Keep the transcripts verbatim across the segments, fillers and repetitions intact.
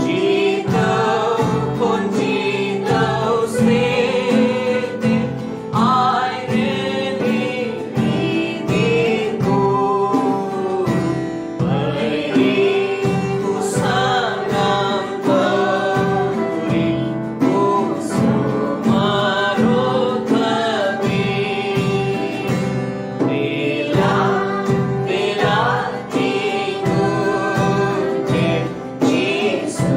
ᱡᱤᱛᱟᱹᱣ ᱠᱷᱚᱱ ᱡᱤᱛᱟᱹᱣ ᱥᱮᱫ ᱛᱮ ᱟᱡ ᱨᱮᱱ ᱤᱫᱤ ᱠᱚ᱾ ᱵᱟᱹᱭᱨᱤ ᱠᱚ ᱥᱟᱱᱟᱢ ᱵᱟᱹᱭᱨᱤ ᱠᱚ ᱥᱚᱢᱟᱨᱚᱛ ᱞᱟᱹᱜᱤᱫ᱾ ᱫᱮᱞᱟ, ᱫᱮᱞᱟ, ᱛᱤᱸᱜᱩᱱ ᱯᱮ, ᱡᱤᱥᱩ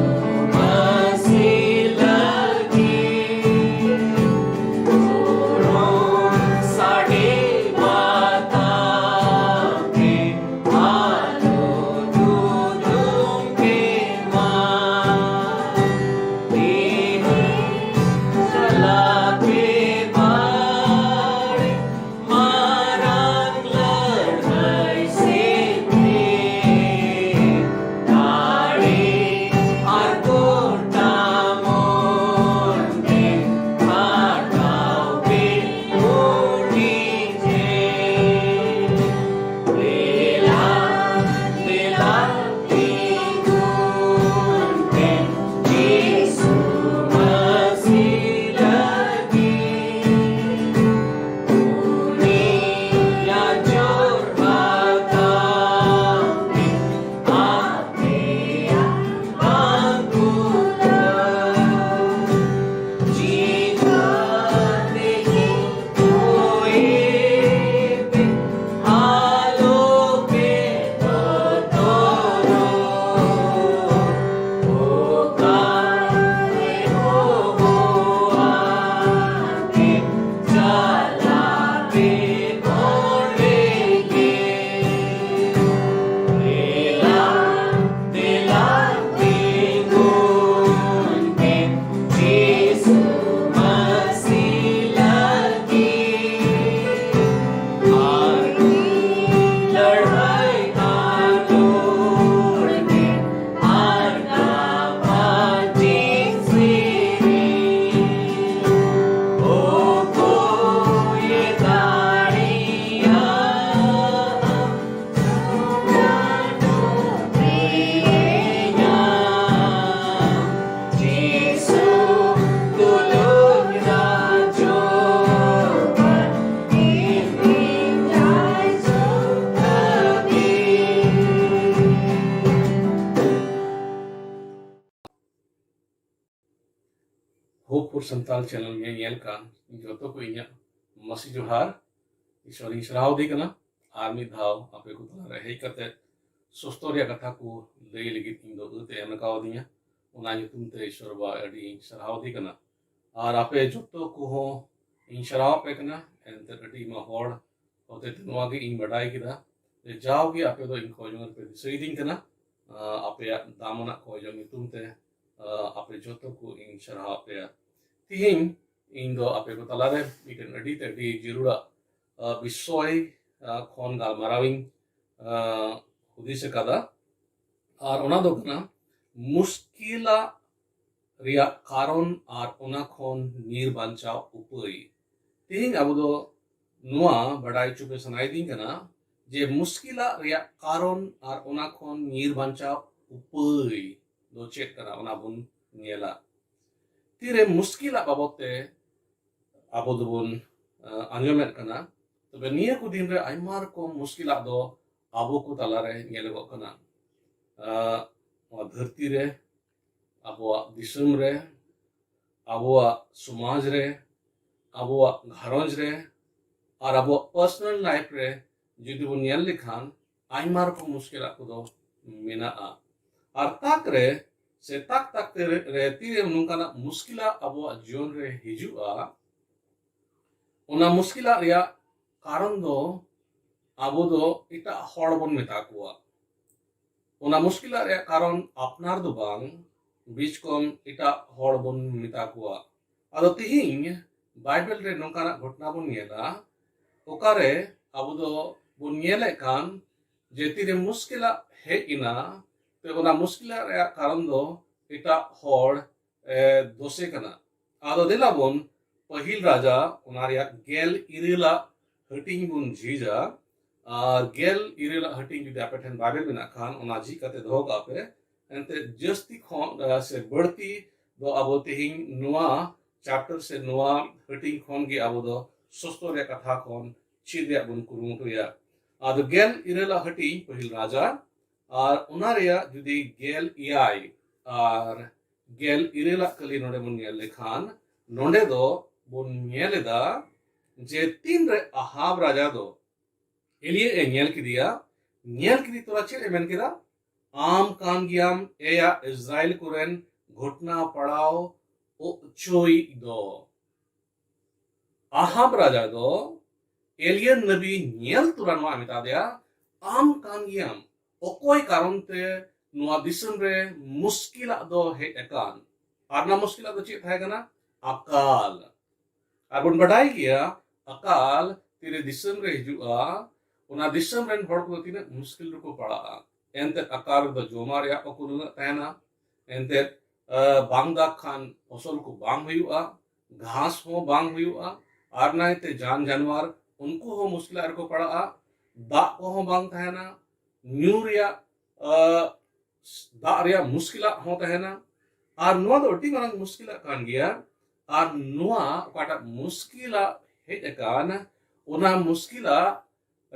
ᱦᱳᱯ ᱯᱷᱚᱨ ᱥᱟᱱᱛᱟᱲ ᱪᱮᱱᱮᱞ ᱧᱮᱧᱮᱞ ᱠᱟᱱ ᱡᱚᱛᱚ ᱠᱚ ᱤᱧᱟᱹᱜ ᱢᱟᱹᱥᱤ ᱡᱚᱦᱟᱨ, ᱤᱥᱚᱨᱤᱧ ᱥᱟᱨᱦᱟᱣ ᱫᱮ ᱠᱟᱱᱟ᱾ ᱟᱨ ᱢᱤᱫ ᱫᱷᱟᱣ ᱟᱯᱮ ᱠᱚ ᱛᱟᱞᱟᱨᱮ ᱦᱮᱡ ᱠᱟᱛᱮ ᱥᱚᱥᱛᱚ ᱨᱮᱭᱟᱜ ᱠᱟᱛᱷᱟ ᱠᱚ ᱞᱟᱹᱭ ᱞᱟᱹᱜᱤᱫ ᱤᱧ ᱫᱚ ᱟᱹᱛᱮ ᱮᱢ ᱠᱟᱣᱫᱤᱧᱟ᱾ ᱚᱱᱟ ᱧᱩᱛᱩᱢ ᱛᱮ ᱤᱥᱚᱨ ᱵᱟ ᱟᱹᱰᱤᱧ ᱥᱟᱨᱦᱟᱣ ᱫᱮ ᱠᱟᱱᱟ᱾ ᱟᱨ ᱟᱯᱮ ᱡᱚᱛᱚ ᱠᱚᱦᱚᱸ ᱤᱧ ᱥᱟᱨᱦᱟᱣ ᱟᱯᱮ ᱠᱟᱱᱟ᱾ ᱮᱱᱛᱮ ᱟᱹᱰᱤ ᱟᱭᱢᱟ ᱦᱚᱲ ᱦᱚᱛᱮᱛᱮ ᱱᱚᱣᱟ ᱜᱮ ᱤᱧ ᱵᱟᱰᱟᱭ ᱠᱮᱫᱟ ᱡᱮ ᱡᱟᱣᱜᱮ ᱟᱯᱮ ᱫᱚ ᱤᱧ ᱠᱚᱭᱡᱚᱝ ᱨᱮᱯᱮ ᱫᱤᱥᱟᱹᱭᱤᱫᱤᱧ ᱠᱟᱱᱟ᱾ ᱟᱯᱮᱭᱟᱜ ᱫᱟᱢᱟᱱᱟᱜ ᱠᱚᱭᱡᱚᱝ ᱧᱩᱛᱩᱢ ᱛᱮ ᱟᱯᱮ ᱡᱚᱛᱚ ᱠᱚ ᱤᱧ ᱥᱟᱨᱦᱟᱣ ᱟᱯᱮᱭᱟ᱾ ᱛᱤᱦᱤᱧ ᱤᱧ ᱫᱚ ᱟᱯᱮ ᱠᱚ ᱛᱟᱞᱟᱨᱮ ᱢᱤᱫᱴᱮᱱ ᱟᱹᱰᱤ ᱛᱮ ᱟᱹᱰᱤ ᱡᱟᱹᱨᱩᱲᱟᱜ ᱵᱤᱥᱚᱭ ᱠᱷᱚᱱ ᱜᱟᱞᱢᱟᱨᱟᱣ ᱤᱧ ᱦᱩᱫᱤᱥ ᱟᱠᱟᱫᱟ᱾ ᱟᱨ ᱚᱱᱟ ᱫᱚ ᱠᱟᱱᱟ ᱢᱩᱥᱠᱤᱞᱟᱜ ᱨᱮᱭᱟᱜ ᱠᱟᱨᱚᱱ ᱟᱨ ᱚᱱᱟ ᱠᱷᱚᱱ ᱧᱤᱨ ᱵᱟᱧᱪᱟᱣ ᱩᱯᱟᱹᱭ᱾ ᱛᱮᱦᱮᱧ ᱟᱵᱚ ᱫᱚ ᱱᱚᱣᱟ ᱵᱟᱰᱟᱭ ᱦᱚᱪᱚ ᱯᱮ ᱥᱟᱱᱟᱭᱮᱫᱤᱧ ᱠᱟᱱᱟ ᱡᱮ ᱢᱩᱥᱠᱤᱞᱟᱜ ᱨᱮᱭᱟᱜ ᱠᱟᱨᱚᱱ ᱟᱨ ᱚᱱᱟ ᱠᱷᱚᱱ ᱧᱤᱨ ᱵᱟᱧᱪᱟᱣ ᱩᱯᱟᱹᱭ ᱫᱚ ᱪᱮᱫ ᱠᱟᱱᱟ, ᱚᱱᱟ ᱵᱚᱱ ᱧᱮᱞᱟ᱾ ᱛᱤᱨᱮ ᱢᱩᱥᱠᱤᱞᱟᱜ ᱵᱟᱵᱚᱫ ᱛᱮ ᱟᱵᱚ ᱫᱚᱵᱚᱱ ᱟᱸᱡᱚᱢᱮᱫ ᱠᱟᱱᱟ, ᱛᱚᱵᱮ ᱱᱤᱭᱟᱹ ᱠᱚ ᱫᱤᱱ ᱨᱮ ᱟᱭᱢᱟ ᱨᱚᱠᱚᱢ ᱢᱩᱥᱠᱤᱞᱟᱜ ᱫᱚ ᱟᱵᱚ ᱠᱚ ᱛᱟᱞᱟᱨᱮ ᱧᱮᱞᱚᱜᱚᱜ ᱠᱟᱱᱟ᱾ ᱱᱚᱣᱟ ᱫᱷᱟᱹᱨᱛᱤ ᱨᱮ, ᱟᱵᱚᱣᱟᱜ ᱫᱤᱥᱚᱢ ᱨᱮ, ᱟᱵᱚᱣᱟᱜ ᱥᱚᱢᱟᱡᱽ ᱨᱮ, ᱟᱵᱚᱣᱟᱜ ᱜᱷᱟᱨᱚᱸᱡᱽ ᱨᱮ, ᱟᱨ ᱟᱵᱚᱣᱟᱜ ᱯᱟᱨᱥᱚᱱᱟᱞ ᱞᱟᱭᱤᱯᱷ ᱨᱮ ᱡᱩᱫᱤ ᱵᱚᱱ ᱧᱮᱞ ᱞᱮᱠᱷᱟᱱ ᱟᱭᱢᱟ ᱨᱚᱠᱚᱢ ᱢᱩᱥᱠᱤᱞᱟᱜ ᱠᱚᱫᱚ ᱢᱮᱱᱟᱜᱼᱟ᱾ ᱟᱨ ᱛᱟᱠ ᱨᱮ ᱥᱮ ᱛᱟᱠ ᱛᱟᱠ ᱛᱮ ᱨᱮ ᱛᱤᱨᱮ ᱱᱚᱝᱠᱟᱱᱟᱜ ᱢᱩᱥᱠᱤᱞᱟᱜ ᱟᱵᱚᱣᱟᱜ ᱡᱤᱭᱚᱱ ᱨᱮ ᱦᱤᱡᱩᱜᱼᱟ, ᱚᱱᱟ ᱢᱩᱥᱠᱤᱞᱟᱜ ᱨᱮᱭᱟᱜ ᱠᱟᱨᱚᱱ ᱫᱚ ᱟᱵᱚ ᱫᱚ ᱮᱴᱟᱜ ᱦᱚᱲ ᱵᱚᱱ ᱢᱮᱛᱟ ᱠᱚᱣᱟ᱾ ᱚᱱᱟ ᱢᱩᱥᱠᱤᱞᱟᱜ ᱨᱮᱭᱟᱜ ᱠᱟᱨᱚᱱ ᱟᱯᱱᱟᱨ ᱫᱚ ᱵᱟᱝ, ᱵᱤᱪᱠᱚᱢ ᱮᱴᱟᱜ ᱦᱚᱲ ᱵᱚᱱ ᱢᱮᱛᱟ ᱠᱚᱣᱟ᱾ ᱟᱫᱚ ᱛᱤᱦᱤᱧ ᱵᱟᱭᱵᱮᱞ ᱨᱮ ᱱᱚᱝᱠᱟᱱᱟᱜ ᱜᱷᱚᱴᱚᱱᱟ ᱵᱚᱱ ᱧᱮᱞᱟ, ᱚᱠᱟᱨᱮ ᱟᱵᱚ ᱫᱚ ᱵᱚᱱ ᱧᱮᱞᱮᱫ ᱠᱟᱱ ᱡᱮ ᱛᱤᱨᱮ ᱢᱩᱥᱠᱤᱞᱟᱜ ᱦᱮᱡ ᱮᱱᱟ, ᱛᱚ ᱚᱱᱟ ᱢᱩᱥᱠᱤᱞᱟᱜ ᱨᱮᱭᱟᱜ ᱠᱟᱨᱚᱱ ᱫᱚ ᱮᱴᱟᱜ ᱦᱚᱲ ᱮ, ᱫᱳᱥᱮ ᱠᱟᱱᱟ᱾ ᱟᱫᱚ ᱫᱮᱞᱟ ᱵᱚᱱ ᱯᱟᱹᱦᱤᱞ ᱨᱟᱡᱟ ᱚᱱᱟ ᱨᱮᱭᱟᱜ ᱜᱮᱞ ᱤᱨᱟᱹᱞᱟᱜ ᱦᱟᱹᱴᱤᱧ ᱵᱚᱱ ᱡᱷᱤᱡᱟ᱾ ᱟᱨ ᱜᱮᱞ ᱤᱨᱟᱹᱞᱟᱜ ᱦᱟᱹᱴᱤᱧ ᱡᱩᱫᱤ ᱟᱯᱮ ᱴᱷᱮᱱ ᱵᱟᱭᱵᱮᱞ ᱢᱮᱱᱟᱜ ᱠᱷᱟᱱ ᱚᱱᱟ ᱡᱷᱤᱡ ᱠᱟᱛᱮ ᱫᱚᱦᱚ ᱠᱟᱜ ᱯᱮ᱾ ᱮᱱᱛᱮ ᱡᱟᱹᱥᱛᱤ ᱠᱷᱚᱱ ᱮ, ᱥᱮ ᱵᱟᱹᱲᱛᱤ ᱫᱚ ᱟᱵᱚ ᱛᱮᱦᱮᱧ ᱱᱚᱣᱟ ᱪᱮᱯᱴᱟᱨ ᱥᱮ ᱱᱚᱣᱟ ᱦᱟᱹᱴᱤᱧ ᱠᱷᱚᱱ ᱜᱮ ᱟᱵᱚ ᱫᱚ ᱥᱚᱥᱛᱚ ᱨᱮᱭᱟᱜ ᱠᱟᱛᱷᱟ ᱠᱷᱚᱱ ᱪᱮᱫ ᱨᱮᱭᱟᱜ ᱵᱚᱱ ᱠᱩᱨᱩᱢᱩᱴᱩᱭᱟ᱾ ᱟᱫᱚ ᱜᱮᱞ ᱤᱨᱟᱹᱞᱟᱜ ᱦᱟᱹᱴᱤᱧ ᱯᱟᱹᱦᱤᱞ ᱨᱟᱡᱟ ᱟᱨ ᱚᱱᱟ ᱨᱮᱭᱟᱜ ᱡᱩᱫᱤ ᱜᱮᱞ ᱮᱭᱟᱭ ᱟᱨ ᱜᱮᱞ ᱤᱨᱟᱹᱞᱟᱜ ᱠᱟᱹᱞᱤ ᱱᱚᱰᱮ ᱵᱚᱱ ᱧᱮᱞ ᱞᱮᱠᱷᱟᱱ, ᱱᱚᱰᱮ ᱫᱚ ᱵᱚᱱ ᱧᱮᱞ ᱮᱫᱟ ᱡᱮ ᱛᱤᱱᱨᱮ ᱟᱦᱟᱵ ᱨᱟᱡᱟ ᱫᱚ ᱮᱞᱤᱭᱟᱹ ᱮ ᱧᱮᱞ ᱠᱮᱫᱮᱭᱟ, ᱧᱮᱞ ᱠᱮᱫᱮ ᱛᱚᱨᱟ ᱪᱮᱫ ᱮ ᱢᱮᱱ ᱠᱮᱫᱟ? "ᱟᱢ ᱠᱟᱱ ᱜᱮᱭᱟᱢ ᱮᱭᱟ ᱤᱥᱨᱟᱭᱮᱞ ᱠᱚᱨᱮᱱ ᱜᱷᱚᱴᱱᱟ ᱯᱟᱲᱟᱣ ᱚᱪᱚᱭᱤᱡ ᱫᱚ᱾" ᱟᱦᱟᱵ ᱨᱟᱡᱟ ᱫᱚ ᱮᱞᱤᱭᱟᱹ ᱱᱟᱵᱤ ᱧᱮᱞ ᱛᱚᱨᱟ ᱱᱚᱣᱟ ᱢᱮᱛᱟ ᱫᱮᱭᱟ, "ᱟᱢ ᱠᱟᱱ ᱜᱮᱭᱟᱢ ᱚᱠᱚᱭ ᱠᱟᱨᱚᱱ ᱛᱮ ᱱᱚᱣᱟ ᱫᱤᱥᱚᱢ ᱨᱮ ᱢᱩᱥᱠᱤᱞᱟᱜ ᱫᱚ ᱦᱮᱡ ᱟᱠᱟᱱ?" ᱟᱨ ᱚᱱᱟ ᱢᱩᱥᱠᱤᱞᱟᱜ ᱫᱚ ᱪᱮᱫ ᱛᱟᱦᱮᱸ ᱠᱟᱱᱟ? ᱟᱠᱟᱞ᱾ ᱟᱨ ᱵᱚᱱ ᱵᱟᱰᱟᱭ ᱜᱮᱭᱟ, ᱟᱠᱟᱞ ᱛᱤᱨᱮ ᱫᱤᱥᱚᱢ ᱨᱮ ᱦᱤᱡᱩᱜᱼᱟ, ᱚᱱᱟ ᱫᱤᱥᱚᱢ ᱨᱮᱱ ᱦᱚᱲ ᱠᱚᱫᱚ ᱛᱤᱱᱟᱹᱜ ᱢᱩᱥᱠᱤᱞ ᱨᱮᱠᱚ ᱯᱟᱲᱟᱜᱼᱟ᱾ ᱮᱱᱛᱮᱫ ᱟᱠᱟᱞ ᱨᱮᱫᱚ ᱡᱚᱢᱟᱜ ᱨᱮᱭᱟᱜ ᱠᱚ ᱠᱩᱱᱟᱹᱜ ᱛᱟᱦᱮᱱᱟ, ᱮᱱᱛᱮᱫ ᱵᱟᱝ ᱫᱟᱜ ᱠᱷᱟᱱ ᱯᱷᱚᱥᱚᱞ ᱠᱚ ᱵᱟᱝ ᱦᱩᱭᱩᱜᱼᱟ, ᱜᱷᱟᱥ ᱦᱚᱸ ᱵᱟᱝ ᱦᱩᱭᱩᱜᱼᱟ, ᱟᱨ ᱱᱟᱭᱛᱮ ᱡᱟᱱ ᱡᱟᱱᱣᱟᱨ ᱩᱱᱠᱩ ᱦᱚᱸ ᱢᱩᱥᱠᱤᱞᱟᱜ ᱨᱮᱠᱚ ᱯᱟᱲᱟᱜᱼᱟ᱾ ᱫᱟᱜ ᱠᱚᱦᱚᱸ ᱵᱟᱝ ᱛᱟᱦᱮᱱᱟ, ᱧᱩ ᱨᱮᱭᱟᱜ ᱫᱟᱜ ᱨᱮᱭᱟᱜ ᱢᱩᱥᱠᱤᱞᱟᱜ ᱦᱚᱸ ᱛᱟᱦᱮᱱᱟ᱾ ᱟᱨ ᱱᱚᱣᱟ ᱫᱚ ᱟᱹᱰᱤ ᱢᱟᱨᱟᱝ ᱢᱩᱥᱠᱤᱞᱟᱜ ᱠᱟᱱ ᱜᱮᱭᱟ᱾ ᱟᱨ ᱱᱚᱣᱟ ᱚᱠᱟᱴᱟᱜ ᱢᱩᱥᱠᱤᱞᱟᱜ ᱦᱮᱡ ᱟᱠᱟᱱ, ᱚᱱᱟ ᱢᱩᱥᱠᱤᱞᱟᱜ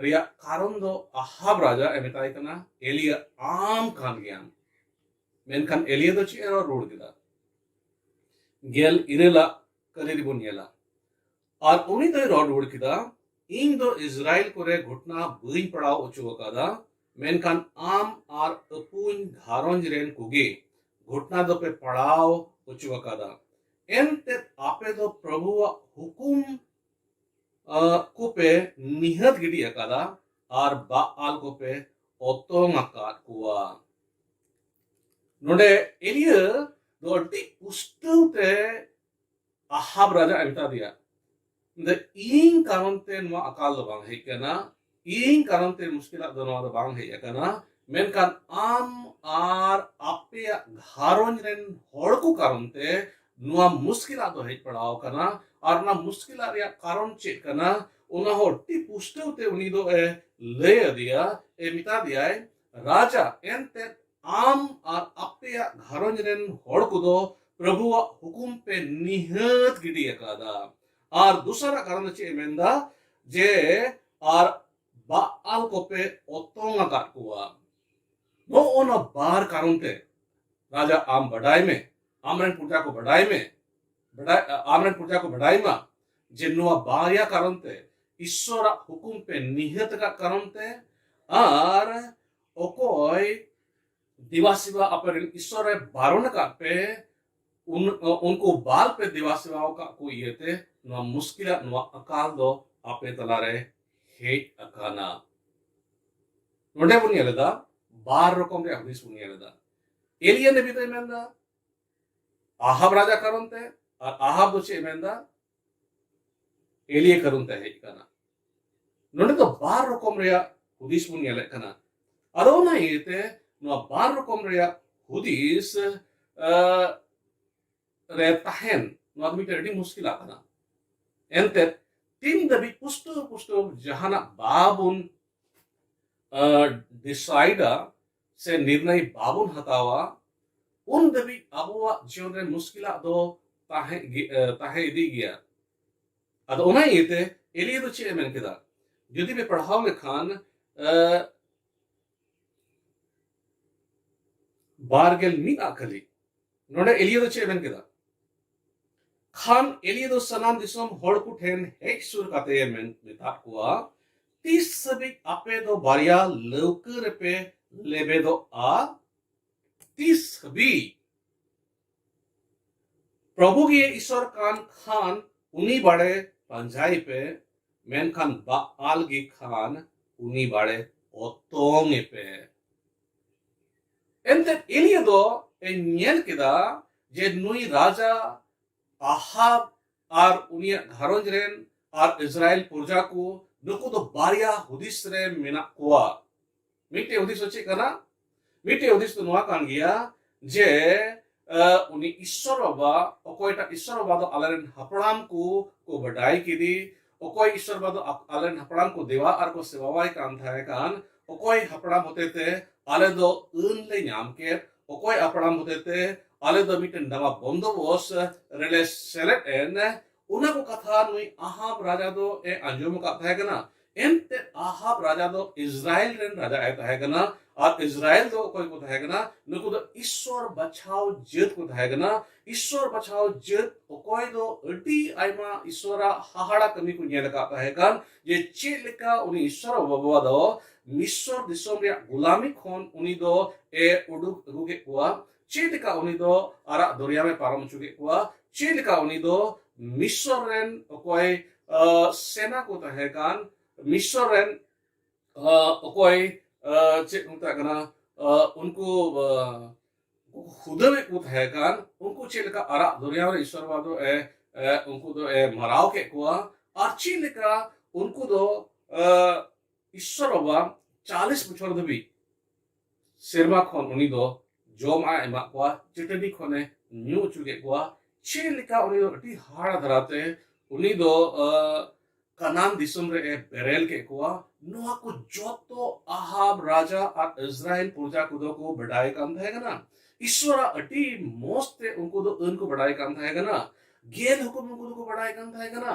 ᱨᱮᱭᱟᱜ ᱠᱟᱨᱚᱱ ᱫᱚ ᱟᱦᱟᱵ ᱨᱟᱡᱟ ᱮ ᱢᱮᱛᱟᱭ ᱠᱟᱱᱟ, "ᱮᱞᱤᱭᱟ, ᱟᱢ ᱠᱟᱱ ᱜᱮᱭᱟᱢ᱾" ᱢᱮᱱᱠᱷᱟᱱ ᱮᱞᱤᱭᱟ ᱫᱚ ᱪᱮᱫ ᱮ ᱨᱚᱲ ᱨᱩᱣᱟᱹᱲ ᱠᱮᱫᱟ? ᱜᱮᱞ ᱤᱨᱟᱹᱞᱟᱜ ᱠᱟᱹᱞᱤ ᱨᱮᱵᱚᱱ ᱧᱮᱞᱟ, ᱟᱨ ᱩᱱᱤ ᱫᱚᱭ ᱨᱚᱲ ᱨᱩᱣᱟᱹᱲ ᱠᱮᱫᱟ, "ᱤᱧ ᱫᱚ ᱤᱥᱨᱟᱭᱮᱞ ᱠᱚᱨᱮ ᱜᱷᱚᱴᱱᱟ ᱵᱟᱹᱧ ᱯᱟᱲᱟᱣ ᱦᱚᱪᱚ ᱟᱠᱟᱫᱟ, ᱢᱮᱱᱠᱷᱟᱱ ᱟᱢ ᱟᱨ ᱟᱹᱯᱩᱧ ᱜᱷᱟᱨᱚᱸᱡᱽ ᱨᱮᱱ ᱠᱚᱜᱮ ᱜᱷᱚᱴᱱᱟ ᱫᱚᱯᱮ ᱯᱟᱲᱟᱣ ᱦᱚᱪᱚ ᱟᱠᱟᱫᱟ᱾ ᱮᱱᱛᱮᱫ ᱟᱯᱮ ᱫᱚ ᱯᱨᱚᱵᱷᱩᱣᱟᱜ ᱦᱩᱠᱩᱢ ᱠᱚᱯᱮ ᱱᱤᱦᱟᱹᱛ ᱜᱤᱰᱤ ᱟᱠᱟᱫᱟ ᱟᱨ ᱵᱟᱟᱞ ᱠᱚᱯᱮ ᱚᱛᱚᱝ ᱟᱠᱟᱫ ᱠᱚᱣᱟ᱾" ᱱᱚᱰᱮ ᱮᱞᱤᱭᱟᱹ ᱫᱚ ᱟᱹᱰᱤ ᱯᱩᱥᱴᱟᱹᱣ ᱛᱮ ᱟᱦᱟᱵ ᱨᱟᱡᱟ ᱮ ᱢᱮᱛᱟ ᱫᱮᱭᱟ, "ᱤᱧ ᱠᱟᱨᱚᱱ ᱛᱮ ᱱᱚᱣᱟ ᱟᱠᱟᱞ ᱫᱚ ᱵᱟᱝ ᱦᱮᱡ ᱟᱠᱟᱱᱟ, ᱤᱧ ᱠᱟᱨᱚᱱ ᱛᱮ ᱢᱩᱥᱠᱤᱞᱟᱜ ᱫᱚ ᱱᱚᱣᱟ ᱫᱚ ᱵᱟᱝ ᱦᱮᱡ ᱟᱠᱟᱱᱟ, ᱢᱮᱱᱠᱷᱟᱱ ᱟᱢ ᱟᱨ ᱟᱯᱮᱭᱟᱜ ᱜᱷᱟᱨᱚᱸᱡᱽ ᱨᱮᱱ ᱦᱚᱲ ᱠᱚ ᱠᱟᱨᱚᱱ ᱛᱮ ᱱᱚᱣᱟ ᱢᱩᱥᱠᱤᱞᱟᱜ ᱫᱚ ᱦᱮᱡ ᱯᱟᱲᱟᱣ ᱟᱠᱟᱱᱟ᱾ ᱟᱨ ᱚᱱᱟ ᱢᱩᱥᱠᱤᱞᱟᱜ ᱨᱮᱭᱟᱜ ᱠᱟᱨᱚᱱ ᱪᱮᱫ ᱠᱟᱱᱟ, ᱚᱱᱟ ᱦᱚᱸ ᱟᱹᱰᱤ ᱯᱩᱥᱴᱟᱹᱣ ᱛᱮ ᱩᱱᱤ ᱫᱚ ᱮ ᱞᱟᱹᱭ ᱟᱫᱮᱭᱟ, ᱮ ᱢᱮᱛᱟ ᱫᱮᱭᱟᱭ, ᱨᱟᱡᱟ, ᱮᱱᱛᱮᱫ ᱟᱢ ᱟᱨ ᱟᱯᱮᱭᱟᱜ ᱜᱷᱟᱨᱚᱸᱡᱽ ᱨᱮᱱ ᱦᱚᱲ ᱠᱚᱫᱚ ᱯᱨᱚᱵᱷᱩᱣᱟᱜ ᱦᱩᱠᱩᱢ ᱯᱮ ᱱᱤᱦᱟᱹᱛ ᱜᱤᱰᱤ ᱟᱠᱟᱫᱟ᱾ ᱟᱨ ᱫᱚᱥᱟᱨᱟᱜ ᱠᱟᱨᱚᱱ ᱫᱚ ᱪᱮᱫ ᱮ ᱢᱮᱱᱫᱟ? ᱡᱮ ᱟᱨ ᱵᱟᱟᱞ ᱠᱚᱯᱮ ᱚᱛᱚᱝ ᱟᱠᱟᱫ ᱠᱚᱣᱟ᱾ ᱱᱚᱜᱼᱚ ᱱᱚᱣᱟ ᱵᱟᱨ ᱠᱟᱨᱚᱱ ᱛᱮ ᱨᱟᱡᱟ, ᱟᱢ ᱵᱟᱰᱟᱭ ᱢᱮ, ᱟᱢᱨᱮᱱ ᱯᱨᱚᱡᱟ ᱠᱚ ᱵᱟᱰᱟᱭ ᱢᱮ, ᱵᱟᱰᱟᱭ, ᱟᱢᱨᱮᱱ ᱯᱨᱚᱡᱟ ᱠᱚ ᱵᱟᱰᱟᱭ ᱢᱟ ᱡᱮ ᱱᱚᱣᱟ ᱵᱟᱨᱭᱟ ᱠᱟᱨᱚᱱ ᱛᱮ, ᱤᱥᱥᱚᱨᱟᱜ ᱦᱩᱠᱩᱢ ᱯᱮ ᱱᱤᱦᱟᱹᱛ ᱟᱠᱟᱫ ᱠᱟᱨᱚᱱ ᱛᱮ, ᱟᱨ ᱚᱠᱚᱭ ᱫᱮᱵᱟ ᱥᱮᱵᱟ ᱟᱯᱮᱨᱮᱱ ᱤᱥᱥᱚᱨᱮ ᱵᱟᱨᱚᱱ ᱟᱠᱟᱫ ᱯᱮ, ᱩᱱ-, ᱩᱱᱠᱩ ᱵᱟᱞ ᱯᱮ ᱫᱮᱵᱟ ᱥᱮᱵᱟ ᱟᱠᱟᱫ ᱠᱚ ᱤᱭᱟᱹᱛᱮ ᱱᱚᱣᱟ ᱢᱩᱥᱠᱤᱞᱟᱜ, ᱱᱚᱣᱟ ᱟᱠᱟᱞ ᱫᱚ ᱟᱯᱮ ᱛᱟᱞᱟᱨᱮ ᱦᱮᱡ ᱟᱠᱟᱱᱟ᱾ ᱱᱚᱰᱮ ᱵᱚᱱ ᱧᱮᱞ ᱮᱫᱟ, ᱵᱟᱨ ᱨᱚᱠᱚᱢ ᱨᱮᱭᱟᱜ ᱦᱩᱫᱤᱥ ᱵᱚᱱ ᱧᱮᱞ ᱮᱫᱟ᱾ ᱮᱞᱤᱭᱟ ᱱᱟᱵᱤ ᱫᱚᱭ ᱢᱮᱱᱫᱟ, ᱟᱦᱟᱵ ᱨᱟᱡᱟ ᱠᱟᱨᱚᱱ ᱛᱮ, ᱟᱨ ᱟᱦᱟᱵ ᱫᱚ ᱪᱮᱫ ᱮ ᱢᱮᱱᱫᱟ? ᱮᱞᱤᱭᱟ ᱠᱟᱨᱚᱱ ᱛᱮ ᱦᱮᱡ ᱟᱠᱟᱱᱟ᱾ ᱱᱚᱰᱮ ᱫᱚ ᱵᱟᱨ ᱨᱚᱠᱚᱢ ᱨᱮᱭᱟᱜ ᱦᱩᱫᱤᱥ ᱵᱚᱱ ᱧᱮᱞᱮᱫ ᱠᱟᱱᱟ᱾ ᱟᱫᱚ ᱚᱱᱟ ᱤᱭᱟᱹᱛᱮ ᱱᱚᱣᱟ ᱵᱟᱨ ᱨᱚᱠᱚᱢ ᱨᱮᱭᱟᱜ ᱦᱩᱫᱤᱥ, ᱟᱸ, ᱨᱮ ᱛᱟᱦᱮᱱ, ᱱᱚᱣᱟ ᱫᱚ ᱢᱤᱫᱴᱮᱱ ᱟᱹᱰᱤ ᱢᱩᱥᱠᱤᱞᱟᱜ ᱠᱟᱱᱟ᱾ ᱮᱱᱛᱮᱫ, ᱛᱤᱱ ᱫᱷᱟᱹᱵᱤᱡ ᱯᱩᱥᱴᱟᱹᱣ ᱯᱩᱥᱴᱟᱹᱣ ᱡᱟᱦᱟᱱᱟᱜ ᱵᱟᱵᱚᱱ, ᱟᱸ, ᱰᱤᱥᱟᱭᱤᱰᱟ ᱥᱮ ᱱᱤᱨᱱᱟᱭ ᱵᱟᱵᱚᱱ ᱦᱟᱛᱟᱣᱟ, ᱩᱱ ᱫᱷᱟᱹᱵᱤᱡ ᱟᱵᱚᱣᱟᱜ ᱡᱤᱭᱚᱱ ᱨᱮ ᱢᱩᱥᱠᱤᱞᱟᱜ ᱫᱚ ᱛᱟᱦᱮᱸ ᱜᱮ, ᱟᱸ, ᱛᱟᱦᱮᱸ ᱤᱫᱤᱜ ᱜᱮᱭᱟ᱾ ᱟᱫᱚ ᱚᱱᱟ ᱤᱭᱟᱹᱛᱮ ᱮᱞᱤᱭᱟ ᱫᱚ ᱪᱮᱫ ᱮ ᱢᱮᱱ ᱠᱮᱫᱟ? ᱡᱩᱫᱤ ᱯᱮ ᱯᱟᱲᱦᱟᱣ ᱞᱮᱠᱷᱟᱱ, ᱟᱸ, ᱵᱟᱨ ᱜᱮᱞ ᱢᱤᱫ ᱟᱜ ᱠᱷᱟᱹᱞᱤ, ᱱᱚᱰᱮ ᱮᱞᱤᱭᱟ ᱫᱚ ᱪᱮᱫ ᱮ ᱢᱮᱱ ᱠᱮᱫᱟ? ᱠᱷᱟᱱ ᱮᱞᱤᱭᱟ ᱫᱚ ᱥᱟᱱᱟᱢ ᱫᱤᱥᱚᱢ ᱦᱚᱲ ᱠᱚ ᱴᱷᱮᱱ ᱦᱮᱡ ᱥᱩᱨ ᱠᱟᱛᱮ ᱮ ᱢᱮᱱ, ᱢᱮᱛᱟᱫ ᱠᱚᱣᱟ, ᱛᱤᱥ ᱦᱟᱹᱵᱤᱡ ᱟᱯᱮ ᱫᱚ ᱵᱟᱨᱭᱟ ᱞᱟᱹᱣᱠᱟᱹ ᱨᱮᱯᱮ ᱞᱮᱵᱮᱫᱚᱜᱼᱟ? ᱛᱤᱥ ᱦᱟᱹᱵᱤᱡ? ᱯᱨᱚᱵᱷᱩ ᱜᱮ ᱤᱥᱚᱨ ᱠᱟᱱ ᱠᱷᱟᱱ ᱩᱱᱤ ᱵᱟᱲᱮ ᱯᱟᱸᱡᱟᱭ ᱯᱮ, ᱢᱮᱱᱠᱷᱟᱱ ᱵᱟᱟᱞ ᱜᱮ ᱠᱷᱟᱱ ᱩᱱᱤ ᱵᱟᱲᱮ ᱚᱛᱚᱝ ᱮᱯᱮ᱾ ᱮᱱᱛᱮ ᱮᱞᱤᱭᱟ ᱫᱚ ᱮ ᱧᱮᱞ ᱠᱮᱫᱟ ᱡᱮ ᱱᱩᱭ ᱨᱟᱡᱟ ᱟᱦᱟᱵ ᱟᱨ ᱩᱱᱤᱭᱟᱜ ᱜᱷᱟᱨᱚᱸᱡᱽ ᱨᱮᱱ ᱟᱨ ᱤᱥᱨᱟᱭᱮᱞ ᱯᱨᱚᱡᱟ ᱠᱚ, ᱱᱩᱠᱩ ᱫᱚ ᱵᱟᱨᱭᱟ ᱦᱩᱫᱤᱥ ᱨᱮ ᱢᱮᱱᱟᱜ ᱠᱚᱣᱟ᱾ ᱢᱤᱫᱴᱮᱡ ᱦᱩᱫᱤᱥ ᱫᱚ ᱪᱮᱫ ᱠᱟᱱᱟ? ᱢᱤᱫᱴᱮᱡ ᱦᱩᱫᱤᱥ ᱫᱚ ᱱᱚᱣᱟ ᱠᱟᱱ ᱜᱮᱭᱟ ᱡᱮ, ᱟᱸ, ᱩᱱᱤ ᱤᱥᱥᱚᱨ ᱵᱟᱵᱟ, ᱚᱠᱚᱭᱴᱟᱜ ᱤᱥᱥᱚᱨ ᱵᱟᱵᱟ ᱫᱚ ᱟᱞᱮᱨᱮᱱ ᱦᱟᱯᱲᱟᱢ ᱠᱚ ᱠᱚ ᱵᱟᱰᱟᱭ ᱠᱮᱫᱮ, ᱚᱠᱚᱭ ᱤᱥᱥᱚᱨ ᱵᱟᱵᱟ ᱫᱚ ᱟᱠ-, ᱟᱞᱮᱨᱮᱱ ᱦᱟᱯᱲᱟᱢ ᱠᱚ ᱫᱮᱣᱟ ᱟᱨ ᱠᱚ ᱥᱮᱵᱟᱣᱟᱭ ᱠᱟᱱ ᱛᱟᱦᱮᱸ ᱠᱟᱱ, ᱚᱠᱚᱭ ᱦᱟᱯᱲᱟᱢ ᱦᱚᱛᱮᱛᱮ ᱟᱞᱮ ᱫᱚ ᱟᱹᱱ ᱞᱮ ᱧᱟᱢ ᱠᱮᱫ, ᱚᱠᱚᱭ ᱦᱟᱯᱲᱟᱢ ᱦᱚᱛᱮᱛᱮ ᱟᱞᱮ ᱫᱚ ᱢᱤᱫᱴᱮᱱ ᱱᱟᱣᱟ ᱵᱚᱱᱫᱚᱵᱚᱥ ᱨᱮᱞᱮ ᱥᱮᱞᱮᱫ ᱮᱱ, ᱚᱱᱟ ᱠᱚ ᱠᱟᱛᱷᱟ ᱱᱩᱭ ᱟᱦᱟᱵ ᱨᱟᱡᱟ ᱫᱚ ᱮ ᱟᱸᱡᱚᱢ ᱟᱠᱟᱫ ᱛᱟᱦᱮᱸ ᱠᱟᱱᱟ᱾ ᱮᱱᱛᱮ ᱟᱦᱟᱵ ᱨᱟᱡᱟ ᱫᱚ ᱤᱥᱨᱟᱭᱮᱞ ᱨᱮᱱ ᱨᱟᱡᱟ ᱮ ᱛᱟᱦᱮᱸ ᱠᱟᱱᱟ, ᱟᱨ ᱤᱥᱨᱟᱭᱮᱞ ᱫᱚ ᱚᱠᱚᱭ ᱠᱚ ᱛᱟᱦᱮᱸ ᱠᱟᱱᱟ? ᱱᱩᱠᱩ ᱫᱚ ᱤᱥᱥᱚᱨ ᱵᱟᱪᱷᱟᱣ ᱡᱟᱹᱛ ᱠᱚ ᱛᱟᱦᱮᱸ ᱠᱟᱱᱟ᱾ ᱤᱥᱥᱚᱨ ᱵᱟᱪᱷᱟᱣ ᱡᱟᱹᱛ ᱚᱠᱚᱭ ᱫᱚ ᱟᱹᱰᱤ ᱟᱭᱢᱟ ᱤᱥᱥᱚᱨᱟᱜ ᱦᱟᱦᱟᱲᱟ ᱠᱟᱹᱢᱤ ᱠᱚ ᱧᱮᱞ ᱟᱠᱟᱫ ᱛᱟᱦᱮᱸ ᱠᱟᱱ, ᱡᱮ ᱪᱮᱫ ᱞᱮᱠᱟ ᱩᱱᱤ ᱤᱥᱥᱚᱨ ᱵᱟᱵᱟ ᱫᱚ ᱢᱤᱥᱚᱨ ᱫᱤᱥᱚᱢ ᱨᱮᱭᱟᱜ ᱜᱩᱞᱟᱢᱤ ᱠᱷᱚᱱ ᱩᱱᱤ ᱫᱚ ᱮ ᱩᱰᱩᱠ ᱟᱹᱜᱩ ᱠᱮᱫ ᱠᱚᱣᱟ, ᱪᱮᱫ ᱞᱮᱠᱟ ᱩᱱᱤ ᱫᱚ ᱟᱨᱟᱜ ᱫᱚᱨᱭᱟ ᱨᱮ ᱯᱟᱨᱚᱢ ᱦᱚᱪᱚ ᱠᱮᱫ ᱠᱚᱣᱟ, ᱪᱮᱫ ᱞᱮᱠᱟ ᱩᱱᱤ ᱫᱚ ᱢᱤᱥᱚᱨ ᱨᱮᱱ ᱚᱠᱚᱭ, ᱟ, ᱥᱮᱱᱟ ᱠᱚ ᱛᱟᱦᱮᱸ ᱠᱟᱱ, ᱢᱤᱥᱚᱨ ᱨᱮᱱ, ᱟ, ᱚᱠᱚᱭ, ᱟ, ᱪᱮᱫ ᱠᱚ ᱢᱮᱛᱟᱜ ᱠᱟᱱᱟ, ᱟ, ᱩᱱᱠᱩ, ᱟ, ᱩᱱᱠᱩ ᱠᱚ ᱦᱩᱫᱟᱹᱣᱮᱫ ᱠᱚ ᱛᱟᱦᱮᱸ ᱠᱟᱱ, ᱩᱱᱠᱩ ᱪᱮᱫ ᱞᱮᱠᱟ ᱟᱨᱟᱜ ᱫᱚᱨᱭᱟ ᱨᱮ ᱤᱥᱚᱨ ᱵᱟᱵᱟ ᱫᱚ ᱮ, ᱮ, ᱩᱱᱠᱩ ᱫᱚ ᱮ ᱢᱟᱨᱟᱣ ᱠᱮᱫ ᱠᱚᱣᱟ, ᱟᱨ ᱪᱮᱫ ᱞᱮᱠᱟ ᱩᱱᱠᱩ ᱫᱚ, ᱟ, ᱤᱥᱚᱨ ᱵᱟᱵᱟ ᱪᱟᱞᱤᱥ ᱵᱚᱪᱷᱚᱨ ᱫᱷᱟᱹᱵᱤᱡ ᱥᱮᱨᱢᱟ ᱠᱷᱚᱱ ᱩᱱᱤ ᱫᱚ ᱡᱚᱢᱟᱜ ᱮ ᱮᱢᱟᱜ ᱠᱚᱣᱟ, ᱪᱟᱹᱴᱟᱹᱱᱤ ᱠᱷᱚᱱᱮ ᱧᱩ ᱦᱚᱪᱚ ᱠᱮᱫ ᱠᱚᱣᱟ᱾ ᱪᱮᱫ ᱞᱮᱠᱟ ᱩᱱᱤ ᱫᱚ ᱟᱹᱰᱤ ᱦᱟᱦᱟᱲᱟ ᱫᱷᱟᱨᱟᱛᱮ ᱩᱱᱤ ᱫᱚ, ᱟ, ᱠᱟᱱᱟᱱ ᱫᱤᱥᱚᱢ ᱨᱮ ᱮ ᱵᱮᱨᱮᱞ ᱠᱮᱫ ᱠᱚᱣᱟ᱾ ᱱᱚᱣᱟ ᱠᱚ ᱡᱚᱛᱚ ᱟᱦᱟᱵ ᱨᱟᱡᱟ ᱟᱨ ᱤᱥᱨᱟᱭᱮᱞ ᱯᱨᱚᱡᱟ ᱠᱚᱫᱚ ᱠᱚ ᱵᱟᱰᱟᱭ ᱠᱟᱱ ᱛᱟᱦᱮᱸ ᱠᱟᱱᱟ᱾ ᱤᱥᱣᱚᱨᱟᱜ ᱟᱹᱰᱤ ᱢᱚᱸᱡᱽ ᱛᱮ ᱩᱱᱠᱩ ᱫᱚ ᱟᱹᱱ ᱠᱚ ᱵᱟᱰᱟᱭ ᱠᱟᱱ ᱛᱟᱦᱮᱸ ᱠᱟᱱᱟ᱾ ᱜᱮᱞ ᱦᱩᱠᱩᱢ ᱩᱱᱠᱩ ᱫᱚᱠᱚ ᱵᱟᱰᱟᱭ ᱠᱟᱱ ᱛᱟᱦᱮᱸ ᱠᱟᱱᱟ᱾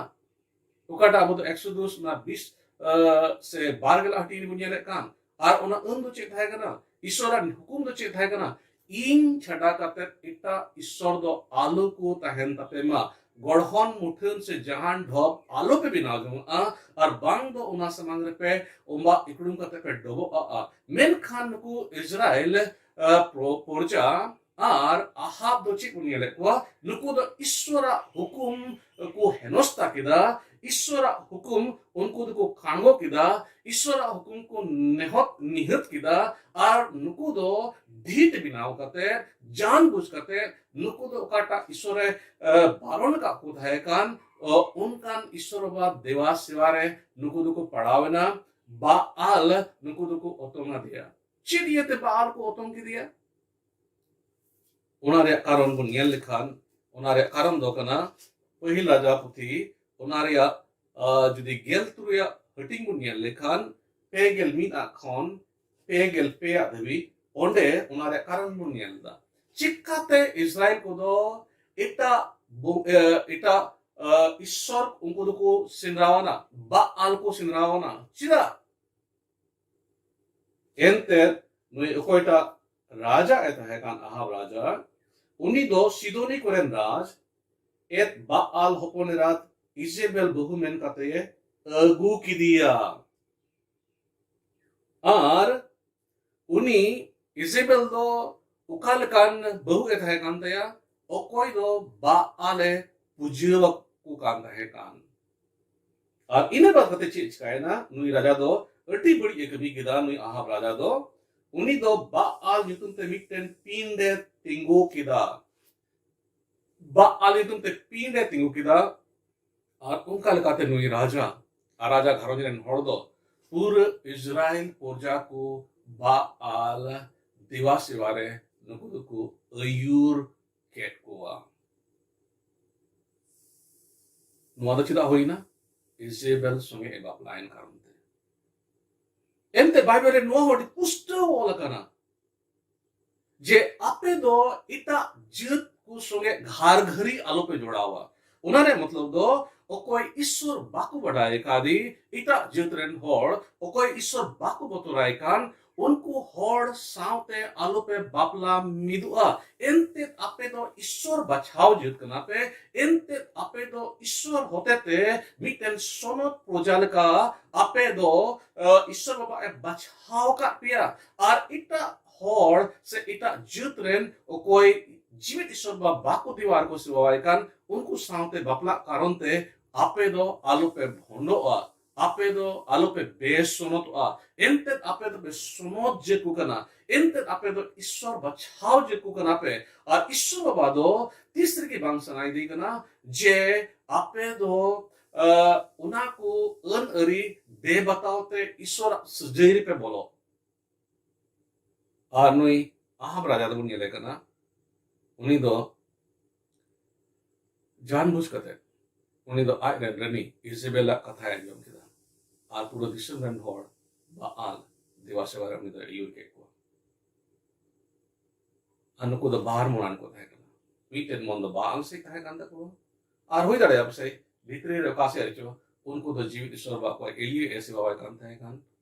ᱚᱠᱟᱴᱟᱜ ᱟᱵᱚ ᱫᱚ ᱮᱠᱥᱚᱫᱩᱥ ᱚᱱᱟ ᱵᱤᱥ, ᱟ, ᱥᱮ ᱵᱟᱨ ᱜᱮᱞ ᱦᱟᱹᱴᱤᱧ ᱨᱮᱵᱚᱱ ᱧᱮᱞᱮᱫ ᱠᱟᱱ᱾ ᱟᱨ ᱚᱱᱟ ᱟᱹᱱ ᱫᱚ ᱪᱮᱫ ᱛᱟᱦᱮᱸ ᱠᱟᱱᱟ? ᱤᱥᱚᱨᱟᱜ ᱦᱩᱠᱩᱢ ᱫᱚ ᱪᱮᱫ ᱛᱟᱦᱮᱸ ᱠᱟᱱᱟ? ᱤᱧ ᱪᱷᱟᱰᱟ ᱠᱟᱛᱮ ᱮᱴᱟᱜ ᱤᱥᱚᱨ ᱫᱚ ᱟᱞᱚ ᱠᱚ ᱛᱟᱦᱮᱱ ᱛᱟᱯᱮ ᱢᱟ᱾ ᱜᱚᱲᱦᱚᱱ ᱢᱩᱴᱷᱟᱹᱱ ᱥᱮ ᱡᱟᱦᱟᱱ ᱰᱷᱚᱵ ᱟᱞᱚ ᱯᱮ ᱵᱮᱱᱟᱣ ᱡᱚᱝᱟᱜᱼᱟ, ᱟᱨ ᱵᱟᱝ ᱫᱚ ᱚᱱᱟ ᱥᱟᱢᱟᱝ ᱨᱮᱯᱮ ᱚᱢᱵᱟᱜ ᱤᱠᱲᱩᱢ ᱠᱟᱛᱮ ᱯᱮ ᱰᱚᱵᱚᱜᱼᱟ᱾ ᱢᱮᱱᱠᱷᱟᱱ ᱱᱩᱠᱩ ᱤᱥᱨᱟᱭᱮᱞ, ᱟ, ᱯᱨᱚ-, ᱯᱨᱚᱡᱟ ᱟᱨ ᱟᱦᱟᱵ ᱫᱚ ᱪᱮᱫ ᱵᱚᱱ ᱧᱮᱞᱮᱫ ᱠᱚᱣᱟ? ᱱᱩᱠᱩ ᱫᱚ ᱤᱥᱣᱚᱨᱟᱜ ᱦᱩᱠᱩᱢ ᱠᱚ ᱦᱮᱱᱚᱥᱛᱟ ᱠᱮᱫᱟ, ᱤᱥᱣᱚᱨᱟᱜ ᱦᱩᱠᱩᱢ ᱩᱱᱠᱩ ᱫᱚᱠᱚ ᱠᱟᱸᱜᱚ ᱠᱮᱫᱟ, ᱤᱥᱣᱚᱨᱟᱜ ᱦᱩᱠᱩᱢ ᱠᱚ ᱱᱮᱦᱚᱛ ᱱᱤᱦᱟᱹᱛ ᱠᱮᱫᱟ, ᱟᱨ ᱱᱩᱠᱩ ᱫᱚ ᱰᱷᱤᱴ ᱵᱮᱱᱟᱣ ᱠᱟᱛᱮ, ᱡᱟᱱ ᱵᱩᱡ ᱠᱟᱛᱮ, ᱱᱩᱠᱩ ᱫᱚ ᱚᱠᱟᱴᱟᱜ ᱤᱥᱣᱚᱨᱮ, ᱮ, ᱵᱟᱨᱚᱱ ᱟᱠᱟᱫ ᱠᱚ ᱛᱟᱦᱮᱸ ᱠᱟᱱ, ᱚ, ᱚᱱᱠᱟᱱ ᱤᱥᱣᱚᱨ ᱵᱟᱵᱟ ᱫᱮᱵᱟ ᱥᱮᱵᱟ ᱨᱮ ᱱᱩᱠᱩ ᱫᱚᱠᱚ ᱯᱟᱲᱟᱣ ᱮᱱᱟ᱾ ᱵᱟᱟᱞ ᱱᱩᱠᱩ ᱫᱚᱠᱚ ᱚᱛᱚᱝ ᱟᱫᱮᱭᱟ᱾ ᱪᱮᱫ ᱤᱭᱟᱹᱛᱮ ᱵᱟᱟᱞ ᱠᱚ ᱚᱛᱚᱝ ᱠᱮᱫᱮᱭᱟ? ᱚᱱᱟ ᱨᱮᱭᱟᱜ ᱠᱟᱨᱚᱱ ᱵᱚᱱ ᱧᱮᱞ ᱞᱮᱠᱷᱟᱱ, ᱚᱱᱟ ᱨᱮᱭᱟᱜ ᱠᱟᱨᱚᱱ ᱫᱚ ᱠᱟᱱᱟ, ᱯᱟᱹᱦᱤᱞ ᱨᱟᱡᱟ ᱯᱩᱛᱷᱤ, ᱚᱱᱟ ᱨᱮᱭᱟᱜ, ᱟ, ᱡᱩᱫᱤ ᱜᱮᱞ ᱛᱩᱨᱩᱭᱟᱜ ᱦᱟᱹᱴᱤᱧ ᱵᱚᱱ ᱧᱮᱞ ᱞᱮᱠᱷᱟᱱ, ᱯᱮ ᱜᱮᱞ ᱢᱤᱫ ᱟᱜ ᱠᱷᱚᱱ ᱯᱮ ᱜᱮᱞ ᱯᱮ ᱟᱜ ᱫᱷᱟᱹᱵᱤᱡ, ᱚᱸᱰᱮ ᱚᱱᱟ ᱨᱮᱭᱟᱜ ᱠᱟᱨᱚᱱ ᱵᱚᱱ ᱧᱮᱞ ᱮᱫᱟ᱾ ᱪᱤᱠᱟᱛᱮ ᱤᱥᱨᱟᱭᱮᱞ ᱠᱚᱫᱚ ᱮᱴᱟᱜ ᱵᱚ-, ᱮ, ᱮᱴᱟᱜ, ᱟ, ᱤᱥᱥᱚᱨ ᱩᱱᱠᱩ ᱫᱚᱠᱚ ᱥᱮᱸᱫᱽᱨᱟᱣᱟᱱᱟ, ᱵᱟᱟᱞ ᱠᱚ ᱥᱮᱸᱫᱽᱨᱟᱣᱟᱱᱟ? ᱪᱮᱫᱟᱜ? ᱮᱱᱛᱮ ᱱᱩᱭ ᱚᱠᱚᱭᱴᱟᱜ ᱨᱟᱡᱟ ᱮ ᱛᱟᱦᱮᱸ ᱠᱟᱱ, ᱟᱦᱟᱵ ᱨᱟᱡᱟ, ᱩᱱᱤ ᱫᱚ ᱥᱤᱫᱳᱱᱤ ᱠᱚᱨᱮᱱ ᱨᱟᱡᱽ ᱮᱫ ᱵᱟᱟᱞ ᱦᱚᱯᱚᱱ ᱮᱨᱟᱛ ᱤᱡᱮᱵᱮᱞ ᱵᱟᱹᱦᱩ ᱢᱮᱱ ᱠᱟᱛᱮ ᱮ ᱟᱹᱜᱩ ᱠᱮᱫᱮᱭᱟ᱾ ᱟᱨ ᱩᱱᱤ ᱤᱡᱮᱵᱮᱞ ᱫᱚ ᱚᱠᱟ ᱞᱮᱠᱟᱱ ᱵᱟᱹᱦᱩ ᱮ ᱛᱟᱦᱮᱸ ᱠᱟᱱ ᱛᱟᱭᱟ? ᱚᱠᱚᱭ ᱫᱚ ᱵᱟᱟᱞ ᱮ ᱯᱩᱡᱟᱹ ᱟᱠᱚ ᱠᱟᱱ ᱛᱟᱦᱮᱸ ᱠᱟᱱ᱾ ᱟᱨ ᱤᱱᱟᱹ ᱵᱟᱫ ᱠᱟᱛᱮ ᱪᱮᱫ ᱪᱤᱠᱟᱭᱮᱱᱟ? ᱱᱩᱭ ᱨᱟᱡᱟ ᱫᱚ ᱟᱹᱰᱤ ᱵᱟᱹᱲᱤᱡ ᱮ ᱠᱟᱹᱢᱤ ᱠᱮᱫᱟ᱾ ᱱᱩᱭ ᱟᱦᱟᱵ ᱨᱟᱡᱟ ᱫᱚ, ᱩᱱᱤ ᱫᱚ ᱵᱟᱟᱞ ᱧᱩᱛᱩᱢ ᱛᱮ ᱢᱤᱫᱴᱮᱱ ᱯᱤᱸᱰ ᱮ ᱛᱤᱸᱜᱩ ᱠᱮᱫᱟ᱾ ᱵᱟᱟᱞ ᱧᱩᱛᱩᱢ ᱛᱮ ᱯᱤᱸᱰ ᱮ ᱛᱤᱸᱜᱩ ᱠᱮᱫᱟ᱾ ᱟᱨ ᱚᱱᱠᱟ ᱞᱮᱠᱟᱛᱮ ᱱᱩᱭ ᱨᱟᱡᱟ ᱟᱨ ᱨᱟᱡᱟ ᱜᱷᱟᱨᱚᱸᱡᱽ ᱨᱮᱱ ᱦᱚᱲ ᱫᱚ ᱯᱩᱨᱟᱹ ᱤᱥᱨᱟᱭᱮᱞ ᱯᱨᱚᱡᱟ ᱠᱚ ᱵᱟᱟᱞ ᱫᱮᱵᱟ ᱥᱮᱵᱟ ᱨᱮ ᱱᱩᱠᱩ ᱫᱚᱠᱚ ᱟᱹᱭᱩᱨ ᱠᱮᱫ ᱠᱚᱣᱟ᱾ ᱱᱚᱣᱟ ᱫᱚ ᱪᱮᱫᱟᱜ ᱦᱩᱭᱱᱟ? ᱤᱡᱮᱵᱮᱞ ᱥᱚᱸᱜᱮ ᱮ ᱵᱟᱯᱞᱟᱭᱮᱱ ᱠᱟᱨᱚᱱ ᱛᱮ᱾ ᱮᱱᱛᱮ ᱵᱟᱭᱵᱮᱞ ᱨᱮ ᱱᱚᱣᱟ ᱦᱚᱸ ᱟᱹᱰᱤ ᱯᱩᱥᱴᱟᱹᱣ ᱚᱞ ᱟᱠᱟᱱᱟ ᱡᱮ ᱟᱯᱮ ᱫᱚ ᱮᱴᱟᱜ ᱡᱟᱹᱛ ᱠᱚ ᱥᱚᱸᱜᱮ ᱜᱷᱟᱨ ᱜᱷᱟᱹᱨᱤ ᱟᱞᱚᱯᱮ ᱡᱚᱲᱟᱣᱟ᱾ ᱚᱱᱟ ᱨᱮ ᱢᱚᱛᱞᱚᱵ ᱫᱚ ᱚᱠᱚᱭ ᱤᱥᱥᱚᱨ ᱵᱟᱠᱚ ᱵᱟᱰᱟᱭ ᱟᱠᱟᱫᱮ, ᱮᱴᱟᱜ ᱡᱟᱹᱛ ᱨᱮᱱ ᱦᱚᱲ ᱚᱠᱚᱭ ᱤᱥᱥᱚᱨ ᱵᱟᱠᱚ ᱵᱚᱛᱚᱨᱟᱭ ᱠᱟᱱ, ᱩᱱᱠᱩ ᱦᱚᱲ ᱥᱟᱶᱛᱮ ᱟᱞᱚᱯᱮ ᱵᱟᱯᱞᱟ ᱢᱤᱫᱚᱜᱼᱟ᱾ ᱮᱱᱛᱮᱫ ᱟᱯᱮ ᱫᱚ ᱤᱥᱥᱚᱨ ᱵᱟᱪᱷᱟᱣ ᱡᱟᱹᱛ ᱠᱟᱱᱟ ᱯᱮ᱾ ᱮᱱᱛᱮᱫ ᱟᱯᱮ ᱫᱚ ᱤᱥᱥᱚᱨ ᱦᱚᱛᱮᱛᱮ ᱢᱤᱫᱴᱮᱱ ᱥᱚᱱᱚᱛ ᱯᱨᱚᱡᱟ ᱞᱮᱠᱟ ᱟᱯᱮ ᱫᱚ, ᱟᱸ, ᱤᱥᱥᱚᱨ ᱵᱟᱵᱟ ᱮ ᱵᱟᱪᱷᱟᱣ ᱟᱠᱟᱫ ᱯᱮᱭᱟ᱾ ᱟᱨ ᱮᱴᱟᱜ ᱦᱚᱲ ᱥᱮ ᱮᱴᱟᱜ ᱡᱟᱹᱛ ᱨᱮᱱ ᱚᱠᱚᱭ ᱡᱤᱣᱮᱫ ᱤᱥᱥᱚᱨ ᱵᱟᱵᱟ ᱵᱟᱠᱚ ᱫᱮᱵᱟ ᱟᱨ ᱠᱚ ᱥᱮᱵᱟᱣᱟᱭ ᱠᱟᱱ, ᱩᱱᱠᱩ ᱥᱟᱶᱛᱮ ᱵᱟᱯᱞᱟᱜ ᱠᱟᱨᱚᱱ ᱛᱮ ᱟᱯᱮ ᱫᱚ ᱟᱞᱚᱯᱮ ᱵᱷᱚᱸᱰᱚᱜᱼᱟ, ᱟᱯᱮ ᱫᱚ ᱟᱞᱚᱯᱮ ᱵᱮᱥᱚᱱᱚᱛᱚᱜᱼᱟ᱾ ᱮᱱᱛᱮᱫ ᱟᱯᱮ ᱫᱚᱯᱮ ᱥᱚᱱᱚᱛ ᱡᱟᱹᱛ ᱠᱚ ᱠᱟᱱᱟ, ᱮᱱᱛᱮᱫ ᱟᱯᱮ ᱫᱚ ᱤᱥᱥᱚᱨ ᱵᱟᱪᱷᱟᱣ ᱡᱟᱹᱛ ᱠᱚ ᱠᱟᱱᱟ ᱯᱮ᱾ ᱟᱨ ᱤᱥᱥᱚᱨ ᱵᱟᱵᱟ ᱫᱚ ᱛᱤᱥ ᱨᱮᱜᱮ ᱵᱟᱝ ᱥᱟᱱᱟᱭᱮᱫᱮ ᱠᱟᱱᱟ ᱡᱮ ᱟᱯᱮ ᱫᱚ, ᱟᱸ, ᱚᱱᱟ ᱠᱚ ᱟᱹᱱ ᱟᱹᱨᱤ ᱵᱮᱵᱟᱛᱟᱣ ᱛᱮ ᱤᱥᱥᱚᱨᱟᱜ ᱥᱟᱹᱡᱟᱹᱭ ᱨᱮᱯᱮ ᱵᱚᱞᱚᱜ᱾ ᱟᱨ ᱱᱩᱭ ᱟᱦᱟᱵ ᱨᱟᱡᱟ ᱫᱚᱵᱚᱱ ᱧᱮᱞᱮ ᱠᱟᱱᱟ, ᱩᱱᱤ ᱫᱚ ᱡᱟᱱᱵᱩᱡ ᱠᱟᱛᱮ ᱩᱱᱤ ᱫᱚ ᱟᱡ ᱨᱮᱱ ᱨᱟᱹᱱᱤ ᱤᱡᱮᱵᱮᱞᱟᱜ ᱠᱟᱛᱷᱟᱭ ᱟᱸᱡᱚᱢ ᱠᱮᱫᱟ᱾ ᱟᱨ ᱯᱩᱨᱟᱹ ᱫᱤᱥᱚᱢ ᱨᱮᱱ ᱦᱚᱲ ᱵᱟᱟᱞ ᱫᱮᱵᱟ ᱥᱮᱵᱟ ᱨᱮ ᱩᱱᱤ ᱫᱚᱭ ᱟᱹᱭᱩᱨ ᱠᱮᱫ ᱠᱚᱣᱟ᱾ ᱟᱨ ᱱᱩᱠᱩ ᱫᱚ ᱵᱟᱨ ᱢᱚᱱᱟᱱ ᱠᱚ ᱛᱟᱦᱮᱸ ᱠᱟᱱᱟ᱾ ᱢᱤᱫᱴᱮᱱ ᱢᱚᱱ ᱫᱚ ᱵᱟᱟᱞ ᱥᱮᱫ ᱛᱟᱦᱮᱸ ᱠᱟᱱ ᱛᱟᱠᱚᱣᱟ, ᱟᱨ ᱦᱩᱭ ᱫᱟᱲᱮᱭᱟᱜᱼᱟ ᱯᱟᱥᱮᱡ ᱵᱷᱤᱛᱨᱤ ᱨᱮ ᱚᱠᱟ ᱥᱮᱫ ᱨᱮᱪᱚ ᱩᱱᱠᱩ ᱫᱚ ᱡᱤᱣᱤᱫ ᱤᱥᱥᱚᱨ ᱵᱟᱵᱟ ᱠᱚ ᱮᱞᱤᱭᱟᱹ ᱮ ᱥᱮᱵᱟᱣᱟᱭ ᱠᱟᱱ ᱛᱟᱦᱮᱸ ᱠᱟᱱ᱾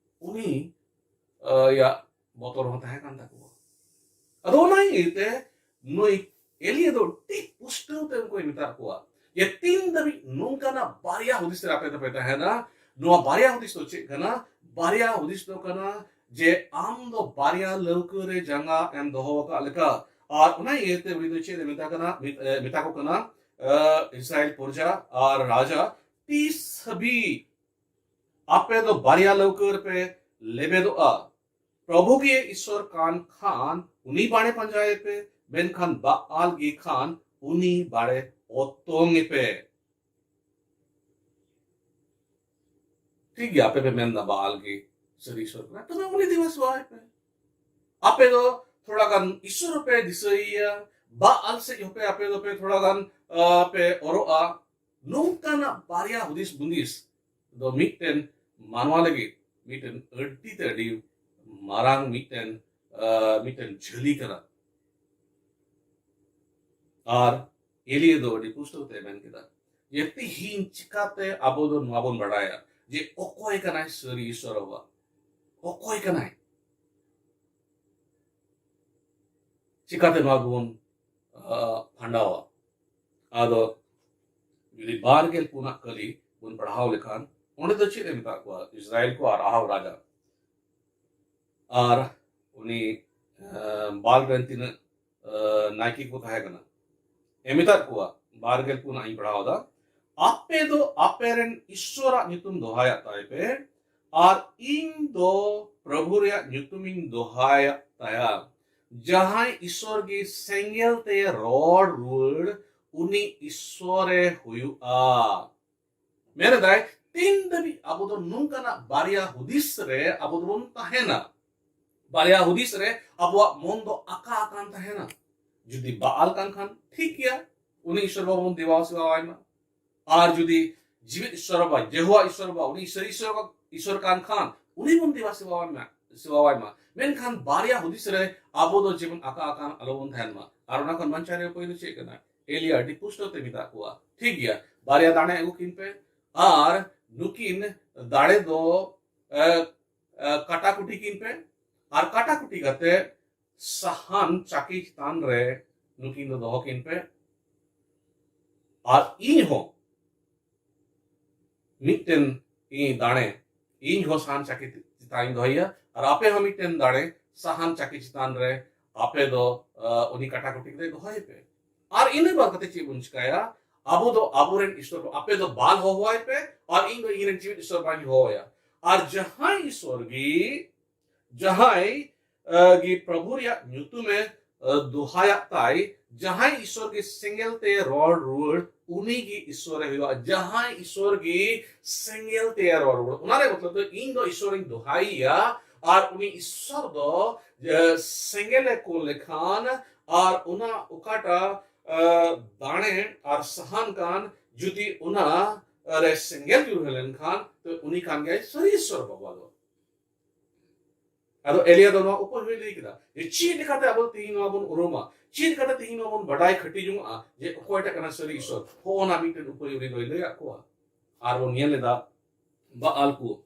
ᱩᱱᱤ, ᱟᱸ, ᱭᱟᱜ ᱵᱚᱛᱚᱨ ᱦᱚᱸ ᱛᱟᱦᱮᱸ ᱠᱟᱱ ᱛᱟᱠᱚᱣᱟ᱾ ᱟᱫᱚ ᱚᱱᱟ ᱤᱭᱟᱹᱛᱮ ᱱᱩᱭ ᱮᱞᱤᱭᱟ ᱫᱚ ᱟᱹᱰᱤ ᱯᱩᱥᱴᱟᱹᱣ ᱛᱮ ᱩᱱᱠᱩᱭ ᱢᱮᱛᱟᱫ ᱠᱚᱣᱟ ᱡᱮ ᱛᱤᱱ ᱫᱷᱟᱹᱵᱤᱡ ᱱᱚᱝᱠᱟᱱᱟᱜ ᱵᱟᱨᱭᱟ ᱦᱩᱫᱤᱥ ᱨᱮ ᱟᱯᱮ ᱫᱚᱯᱮ ᱛᱟᱦᱮᱱᱟ, ᱱᱚᱣᱟ ᱵᱟᱨᱭᱟ ᱦᱩᱫᱤᱥ ᱫᱚ ᱪᱮᱫ ᱠᱟᱱᱟ? ᱵᱟᱨᱭᱟ ᱦᱩᱫᱤᱥ ᱫᱚ ᱠᱟᱱᱟ ᱡᱮ ᱟᱢ ᱫᱚ ᱵᱟᱨᱭᱟ ᱞᱟᱹᱣᱠᱟᱹ ᱨᱮ ᱡᱟᱸᱜᱟ ᱮᱢ ᱫᱚᱦᱚ ᱟᱠᱟᱫ ᱞᱮᱠᱟ᱾ ᱟᱨ ᱚᱱᱟ ᱤᱭᱟᱹᱛᱮ ᱩᱱᱤ ᱫᱚ ᱪᱮᱫ ᱮ ᱢᱮᱛᱟ ᱠᱟᱱᱟ, ᱢᱮᱛ-, ᱮ, ᱢᱮᱛᱟ ᱠᱚ ᱠᱟᱱᱟ, ᱮ, ᱤᱥᱨᱟᱭᱮᱞ ᱯᱨᱚᱡᱟ ᱟᱨ ᱨᱟᱡᱟ, ᱛᱤᱥ ᱦᱟᱹᱵᱤᱡ ᱟᱯᱮ ᱫᱚ ᱵᱟᱨᱭᱟ ᱞᱟᱹᱣᱠᱟᱹ ᱨᱮᱯᱮ ᱞᱮᱵᱮᱫᱚᱜᱼᱟ? ᱯᱨᱚᱵᱷᱩ ᱜᱮ ᱤᱥᱚᱨ ᱠᱟᱱ ᱠᱷᱟᱱ ᱩᱱᱤ ᱵᱟᱲᱮ ᱯᱟᱸᱡᱟᱭᱮ ᱯᱮ, ᱢᱮᱱᱠᱷᱟᱱ ᱵᱟᱟᱞ ᱜᱮ ᱠᱷᱟᱱ ᱩᱱᱤ ᱵᱟᱲᱮ ᱚᱛᱚᱝ ᱮ ᱯᱮ᱾ ᱴᱷᱤᱠ ᱜᱮᱭᱟ, ᱟᱯᱮ ᱯᱮ ᱢᱮᱱᱫᱟ ᱵᱟᱟᱞ ᱜᱮ ᱥᱟᱹᱨᱤ ᱤᱥᱚᱨ ᱠᱟᱱᱟ, ᱛᱚᱵᱮ ᱩᱱᱤ ᱫᱮᱵᱟ ᱥᱮᱵᱟᱭ ᱯᱮ᱾ ᱟᱯᱮ ᱫᱚ ᱛᱷᱚᱲᱟ ᱜᱟᱱ ᱤᱥᱚᱨ ᱦᱚᱸᱯᱮ ᱫᱤᱥᱟᱹᱭᱮᱭᱟ, ᱵᱟᱟᱞ ᱥᱮᱫ ᱦᱚᱸᱯᱮ ᱟᱯᱮ ᱫᱚᱯᱮ ᱛᱷᱚᱲᱟ ᱜᱟᱱ, ᱟ, ᱯᱮ ᱚᱨᱚᱜᱼᱟ᱾ ᱱᱚᱝᱠᱟᱱᱟᱜ ᱵᱟᱨᱭᱟ ᱦᱩᱫᱤᱥ ᱵᱩᱸᱫᱤᱥ ᱫᱚ ᱢᱤᱫᱴᱮᱱ ᱢᱟᱱᱣᱟ ᱞᱟᱹᱜᱤᱫ ᱢᱤᱫᱴᱮᱱ ᱟᱹᱰᱤ ᱛᱮ ᱟᱹᱰᱤ ᱢᱟᱨᱟᱝ ᱢᱤᱫᱴᱮᱱ, ᱟ, ᱢᱤᱫᱴᱮᱱ ᱡᱷᱟᱹᱞᱤ ᱠᱟᱱᱟ᱾ ᱟᱨ ᱮᱞᱤᱭᱟ ᱫᱚ ᱟᱹᱰᱤ ᱯᱩᱥᱴᱟᱹᱣ ᱛᱮ ᱢᱮᱱ ᱠᱮᱫᱟ ᱡᱮ ᱛᱤᱦᱤᱧ ᱪᱤᱠᱟᱛᱮ ᱟᱵᱚ ᱫᱚ ᱱᱚᱣᱟ ᱵᱚᱱ ᱵᱟᱲᱟᱭᱟ ᱡᱮ ᱚᱠᱚᱭ ᱠᱟᱱᱟᱭ ᱥᱟᱹᱨᱤ ᱤᱥᱚᱨ ᱵᱟᱵᱟ, ᱚᱠᱚᱭ ᱠᱟᱱᱟᱭ? ᱪᱤᱠᱟᱛᱮ ᱱᱚᱣᱟ ᱵᱚᱱ, ᱟ, ᱯᱷᱟᱸᱰᱟᱣᱟ? ᱟᱫᱚ ᱡᱩᱫᱤ ᱵᱟᱨ ᱜᱮᱞ ᱯᱩᱱᱟᱜ ᱠᱟᱹᱞᱤ ᱵᱚᱱ ᱯᱟᱲᱦᱟᱣ ᱞᱮᱠᱷᱟᱱ, ᱚᱸᱰᱮ ᱫᱚ ᱪᱮᱫ ᱮ ᱢᱮᱛᱟᱜ ᱠᱚᱣᱟ? ᱤᱥᱨᱟᱭᱮᱞ ᱠᱚ ᱟᱨ ᱟᱦᱟᱵ ᱨᱟᱡᱟ᱾ ᱟᱨ ᱩᱱᱤ, ᱟ, ᱵᱟᱞ ᱨᱮᱱ ᱛᱤᱱᱟᱹᱜ, ᱟ, ᱱᱟᱭᱠᱮ ᱠᱚ ᱛᱟᱦᱮᱸ ᱠᱟᱱᱟ, ᱮ ᱢᱮᱛᱟᱫ ᱠᱚᱣᱟ, ᱵᱟᱨ ᱜᱮᱞ ᱯᱩᱱᱟᱜ ᱤᱧ ᱯᱟᱲᱦᱟᱣ ᱮᱫᱟ, ᱟᱯᱮ ᱫᱚ ᱟᱯᱮ ᱨᱮᱱ ᱤᱥᱚᱨᱟᱜ ᱧᱩᱛᱩᱢ ᱫᱚᱦᱟᱭᱟᱜ ᱛᱟᱭ ᱯᱮ, ᱟᱨ ᱤᱧ ᱫᱚ ᱯᱨᱚᱵᱷᱩ ᱨᱮᱭᱟᱜ ᱧᱩᱛᱩᱢᱤᱧ ᱫᱚᱦᱟᱭᱟᱜ ᱛᱟᱭᱟ᱾ ᱡᱟᱦᱟᱸᱭ ᱤᱥᱚᱨ ᱜᱮ ᱥᱮᱸᱜᱮᱞ ᱛᱮ ᱨᱚᱲ ᱨᱩᱣᱟᱹᱲ, ᱩᱱᱤ ᱤᱥᱚᱨᱮ ᱦᱩᱭᱩᱜᱼᱟ᱾ ᱢᱮᱱᱮᱫᱟᱭ, ᱛᱤᱱ ᱫᱷᱟᱹᱵᱤᱡ ᱟᱵᱚ ᱫᱚ ᱱᱚᱝᱠᱟᱱᱟᱜ ᱵᱟᱨᱭᱟ ᱦᱩᱫᱤᱥ ᱨᱮ ᱟᱵᱚ ᱫᱚᱵᱚᱱ ᱛᱟᱦᱮᱱᱟ, ᱵᱟᱨᱭᱟ ᱦᱩᱫᱤᱥ ᱨᱮ ᱟᱵᱚᱣᱟᱜ ᱢᱚᱱ ᱫᱚ ᱟᱠᱟ ᱟᱠᱟᱱ ᱛᱟᱦᱮᱱᱟ᱾ ᱡᱩᱫᱤ ᱵᱟᱟᱞ ᱠᱟᱱ ᱠᱷᱟᱱ ᱴᱷᱤᱠ ᱜᱮᱭᱟ, ᱩᱱᱤ ᱤᱥᱚᱨ ᱵᱟᱵᱟ ᱵᱚᱱ ᱫᱮᱵᱟ ᱥᱮᱵᱟᱣᱟᱭ ᱢᱟ᱾ ᱟᱨ ᱡᱩᱫᱤ ᱡᱤᱣᱮᱫ ᱤᱥᱚᱨ ᱵᱟᱵᱟ, ᱡᱮᱦᱳᱣᱟ ᱤᱥᱚᱨ ᱵᱟᱵᱟ, ᱩᱱᱤ ᱥᱟᱹᱨᱤ ᱤᱥᱚᱨ ᱵᱟ-, ᱤᱥᱚᱨ ᱠᱟᱱ ᱠᱷᱟᱱ ᱩᱱᱤ ᱵᱚᱱ ᱫᱮᱵᱟ ᱥᱮᱵᱟᱣᱟᱭ ᱢᱟ, ᱥᱮᱵᱟᱣᱟᱭ ᱢᱟ᱾ ᱢᱮᱱᱠᱷᱟᱱ ᱵᱟᱨᱭᱟ ᱦᱩᱫᱤᱥ ᱨᱮ ᱟᱵᱚ ᱫᱚ ᱡᱮᱢᱚᱱ ᱟᱠᱟ ᱟᱠᱟᱱ ᱟᱞᱚᱵᱚᱱ ᱛᱟᱦᱮᱱ ᱢᱟ᱾ ᱟᱨ ᱚᱱᱟ ᱠᱷᱚᱱ ᱵᱟᱧᱪᱟᱣ ᱨᱮᱭᱟᱜ ᱩᱯᱟᱹᱭ ᱫᱚ ᱪᱮᱫ ᱠᱟᱱᱟ? ᱮᱞᱤᱭᱟ ᱟᱹᱰᱤ ᱯᱩᱥᱴᱟᱹᱣ ᱛᱮ ᱢᱮᱛᱟᱜ ᱠᱚᱣᱟ, ᱴᱷᱤᱠ ᱜᱮᱭᱟ, ᱵᱟᱨᱭᱟ ᱫᱟᱲᱮ ᱟᱹᱜᱩ ᱠᱤᱱ ᱯᱮ, ᱟᱨ ᱱᱩᱠᱤᱱ ᱫᱟᱲᱮ ᱫᱚ, ᱮ, ᱮ, ᱠᱟᱴᱟ ᱠᱩᱴᱤ ᱠᱤᱱ ᱯᱮ, ᱟᱨ ᱠᱟᱴᱟᱠᱩᱴᱤ ᱠᱟᱛᱮ ᱥᱟᱦᱟᱱ ᱪᱟᱹᱠᱤ ᱪᱮᱛᱟᱱ ᱨᱮ ᱱᱩᱠᱤᱱ ᱫᱚ ᱫᱚᱦᱚ ᱠᱤᱱ ᱯᱮ᱾ ᱟᱨ ᱤᱧ ᱦᱚᱸ ᱢᱤᱫᱴᱮᱱ ᱤᱧ ᱫᱟᱲᱮ, ᱤᱧ ᱦᱚᱸ ᱥᱟᱦᱟᱱ ᱪᱟᱹᱠᱤ ᱪᱮᱛᱟᱱ ᱤᱧ ᱫᱚᱦᱚᱭᱟ, ᱟᱨ ᱟᱯᱮ ᱦᱚᱸ ᱢᱤᱫᱴᱮᱱ ᱫᱟᱲᱮ ᱥᱟᱦᱟᱱ ᱪᱟᱹᱠᱤ ᱪᱮᱛᱟᱱ ᱨᱮ ᱟᱯᱮ ᱫᱚ, ᱟᱸ, ᱩᱱᱤ ᱠᱟᱴᱟᱠᱩᱴᱤ ᱠᱟᱛᱮ ᱫᱚᱦᱚᱭᱮ ᱯᱮ᱾ ᱟᱨ ᱤᱱᱟᱹ ᱵᱟᱫ ᱠᱟᱛᱮ ᱪᱮᱫ ᱵᱚᱱ ᱪᱤᱠᱟᱭᱟ? ᱟᱵᱚ ᱫᱚ ᱟᱵᱚᱨᱮᱱ ᱤᱥᱚᱨ, ᱟᱯᱮ ᱫᱚ ᱵᱟᱞ ᱦᱚᱦᱚᱣᱟᱭ ᱯᱮ, ᱟᱨ ᱤᱧ ᱫᱚ ᱤᱧᱨᱮᱱ ᱡᱤᱣᱤᱫ ᱤᱥᱚᱨ ᱵᱟᱹᱧ ᱦᱚᱦᱚᱣᱟᱭᱟ᱾ ᱟᱨ ᱡᱟᱦᱟᱸᱭ ᱤᱥᱚᱨ ᱜᱮ, ᱡᱟᱦᱟᱸᱭ, ᱟᱸ, ᱜᱮ ᱯᱨᱚᱵᱷᱩ ᱨᱮᱭᱟᱜ ᱧᱩᱛᱩᱢᱮ, ᱟᱸ, ᱫᱚᱦᱟᱭᱟᱜ ᱛᱟᱭ, ᱡᱟᱦᱟᱸᱭ ᱤᱥᱚᱨ ᱜᱮ ᱥᱮᱸᱜᱮᱞ ᱛᱮ ᱨᱚᱲ ᱨᱩᱣᱟᱹᱲ, ᱩᱱᱤ ᱜᱮ ᱤᱥᱚᱨᱮ ᱦᱩᱭᱩᱜᱼᱟ᱾ ᱡᱟᱦᱟᱸᱭ ᱤᱥᱚᱨ ᱜᱮ ᱥᱮᱸᱜᱮᱞ ᱛᱮ ᱨᱚᱲ ᱨᱩᱣᱟᱹᱲ, ᱚᱱᱟ ᱨᱮ ᱢᱚᱛᱞᱚᱵ ᱫᱚ ᱤᱧ ᱫᱚ ᱤᱥᱚᱨᱤᱧ ᱫᱚᱦᱟᱭᱮᱭᱟ, ᱟᱨ ᱩᱱᱤ ᱤᱥᱚᱨ ᱫᱚ, ᱟᱸ, ᱥᱮᱸᱜᱮᱞᱮ ᱠᱩᱞ ᱞᱮᱠᱷᱟᱱ, ᱟᱨ ᱚᱱᱟ ᱚᱠᱟᱴᱟᱜ, ᱟᱸ, ᱫᱟᱲᱮ ᱟᱨ ᱥᱟᱦᱟᱱ ᱠᱟᱱ, ᱡᱩᱫᱤ ᱚᱱᱟ ᱨᱮ ᱥᱮᱸᱜᱮᱞ ᱧᱩᱨᱦᱟᱹ ᱞᱮᱱᱠᱷᱟᱱ, ᱛᱚ ᱩᱱᱤ ᱠᱟᱱ ᱜᱮᱭᱟᱭ ᱥᱟᱹᱨᱤ ᱤᱥᱚᱨ ᱵᱟᱵᱟ ᱫᱚ᱾ ᱟᱫᱚ ᱮᱞᱤᱭᱟ ᱫᱚ ᱱᱚᱣᱟ ᱩᱯᱟᱹᱭ ᱦᱚᱸᱭ ᱞᱟᱹᱭ ᱠᱮᱫᱟ ᱡᱮ ᱪᱮᱫ ᱞᱮᱠᱟᱛᱮ ᱟᱵᱚ ᱛᱮᱦᱮᱧ ᱱᱚᱣᱟ ᱵᱚᱱ ᱩᱨᱩᱢᱟ, ᱪᱮᱫ ᱞᱮᱠᱟᱛᱮ ᱛᱮᱦᱮᱧ ᱱᱚᱣᱟ ᱵᱚᱱ ᱵᱟᱰᱟᱭ ᱠᱷᱟᱹᱴᱤ ᱡᱚᱝᱚᱜᱼᱟ ᱡᱮ ᱚᱠᱚᱭᱴᱟᱜ ᱠᱟᱱᱟ ᱥᱟᱹᱨᱤ ᱤᱥᱚᱨ᱾ ᱦᱚᱸᱜᱼᱚ ᱱᱟ ᱢᱤᱫᱴᱮᱱ ᱩᱯᱟᱹᱭ ᱩᱱᱤ ᱫᱚᱭ ᱞᱟᱹᱭᱟᱫ ᱠᱚᱣᱟ᱾ ᱟᱨ ᱵᱚᱱ ᱧᱮᱞ ᱮᱫᱟ ᱵᱟᱟᱞ ᱠᱚ,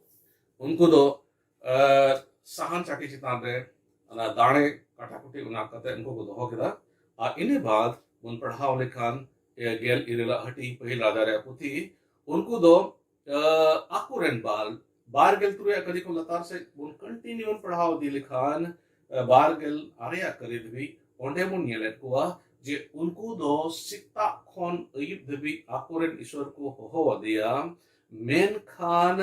ᱩᱱᱠᱩ ᱫᱚ, ᱟᱨ ᱥᱟᱦᱟᱱ ᱪᱟᱹᱠᱤ ᱪᱮᱛᱟᱱ ᱨᱮ ᱚᱱᱟ ᱫᱟᱲᱮ ᱠᱟᱴᱟᱠᱩᱴᱤ ᱚᱱᱟ ᱠᱟᱛᱮ ᱩᱱᱠᱩ ᱠᱚ ᱫᱚᱦᱚ ᱠᱮᱫᱟ᱾ ᱟᱨ ᱤᱱᱟᱹ ᱵᱟᱫ ᱵᱚᱱ ᱯᱟᱲᱦᱟᱣ ᱞᱮᱠᱷᱟᱱ, ᱮ, ᱜᱮᱞ ᱤᱨᱟᱹᱞᱟᱜ ᱦᱟᱹᱴᱤᱧ ᱯᱟᱹᱦᱤᱞ ᱨᱟᱡᱟ ᱨᱮᱭᱟᱜ ᱯᱩᱛᱷᱤ, ᱩᱱᱠᱩ ᱫᱚ, ᱟᱸ, ᱟᱠᱚᱨᱮᱱ ᱵᱟᱞ, ᱵᱟᱨ ᱜᱮᱞ ᱛᱩᱨᱩᱭ ᱟᱜ ᱠᱟᱹᱨᱤ ᱠᱚ ᱞᱟᱛᱟᱨ ᱥᱮᱫ ᱵᱚᱱ continue ᱵᱚᱱ ᱯᱟᱲᱦᱟᱣ ᱤᱫᱤ ᱞᱮᱠᱷᱟᱱ, ᱟᱸ, ᱵᱟᱨ ᱜᱮᱞ ᱟᱨᱮ ᱟᱜ ᱠᱟᱹᱨᱤ ᱫᱷᱟᱹᱵᱤᱡ ᱚᱸᱰᱮ ᱵᱚᱱ ᱧᱮᱞᱮᱫ ᱠᱚᱣᱟ ᱡᱮ ᱩᱱᱠᱩ ᱫᱚ ᱥᱮᱛᱟᱜ ᱠᱷᱚᱱ ᱟᱹᱭᱩᱵ ᱫᱷᱟᱹᱵᱤᱡ ᱟᱠᱚᱨᱮᱱ ᱤᱥᱚᱨ ᱠᱚ ᱦᱚᱦᱚ ᱟᱫᱮᱭᱟ, ᱢᱮᱱᱠᱷᱟᱱ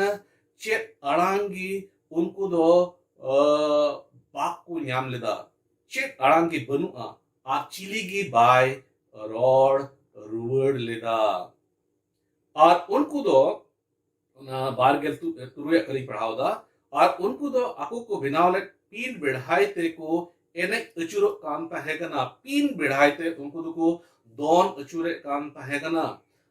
ᱪᱮᱫ ᱟᱲᱟᱝ ᱜᱮ ᱩᱱᱠᱩ ᱫᱚ, ᱟᱸ, ᱵᱟᱠᱚ ᱧᱟᱢ ᱞᱮᱫᱟ᱾ ᱪᱮᱫ ᱟᱲᱟᱝ ᱜᱮ ᱵᱟᱹᱱᱩᱜᱼᱟ, ᱟᱨ ᱪᱤᱞᱤ ᱜᱮ ᱵᱟᱭ ᱨᱚᱲ ᱨᱩᱣᱟᱹᱲ ᱞᱮᱫᱟ᱾ ᱟᱨ ᱩᱱᱠᱩ ᱫᱚ, ᱚᱱᱟ ᱵᱟᱨ ᱜᱮᱞ ᱛᱩᱨᱩᱭ ᱟᱜ ᱠᱟᱹᱨᱤᱧ ᱯᱟᱲᱦᱟᱣ ᱮᱫᱟ, ᱟᱨ ᱩᱱᱠᱩ ᱫᱚ ᱟᱠᱚ ᱠᱚ ᱵᱮᱱᱟᱣ ᱞᱮᱫ ᱯᱤᱱ ᱵᱮᱲᱦᱟᱭ ᱛᱮᱠᱚ ᱮᱱᱮᱡ ᱟᱹᱪᱩᱨᱚᱜ ᱠᱟᱱ ᱛᱟᱦᱮᱸ ᱠᱟᱱᱟ᱾ ᱯᱤᱱ ᱵᱮᱲᱦᱟᱭ ᱛᱮ ᱩᱱᱠᱩ ᱫᱚᱠᱚ ᱫᱚᱱ ᱟᱹᱪᱩᱨᱮᱫ ᱠᱟᱱ ᱛᱟᱦᱮᱸ ᱠᱟᱱᱟ᱾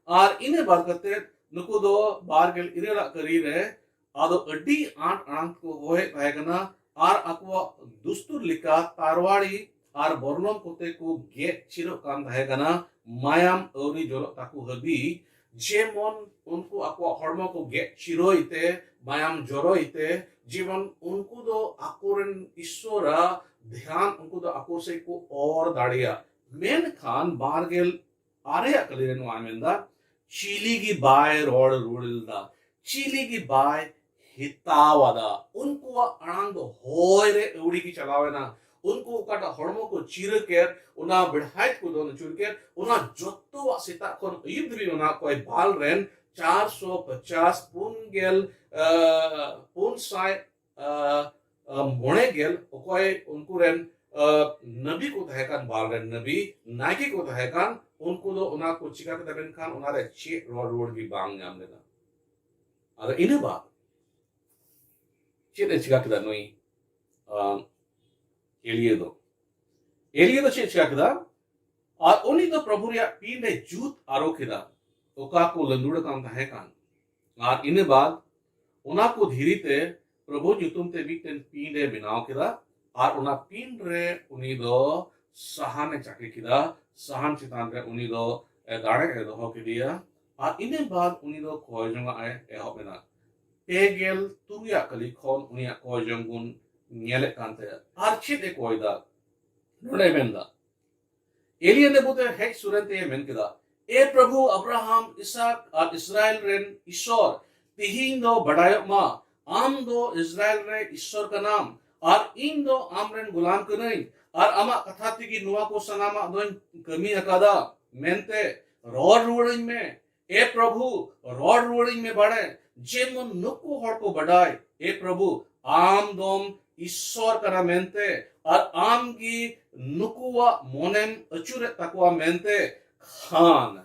ᱟᱨ ᱤᱱᱟᱹ ᱵᱟᱫ ᱠᱟᱛᱮ ᱱᱩᱠᱩ ᱫᱚ ᱵᱟᱨ ᱜᱮᱞ ᱤᱨᱟᱹᱞ ᱟᱜ ᱠᱟᱹᱨᱤ ᱨᱮ ᱟᱫᱚ ᱟᱹᱰᱤ ᱟᱸᱴ ᱟᱲᱟᱝ ᱛᱮᱠᱚ ᱦᱚᱦᱚᱭᱮᱫ ᱛᱟᱦᱮᱸ ᱠᱟᱱᱟ, ᱟᱨ ᱟᱠᱚᱣᱟᱜ ᱫᱩᱥᱛᱩᱨ ᱞᱮᱠᱟ ᱛᱟᱨᱣᱟᱲᱤ ᱟᱨ ᱵᱚᱨᱱᱚᱢ ᱠᱚᱛᱮ ᱠᱚ ᱜᱮᱫ ᱪᱤᱨᱚᱜ ᱠᱟᱱ ᱛᱟᱦᱮᱸ ᱠᱟᱱᱟ, ᱢᱟᱭᱟᱢ ᱟᱹᱣᱨᱤ ᱡᱚᱨᱚᱜ ᱛᱟᱠᱚ ᱦᱟᱹᱵᱤᱡ᱾ ᱡᱮᱢᱚᱱ ᱩᱱᱠᱩ ᱟᱠᱚᱣᱟᱜ ᱦᱚᱲᱢᱚ ᱠᱚ ᱜᱮᱫ ᱪᱤᱨᱟᱹᱭ ᱛᱮ, ᱢᱟᱭᱟᱢ ᱡᱚᱨᱚᱭ ᱛᱮ, ᱡᱮᱢᱚᱱ ᱩᱱᱠᱩ ᱫᱚ ᱟᱠᱚᱨᱮᱱ ᱤᱥᱥᱚᱨᱟᱜ ᱫᱷᱮᱭᱟᱱ ᱩᱱᱠᱩ ᱫᱚ ᱟᱠᱚ ᱥᱮᱫ ᱠᱚ ᱚᱨ ᱫᱟᱲᱮᱭᱟᱜ᱾ ᱢᱮᱱᱠᱷᱟᱱ ᱵᱟᱨ ᱜᱮᱞ ᱟᱨᱮᱭᱟᱜ ᱠᱟᱹᱞᱤ ᱨᱮ ᱱᱚᱣᱟ ᱢᱮᱱᱫᱟ, ᱪᱤᱞᱤ ᱜᱮ ᱵᱟᱭ ᱨᱚᱲ ᱨᱩᱣᱟᱹᱲ ᱞᱮᱫᱟ, ᱪᱤᱞᱤ ᱜᱮ ᱵᱟᱭ ᱦᱮᱛᱟᱣ ᱟᱫᱟ᱾ ᱩᱱᱠᱩᱣᱟᱜ ᱟᱲᱟᱝ ᱫᱚ ᱦᱚᱭ ᱨᱮ ᱟᱹᱣᱲᱤ ᱜᱮ ᱪᱟᱞᱟᱣ ᱮᱱᱟ᱾ ᱩᱱᱠᱩ ᱚᱠᱟᱴᱟᱜ ᱦᱚᱲᱢᱚ ᱠᱚ ᱪᱤᱨᱟᱹ ᱠᱮᱫ, ᱚᱱᱟ ᱵᱮᱲᱦᱟᱭ ᱛᱮᱠᱚ ᱫᱚᱱ ᱟᱹᱪᱩᱨ ᱠᱮᱫ, ᱚᱱᱟ ᱡᱚᱛᱚᱣᱟᱜ ᱥᱮᱛᱟᱜ ᱠᱷᱚᱱ ᱟᱹᱭᱩᱵ ᱫᱷᱟᱹᱵᱤᱡ ᱚᱱᱟ ᱠᱚᱭ ᱵᱟᱞ ᱨᱮᱱ ᱪᱟᱨᱥᱚ ᱯᱚᱪᱟᱥ, ᱯᱩᱱ ᱜᱮᱞ, ᱟᱸ, ᱯᱩᱱ ᱥᱟᱭ, ᱟᱸ, ᱟᱸ, ᱢᱚᱬᱮ ᱜᱮᱞ ᱚᱠᱚᱭ ᱩᱱᱠᱩ ᱨᱮᱱ, ᱟᱸ, ᱱᱟᱵᱤ ᱠᱚ ᱛᱟᱦᱮᱸ ᱠᱟᱱ, ᱵᱟᱞ ᱨᱮᱱ ᱱᱟᱵᱤ, ᱱᱟᱭᱠᱮ ᱠᱚ ᱛᱟᱦᱮᱸ ᱠᱟᱱ, ᱩᱱᱠᱩ ᱫᱚ ᱚᱱᱟ ᱠᱚ ᱪᱤᱠᱟ ᱠᱮᱫᱟ? ᱢᱮᱱᱠᱷᱟᱱ ᱚᱱᱟ ᱨᱮ ᱪᱮᱫ ᱨᱚᱲ ᱨᱩᱣᱟᱹᱲ ᱜᱮ ᱵᱟᱝ ᱧᱟᱢ ᱞᱮᱱᱟ᱾ ᱟᱫᱚ ᱤᱱᱟᱹ ᱵᱟᱫ ᱪᱮᱫ ᱮ ᱪᱤᱠᱟ ᱠᱮᱫᱟ ᱱᱩᱭ, ᱟᱸ, ᱮᱞᱤᱭᱟᱹ ᱫᱚ? ᱮᱞᱤᱭᱟᱹ ᱫᱚ ᱪᱮᱫ ᱮ ᱪᱤᱠᱟ ᱠᱮᱫᱟ? ᱟᱨ ᱩᱱᱤ ᱫᱚ ᱯᱨᱚᱵᱷᱩ ᱨᱮᱭᱟᱜ ᱯᱤᱸᱰ ᱮ ᱡᱩᱛ ᱟᱨᱚ ᱠᱮᱫᱟ, ᱚᱠᱟ ᱠᱚ ᱞᱟᱹᱸᱫᱩᱲ ᱟᱠᱟᱱ ᱛᱟᱦᱮᱸ ᱠᱟᱱ᱾ ᱟᱨ ᱤᱱᱟᱹ ᱵᱟᱫ ᱚᱱᱟ ᱠᱚ ᱫᱷᱤᱨᱤ ᱛᱮ ᱯᱨᱚᱵᱷᱩ ᱧᱩᱛᱩᱢ ᱛᱮ ᱢᱤᱫᱴᱮᱱ ᱯᱤᱸᱰ ᱮ ᱵᱮᱱᱟᱣ ᱠᱮᱫᱟ᱾ ᱟᱨ ᱚᱱᱟ ᱯᱤᱸᱰ ᱨᱮ ᱩᱱᱤ ᱫᱚ ᱥᱟᱦᱟᱱ ᱮ ᱪᱟᱹᱠᱤ ᱠᱮᱫᱟ᱾ ᱥᱟᱦᱟᱱ ᱪᱮᱛᱟᱱ ᱨᱮ ᱩᱱᱤ ᱫᱚ, ᱮ, ᱫᱟᱲᱮ ᱮ ᱫᱚᱦᱚ ᱠᱮᱫᱮᱭᱟ᱾ ᱟᱨ ᱤᱱᱟᱹ ᱵᱟᱫ ᱩᱱᱤ ᱫᱚ ᱠᱚᱭ ᱡᱚᱝᱟᱜ ᱮ ᱮᱦᱚᱵ ᱮᱱᱟ᱾ ᱯᱮ ᱜᱮᱞ ᱛᱩᱨᱩᱭᱟᱜ ᱠᱟᱹᱞᱤ ᱠᱷᱚᱱ ᱩᱱᱤᱭᱟᱜ ᱠᱚᱭ ᱡᱚᱝ ᱵᱚᱱ ᱧᱮᱞᱮᱫ ᱠᱟᱱ ᱛᱟᱭᱟ᱾ ᱟᱨ ᱪᱮᱫ ᱮ ᱠᱚᱭ ᱫᱟ? ᱱᱚᱰᱮ ᱢᱮᱱᱫᱟ, ᱮᱞᱤᱭᱟ ᱫᱮᱵᱩ ᱛᱮ ᱦᱮᱡ ᱥᱩᱨᱮᱱ ᱛᱮᱭ ᱢᱮᱱ ᱠᱮᱫᱟ, "ᱮ ᱯᱨᱚᱵᱷᱩ ᱟᱵᱨᱟᱦᱟᱢ, ᱤᱥᱟᱠ ᱟᱨ ᱤᱥᱨᱟᱭᱮᱞ ᱨᱮᱱ ᱤᱥᱚᱨ, ᱛᱤᱦᱤᱧ ᱫᱚ ᱵᱟᱰᱟᱭᱚᱜ ᱢᱟ, ᱟᱢ ᱫᱚ ᱤᱥᱨᱟᱭᱮᱞ ᱨᱮ ᱤᱥᱚᱨ ᱠᱟᱱᱟᱢ, ᱟᱨ ᱤᱧ ᱫᱚ ᱟᱢ ᱨᱮᱱ ᱜᱩᱞᱟᱢ ᱠᱟᱹᱱᱟᱹᱧ, ᱟᱨ ᱟᱢᱟᱜ ᱠᱟᱛᱷᱟ ᱛᱮᱜᱮ ᱱᱚᱣᱟ ᱠᱚ ᱥᱟᱱᱟᱢᱟᱜ ᱫᱚᱧ ᱠᱟᱹᱢᱤ ᱟᱠᱟᱫᱟ ᱢᱮᱱᱛᱮ ᱨᱚᱲ ᱨᱩᱣᱟᱹᱲᱟᱹᱧ ᱢᱮ᱾ ᱮ ᱯᱨᱚᱵᱷᱩ, ᱨᱚᱲ ᱨᱩᱣᱟᱹᱲᱟᱹᱧ ᱢᱮ ᱵᱟᱲᱮ, ᱡᱮᱢᱚᱱ ᱱᱩᱠᱩ ᱦᱚᱲ ᱠᱚ ᱵᱟᱰᱟᱭ᱾ ᱮ ᱯᱨᱚᱵᱷᱩ, ᱟᱢ ᱫᱚᱢ ᱤᱥᱥᱚᱨ ᱠᱟᱱᱟ ᱢᱮᱱᱛᱮ, ᱟᱨ ᱟᱢ ᱜᱮ ᱱᱩᱠᱩᱣᱟᱜ ᱢᱚᱱᱮᱢ ᱟᱹᱪᱩᱨᱮᱫ ᱛᱟᱠᱚᱣᱟ ᱢᱮᱱᱛᱮ ᱠᱷᱟᱱ᱾"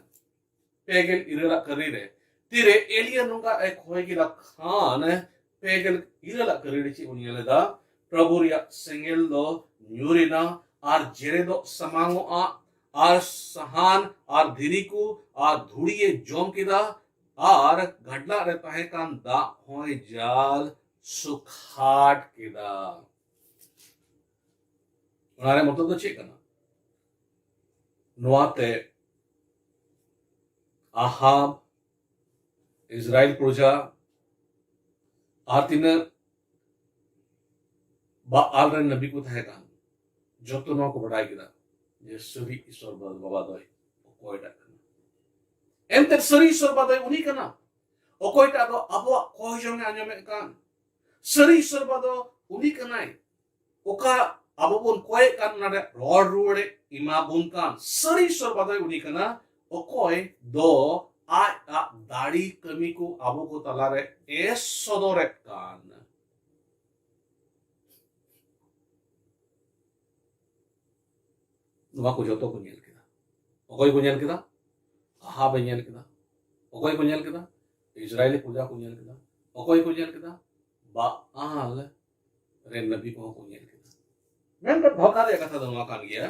ᱯᱮ ᱜᱮᱞ ᱤᱨᱟᱹᱞᱟᱜ ᱠᱟᱹᱨᱤ ᱨᱮ ᱛᱤᱨᱮ ᱮᱞᱤᱭᱟ ᱱᱚᱝᱠᱟ ᱮ ᱠᱷᱚᱭ ᱠᱮᱫᱟ ᱠᱷᱟᱱ, ᱯᱮ ᱜᱮᱞ ᱤᱨᱟᱹᱞᱟᱜ ᱠᱟᱹᱨᱤ ᱨᱮ ᱪᱮᱫ ᱵᱚᱱ ᱧᱮᱞ ᱮᱫᱟ? ᱯᱨᱚᱵᱷᱩ ᱨᱮᱭᱟᱜ ᱥᱮᱸᱜᱮᱞ ᱫᱚ ᱧᱩᱨ ᱮᱱᱟ, ᱟᱨ ᱡᱮᱨᱮᱫᱚᱜ ᱥᱟᱢᱟᱝᱚᱜᱼᱟ, ᱟᱨ ᱥᱟᱦᱟᱱ ᱟᱨ ᱫᱷᱤᱨᱤ ᱠᱚ ᱟᱨ ᱫᱷᱩᱲᱤᱭᱮ ᱡᱚᱢ ᱠᱮᱫᱟ, ᱟᱨ ᱜᱟᱰᱞᱟᱜ ᱨᱮ ᱛᱟᱦᱮᱸ ᱠᱟᱱ ᱫᱟᱜ ᱦᱚᱸᱭ ᱡᱟᱞ ᱥᱩᱠᱷᱟᱴ ᱠᱮᱫᱟ᱾ ᱚᱱᱟ ᱨᱮ ᱢᱚᱛᱞᱚᱵ ᱫᱚ ᱪᱮᱫ ᱠᱟᱱᱟ? ᱱᱚᱣᱟᱛᱮ ᱟᱦᱟᱵ ᱤᱥᱨᱟᱭᱮᱞ ᱯᱨᱚᱡᱟ ᱟᱨ ᱛᱤᱱᱟᱹᱜ ᱵᱟᱟᱞ ᱨᱮᱱ ᱱᱟᱵᱤ ᱠᱚ ᱛᱟᱦᱮᱸ ᱠᱟᱱ, ᱡᱚᱛᱚ ᱱᱚᱣᱟ ᱠᱚ ᱵᱟᱰᱟᱭ ᱠᱮᱫᱟ ᱡᱮ ᱥᱟᱹᱨᱤ ᱤᱥᱚᱨ ᱵᱟᱵᱟ ᱫᱚᱭ ᱚᱠᱚᱭᱴᱟᱜ ᱠᱟᱱᱟ᱾ ᱮᱱᱛᱮ ᱥᱟᱹᱨᱤ ᱤᱥᱚᱨ ᱵᱟᱵᱟ ᱫᱚᱭ ᱩᱱᱤ ᱠᱟᱱᱟ, ᱚᱠᱚᱭᱴᱟᱜ ᱫᱚ ᱟᱵᱚᱣᱟᱜ ᱠᱚᱭ ᱡᱚᱝ ᱮ ᱟᱸᱡᱚᱢᱮᱫ ᱠᱟᱱ᱾ ᱥᱟᱹᱨᱤ ᱤᱥᱚᱨ ᱵᱟᱵᱟ ᱫᱚ ᱩᱱᱤ ᱠᱟᱱᱟᱭ, ᱚᱠᱟ ᱟᱵᱚ ᱵᱚᱱ ᱠᱚᱭᱮᱫ ᱠᱟᱱ, ᱚᱱᱟ ᱨᱮ ᱨᱚᱲ ᱨᱩᱣᱟᱹᱲᱮ ᱮᱢᱟ ᱵᱚᱱ ᱠᱟᱱ᱾ ᱥᱟᱹᱨᱤ ᱤᱥᱚᱨ ᱵᱟᱵᱟ ᱫᱚᱭ ᱩᱱᱤ ᱠᱟᱱᱟ, ᱚᱠᱚᱭ ᱫᱚ ᱟᱡ ᱟᱜ ᱫᱟᱲᱮ ᱠᱟᱹᱢᱤ ᱠᱚ ᱟᱵᱚ ᱠᱚ ᱛᱟᱞᱟᱨᱮ ᱮ ᱥᱚᱫᱚᱨᱮᱫ ᱠᱟᱱ᱾ ᱱᱚᱣᱟ ᱠᱚ ᱡᱚᱛᱚ ᱠᱚ ᱧᱮᱞ ᱠᱮᱫᱟ᱾ ᱚᱠᱚᱭ ᱠᱚ ᱧᱮᱞ ᱠᱮᱫᱟ? ᱟᱦᱟᱵ ᱮ ᱧᱮᱞ ᱠᱮᱫᱟ᱾ ᱚᱠᱚᱭ ᱠᱚ ᱧᱮᱞ ᱠᱮᱫᱟ? ᱤᱥᱨᱟᱭᱮᱞᱤ ᱯᱨᱚᱡᱟ ᱠᱚ ᱧᱮᱞ ᱠᱮᱫᱟ᱾ ᱚᱠᱚᱭ ᱠᱚ ᱧᱮᱞ ᱠᱮᱫᱟ? ᱵᱟᱟᱞ ᱨᱮᱱ ᱱᱟᱵᱤ ᱠᱚᱦᱚᱸ ᱠᱚ ᱧᱮᱞ ᱠᱮᱫᱟ᱾ ᱢᱮᱱᱠᱷᱟᱱ ᱫᱷᱚᱠᱟ ᱨᱮᱭᱟᱜ ᱠᱟᱛᱷᱟ ᱫᱚ ᱱᱚᱣᱟ ᱠᱟᱱ ᱜᱮᱭᱟ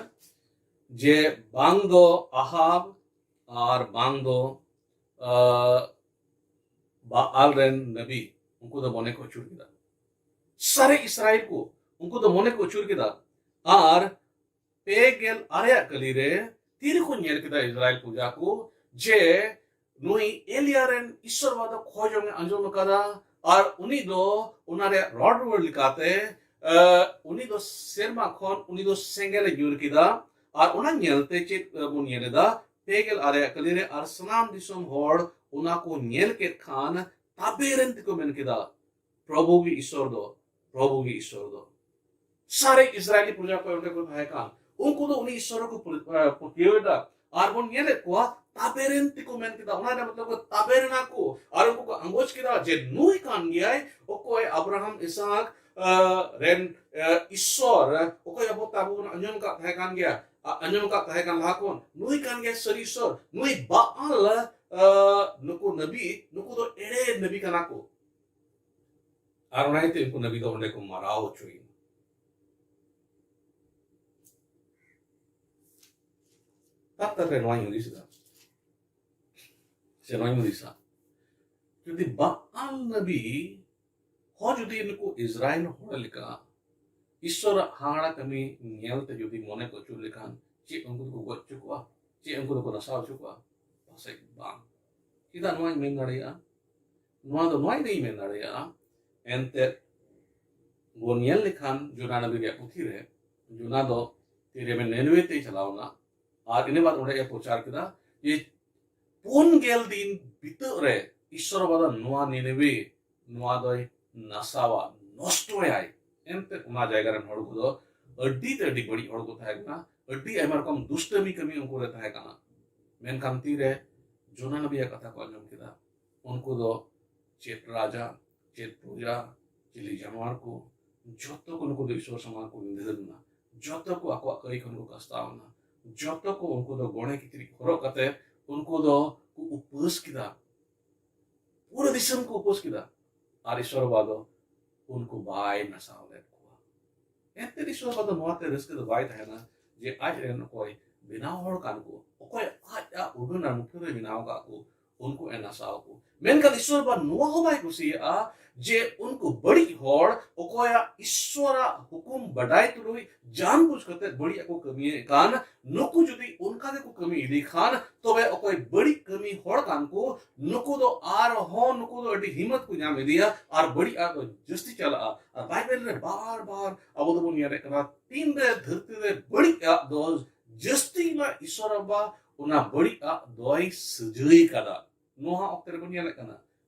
ᱡᱮ ᱵᱟᱝ ᱫᱚ ᱟᱦᱟᱵ ᱟᱨ ᱵᱟᱝ ᱫᱚ, ᱟᱸ, ᱵᱟᱟᱞ ᱨᱮᱱ ᱱᱟᱵᱤ, ᱩᱱᱠᱩ ᱫᱚ ᱢᱚᱱᱮ ᱠᱚ ᱟᱹᱪᱩᱨ ᱠᱮᱫᱟ᱾ ᱥᱟᱨᱮ ᱤᱥᱨᱟᱭᱮᱞ ᱠᱚ, ᱩᱱᱠᱩ ᱫᱚ ᱢᱚᱱᱮ ᱠᱚ ᱟᱹᱪᱩᱨ ᱠᱮᱫᱟ᱾ ᱟᱨ ᱯᱮ ᱜᱮᱞ ᱟᱨᱮᱭᱟᱜ ᱠᱟᱹᱞᱤ ᱨᱮ ᱛᱤᱨᱮᱠᱚ ᱧᱮᱞ ᱠᱮᱫᱟ ᱤᱥᱨᱟᱭᱮᱞ ᱯᱨᱚᱡᱟ ᱠᱚ ᱡᱮ ᱱᱩᱭ ᱮᱞᱤᱭᱟ ᱨᱮᱱ ᱤᱥᱚᱨ ᱵᱟᱵᱟ ᱫᱚ ᱠᱷᱚᱡᱚᱝ ᱮ ᱟᱸᱡᱚᱢ ᱟᱠᱟᱫᱟ, ᱟᱨ ᱩᱱᱤ ᱫᱚ ᱚᱱᱟ ᱨᱮᱭᱟᱜ ᱨᱚᱲ ᱨᱩᱣᱟᱹᱲ ᱞᱮᱠᱟᱛᱮ, ᱟᱸ, ᱩᱱᱤ ᱫᱚ ᱥᱮᱨᱢᱟ ᱠᱷᱚᱱ ᱩᱱᱤ ᱫᱚ ᱥᱮᱸᱜᱮᱞ ᱮ ᱧᱩᱨ ᱠᱮᱫᱟ᱾ ᱟᱨ ᱚᱱᱟ ᱧᱮᱞᱛᱮ ᱪᱮᱫ ᱵᱚᱱ ᱧᱮᱞ ᱮᱫᱟ? ᱯᱮ ᱜᱮᱞ ᱟᱨᱮᱭᱟᱜ ᱠᱟᱹᱞᱤ ᱨᱮ, ᱟᱨ ᱥᱟᱱᱟᱢ ᱫᱤᱥᱚᱢ ᱦᱚᱲ ᱚᱱᱟ ᱠᱚ ᱧᱮᱞ ᱠᱮᱫ ᱠᱷᱟᱱ ᱛᱟᱵᱮᱨᱮᱱ ᱛᱮᱠᱚ ᱢᱮᱱ ᱠᱮᱫᱟ, ᱯᱨᱚᱵᱷᱩ ᱜᱮ ᱤᱥᱚᱨ ᱫᱚ, ᱯᱨᱚᱵᱷᱩ ᱜᱮ ᱤᱥᱚᱨ ᱫᱚ᱾ ᱥᱟᱨᱮ ᱤᱥᱨᱟᱭᱮᱞᱤ ᱯᱨᱚᱡᱟ ᱠᱚ ᱚᱸᱰᱮ ᱠᱚ ᱛᱟᱦᱮᱸ ᱠᱟᱱ, ᱩᱱᱠᱩ ᱫᱚ ᱩᱱᱤ ᱤᱥᱚᱨ ᱨᱮᱠᱚ ᱯᱟᱹ-, ᱟᱸ, ᱯᱟᱹᱛᱭᱟᱹᱣ ᱮᱫᱟ᱾ ᱟᱨ ᱵᱚᱱ ᱧᱮᱞᱮᱫ ᱠᱚᱣᱟ ᱛᱟᱵᱮᱨᱮᱱ ᱛᱮᱠᱚ ᱢᱮᱱ ᱠᱮᱫᱟ, ᱚᱱᱟ ᱨᱮᱱᱟᱜ ᱢᱚᱛᱞᱚᱵ ᱠᱚ ᱛᱟᱵᱮᱨᱮᱱᱟ ᱠᱚ, ᱟᱨ ᱩᱱᱠᱩ ᱠᱚ ᱟᱸᱜᱚᱪ ᱠᱮᱫᱟ ᱡᱮ ᱱᱩᱭ ᱠᱟᱱ ᱜᱮᱭᱟᱭ, ᱚᱠᱚᱭ ᱟᱵᱨᱟᱦᱟᱢ ᱤᱥᱟᱠ, ᱟᱸ, ᱨᱮᱱ, ᱟᱸ, ᱤᱥᱚᱨ, ᱚᱠᱚᱭ ᱟᱵᱚ ᱛᱟᱵᱚ ᱵᱚᱱ ᱟᱸᱡᱚᱢ ᱟᱠᱟᱫ ᱛᱟᱦᱮᱸ ᱠᱟᱱ ᱜᱮᱭᱟ, ᱟ-, ᱟᱸᱡᱚᱢ ᱟᱠᱟᱫ ᱛᱟᱦᱮᱸ ᱠᱟᱱ ᱞᱟᱦᱟ ᱠᱷᱚᱱ, ᱱᱩᱭ ᱠᱟᱱ ᱜᱮᱭᱟᱭ ᱥᱟᱹᱨᱤ ᱤᱥᱚᱨ, ᱱᱩᱭ ᱵᱟᱟᱞ, ᱟᱸ, ᱱᱩᱠᱩ ᱱᱟᱵᱤ, ᱱᱩᱠᱩ ᱫᱚ ᱮᱲᱮ ᱱᱟᱵᱤ ᱠᱟᱱᱟ ᱠᱚ᱾ ᱟᱨ ᱚᱱᱟ ᱤᱭᱟᱹᱛᱮ ᱩᱱᱠᱩ ᱱᱟᱵᱤ ᱫᱚ ᱚᱸᱰᱮ ᱠᱚ ᱢᱟᱨᱟᱣ ᱦᱚᱪᱚᱭᱮᱱᱟ᱾ ᱛᱟᱨ ᱛᱟᱨᱯᱚᱨᱮ ᱱᱚᱣᱟᱧ ᱦᱩᱫᱤᱥ ᱮᱫᱟ, ᱥᱮ ᱱᱚᱣᱟᱧ ᱦᱩᱫᱤᱥᱟ, ᱡᱩᱫᱤ ᱵᱟᱟᱞ ᱱᱟᱵᱤ ᱦᱚᱸ ᱡᱩᱫᱤ ᱱᱩᱠᱩ ᱤᱥᱨᱟᱭᱮᱞ ᱦᱚᱲ ᱞᱮᱠᱟ ᱤᱥᱚᱨᱟᱜ ᱦᱟᱦᱟᱲᱟ ᱠᱟᱹᱢᱤ ᱧᱮᱞᱛᱮ ᱡᱩᱫᱤ ᱢᱚᱱᱮ ᱠᱚ ᱟᱹᱪᱩᱨ ᱞᱮᱠᱷᱟᱱ, ᱪᱮᱫ ᱩᱱᱠᱩ ᱫᱚᱠᱚ ᱜᱚᱡ ᱦᱚᱪᱚ ᱠᱚᱣᱟ? ᱪᱮᱫ ᱩᱱᱠᱩ ᱫᱚᱠᱚ ᱱᱟᱥᱟᱣ ᱦᱚᱪᱚ ᱠᱚᱣᱟ? ᱯᱟᱥᱮᱡ ᱵᱟᱝ᱾ ᱪᱮᱫᱟᱜ ᱱᱚᱣᱟᱧ ᱢᱮᱱ ᱫᱟᱲᱮᱭᱟᱜᱼᱟ? ᱱᱚᱣᱟ ᱫᱚ ᱱᱚᱣᱟ ᱤᱫᱤᱧ ᱢᱮᱱ ᱫᱟᱲᱮᱭᱟᱜᱼᱟ, ᱮᱱᱛᱮᱫ ᱵᱚᱱ ᱧᱮᱞ ᱞᱮᱠᱷᱟᱱ ᱡᱳᱱᱟ ᱱᱟᱵᱤ ᱨᱮᱭᱟᱜ ᱯᱩᱛᱷᱤ ᱨᱮ ᱡᱳᱱᱟ ᱫᱚ ᱛᱤᱨᱮ ᱱᱤᱱᱤᱣᱮ ᱛᱮᱭ ᱪᱟᱞᱟᱣ ᱮᱱᱟ, ᱟᱨ ᱤᱱᱟᱹ ᱵᱟᱫ ᱚᱸᱰᱮ ᱮ ᱯᱨᱚᱪᱟᱨ ᱠᱮᱫᱟ ᱡᱮ ᱯᱩᱱ ᱜᱮᱞ ᱫᱤᱱ ᱵᱤᱛᱟᱹᱜ ᱨᱮ ᱤᱥᱥᱚᱨ ᱵᱟᱵᱟ ᱫᱚ ᱱᱚᱣᱟ ᱱᱤᱱᱤᱣᱮ, ᱱᱚᱣᱟ ᱫᱚᱭ ᱱᱟᱥᱟᱣᱟ, ᱱᱚᱥᱴᱚᱭᱟᱭ᱾ ᱮᱱᱛᱮ ᱚᱱᱟ ᱡᱟᱭᱜᱟ ᱨᱮᱱ ᱦᱚᱲ ᱠᱚᱫᱚ ᱟᱹᱰᱤ ᱛᱮ ᱟᱹᱰᱤ ᱵᱟᱹᱲᱤᱡ ᱦᱚᱲ ᱠᱚ ᱛᱟᱦᱮᱸ ᱠᱟᱱᱟ, ᱟᱹᱰᱤ ᱟᱭᱢᱟ ᱨᱚᱠᱚᱢ ᱫᱩᱥᱴᱟᱹᱢᱤ ᱠᱟᱹᱢᱤ ᱩᱱᱠᱩ ᱨᱮ ᱛᱟᱦᱮᱸ ᱠᱟᱱᱟ᱾ ᱢᱮᱱᱠᱷᱟᱱ ᱛᱤᱨᱮ ᱡᱳᱱᱟ ᱱᱟᱵᱤᱭᱟᱜ ᱠᱟᱛᱷᱟ ᱠᱚ ᱟᱸᱡᱚᱢ ᱠᱮᱫᱟ, ᱩᱱᱠᱩ ᱫᱚ ᱪᱮᱫ ᱨᱟᱡᱟ, ᱪᱮᱫ ᱯᱨᱚᱡᱟ, ᱪᱤᱞᱤ ᱡᱟᱱᱣᱟᱨ ᱠᱚ, ᱡᱚᱛᱚ ᱠᱚ ᱱᱩᱠᱩ ᱫᱚ ᱤᱥᱥᱚᱨ ᱥᱟᱢᱟᱝ ᱠᱚ ᱱᱤᱫᱷᱟᱹᱱ ᱮᱱᱟ᱾ ᱡᱚᱛᱚ ᱠᱚ ᱟᱠᱚᱣᱟᱜ ᱠᱟᱹᱭ ᱠᱷᱚᱱ ᱠᱚ ᱠᱟᱥᱛᱟᱣ ᱮᱱᱟ᱾ ᱡᱚᱛᱚ ᱠᱚ ᱩᱱᱠᱩ ᱫᱚ ᱜᱚᱲᱮ ᱠᱤᱪᱨᱤᱡ ᱦᱚᱨᱚᱜ ᱠᱟᱛᱮ ᱩᱱᱠᱩ ᱫᱚ ᱠᱚ ᱩᱯᱟᱹᱥ ᱠᱮᱫᱟ᱾ ᱯᱩᱨᱟᱹ ᱫᱤᱥᱚᱢ ᱠᱚ ᱩᱯᱟᱹᱥ ᱠᱮᱫᱟ᱾ ᱟᱨ ᱤᱥᱥᱚᱨ ᱵᱟᱵᱟ ᱫᱚ ᱩᱱᱠᱩ ᱵᱟᱭ ᱱᱟᱥᱟᱣ ᱞᱮᱫ ᱠᱚᱣᱟ᱾ ᱮᱱᱛᱮ ᱤᱥᱥᱚᱨ ᱵᱟᱵᱟ ᱫᱚ ᱱᱚᱣᱟᱛᱮ ᱨᱟᱹᱥᱠᱟᱹ ᱫᱚ ᱵᱟᱭ ᱛᱟᱦᱮᱱᱟ ᱡᱮ ᱟᱡ ᱨᱮᱱ ᱚᱠᱚᱭ ᱵᱮᱱᱟᱣ ᱦᱚᱲ ᱠᱟᱱ ᱠᱚ, ᱚᱠᱚᱭ ᱟᱡ ᱟᱜ ᱩᱨᱜᱟᱹᱱ ᱟᱨ ᱢᱩᱴᱷᱟᱹᱱ ᱨᱮ ᱵᱮᱱᱟᱣ ᱟᱠᱟᱫ ᱠᱚ, ᱩᱱᱠᱩ ᱮ ᱱᱟᱥᱟᱣ ᱠᱚ᱾ ᱢᱮᱱᱠᱷᱟᱱ ᱤᱥᱥᱚᱨ ᱵᱟᱵᱟ ᱱᱚᱣᱟ ᱦᱚᱸ ᱵᱟᱭ ᱠᱩᱥᱤᱭᱟᱜᱼᱟ ᱡᱮ ᱩᱱᱠᱩ ᱵᱟᱹᱲᱤᱡ ᱦᱚᱲ, ᱚᱠᱚᱭᱟᱜ ᱤᱥᱥᱚᱨᱟᱜ ᱦᱩᱠᱩᱢ ᱵᱟᱰᱟᱭ ᱛᱩᱞᱩᱡ ᱡᱟᱱᱵᱩᱡ ᱠᱟᱛᱮ ᱵᱟᱹᱲᱤᱡ ᱟᱜ ᱠᱚ ᱠᱟᱹᱢᱤᱭᱮᱫ ᱠᱟᱱ, ᱱᱩᱠᱩ ᱡᱩᱫᱤ ᱚᱱᱠᱟ ᱜᱮᱠᱚ ᱠᱟᱹᱢᱤ ᱤᱫᱤ ᱠᱷᱟᱱ, ᱛᱚᱵᱮ ᱚᱠᱚᱭ ᱵᱟᱹᱲᱤᱡ ᱠᱟᱹᱢᱤ ᱦᱚᱲ ᱠᱟᱱ ᱠᱚ, ᱱᱩᱠᱩ ᱫᱚ ᱟᱨᱦᱚᱸ ᱱᱩᱠᱩ ᱫᱚ ᱟᱹᱰᱤ ᱦᱤᱢᱢᱚᱛ ᱠᱚ ᱧᱟᱢ ᱤᱫᱤᱭᱟ ᱟᱨ ᱵᱟᱹᱲᱤᱡ ᱟᱜ ᱫᱚ ᱡᱟᱹᱥᱛᱤ ᱪᱟᱞᱟᱜᱼᱟ᱾ ᱟᱨ ᱵᱟᱭᱵᱮᱞ ᱨᱮ ᱵᱟᱨ ᱵᱟᱨ ᱟᱵᱚ ᱫᱚᱵᱚᱱ ᱧᱮᱞᱮᱫ ᱠᱟᱱᱟ, ᱛᱤᱱᱨᱮ ᱫᱷᱟᱹᱨᱛᱤ ᱨᱮ ᱵᱟᱹᱲᱤᱡ ᱟᱜ ᱫᱚ ᱡᱟᱹᱥᱛᱤ ᱢᱟ ᱤᱥᱥᱚᱨ ᱵᱟᱵᱟ ᱚᱱᱟ ᱵᱟᱹᱲᱤᱡ ᱟᱜ ᱫᱚᱭ ᱥᱟᱹᱡᱟᱹᱭ ᱠᱟᱫᱟ᱾ ᱱᱚᱣᱟ ᱚᱠᱛᱮ ᱨᱮᱵᱚᱱ ᱧᱮᱞᱮᱫ ᱠᱟᱱᱟ,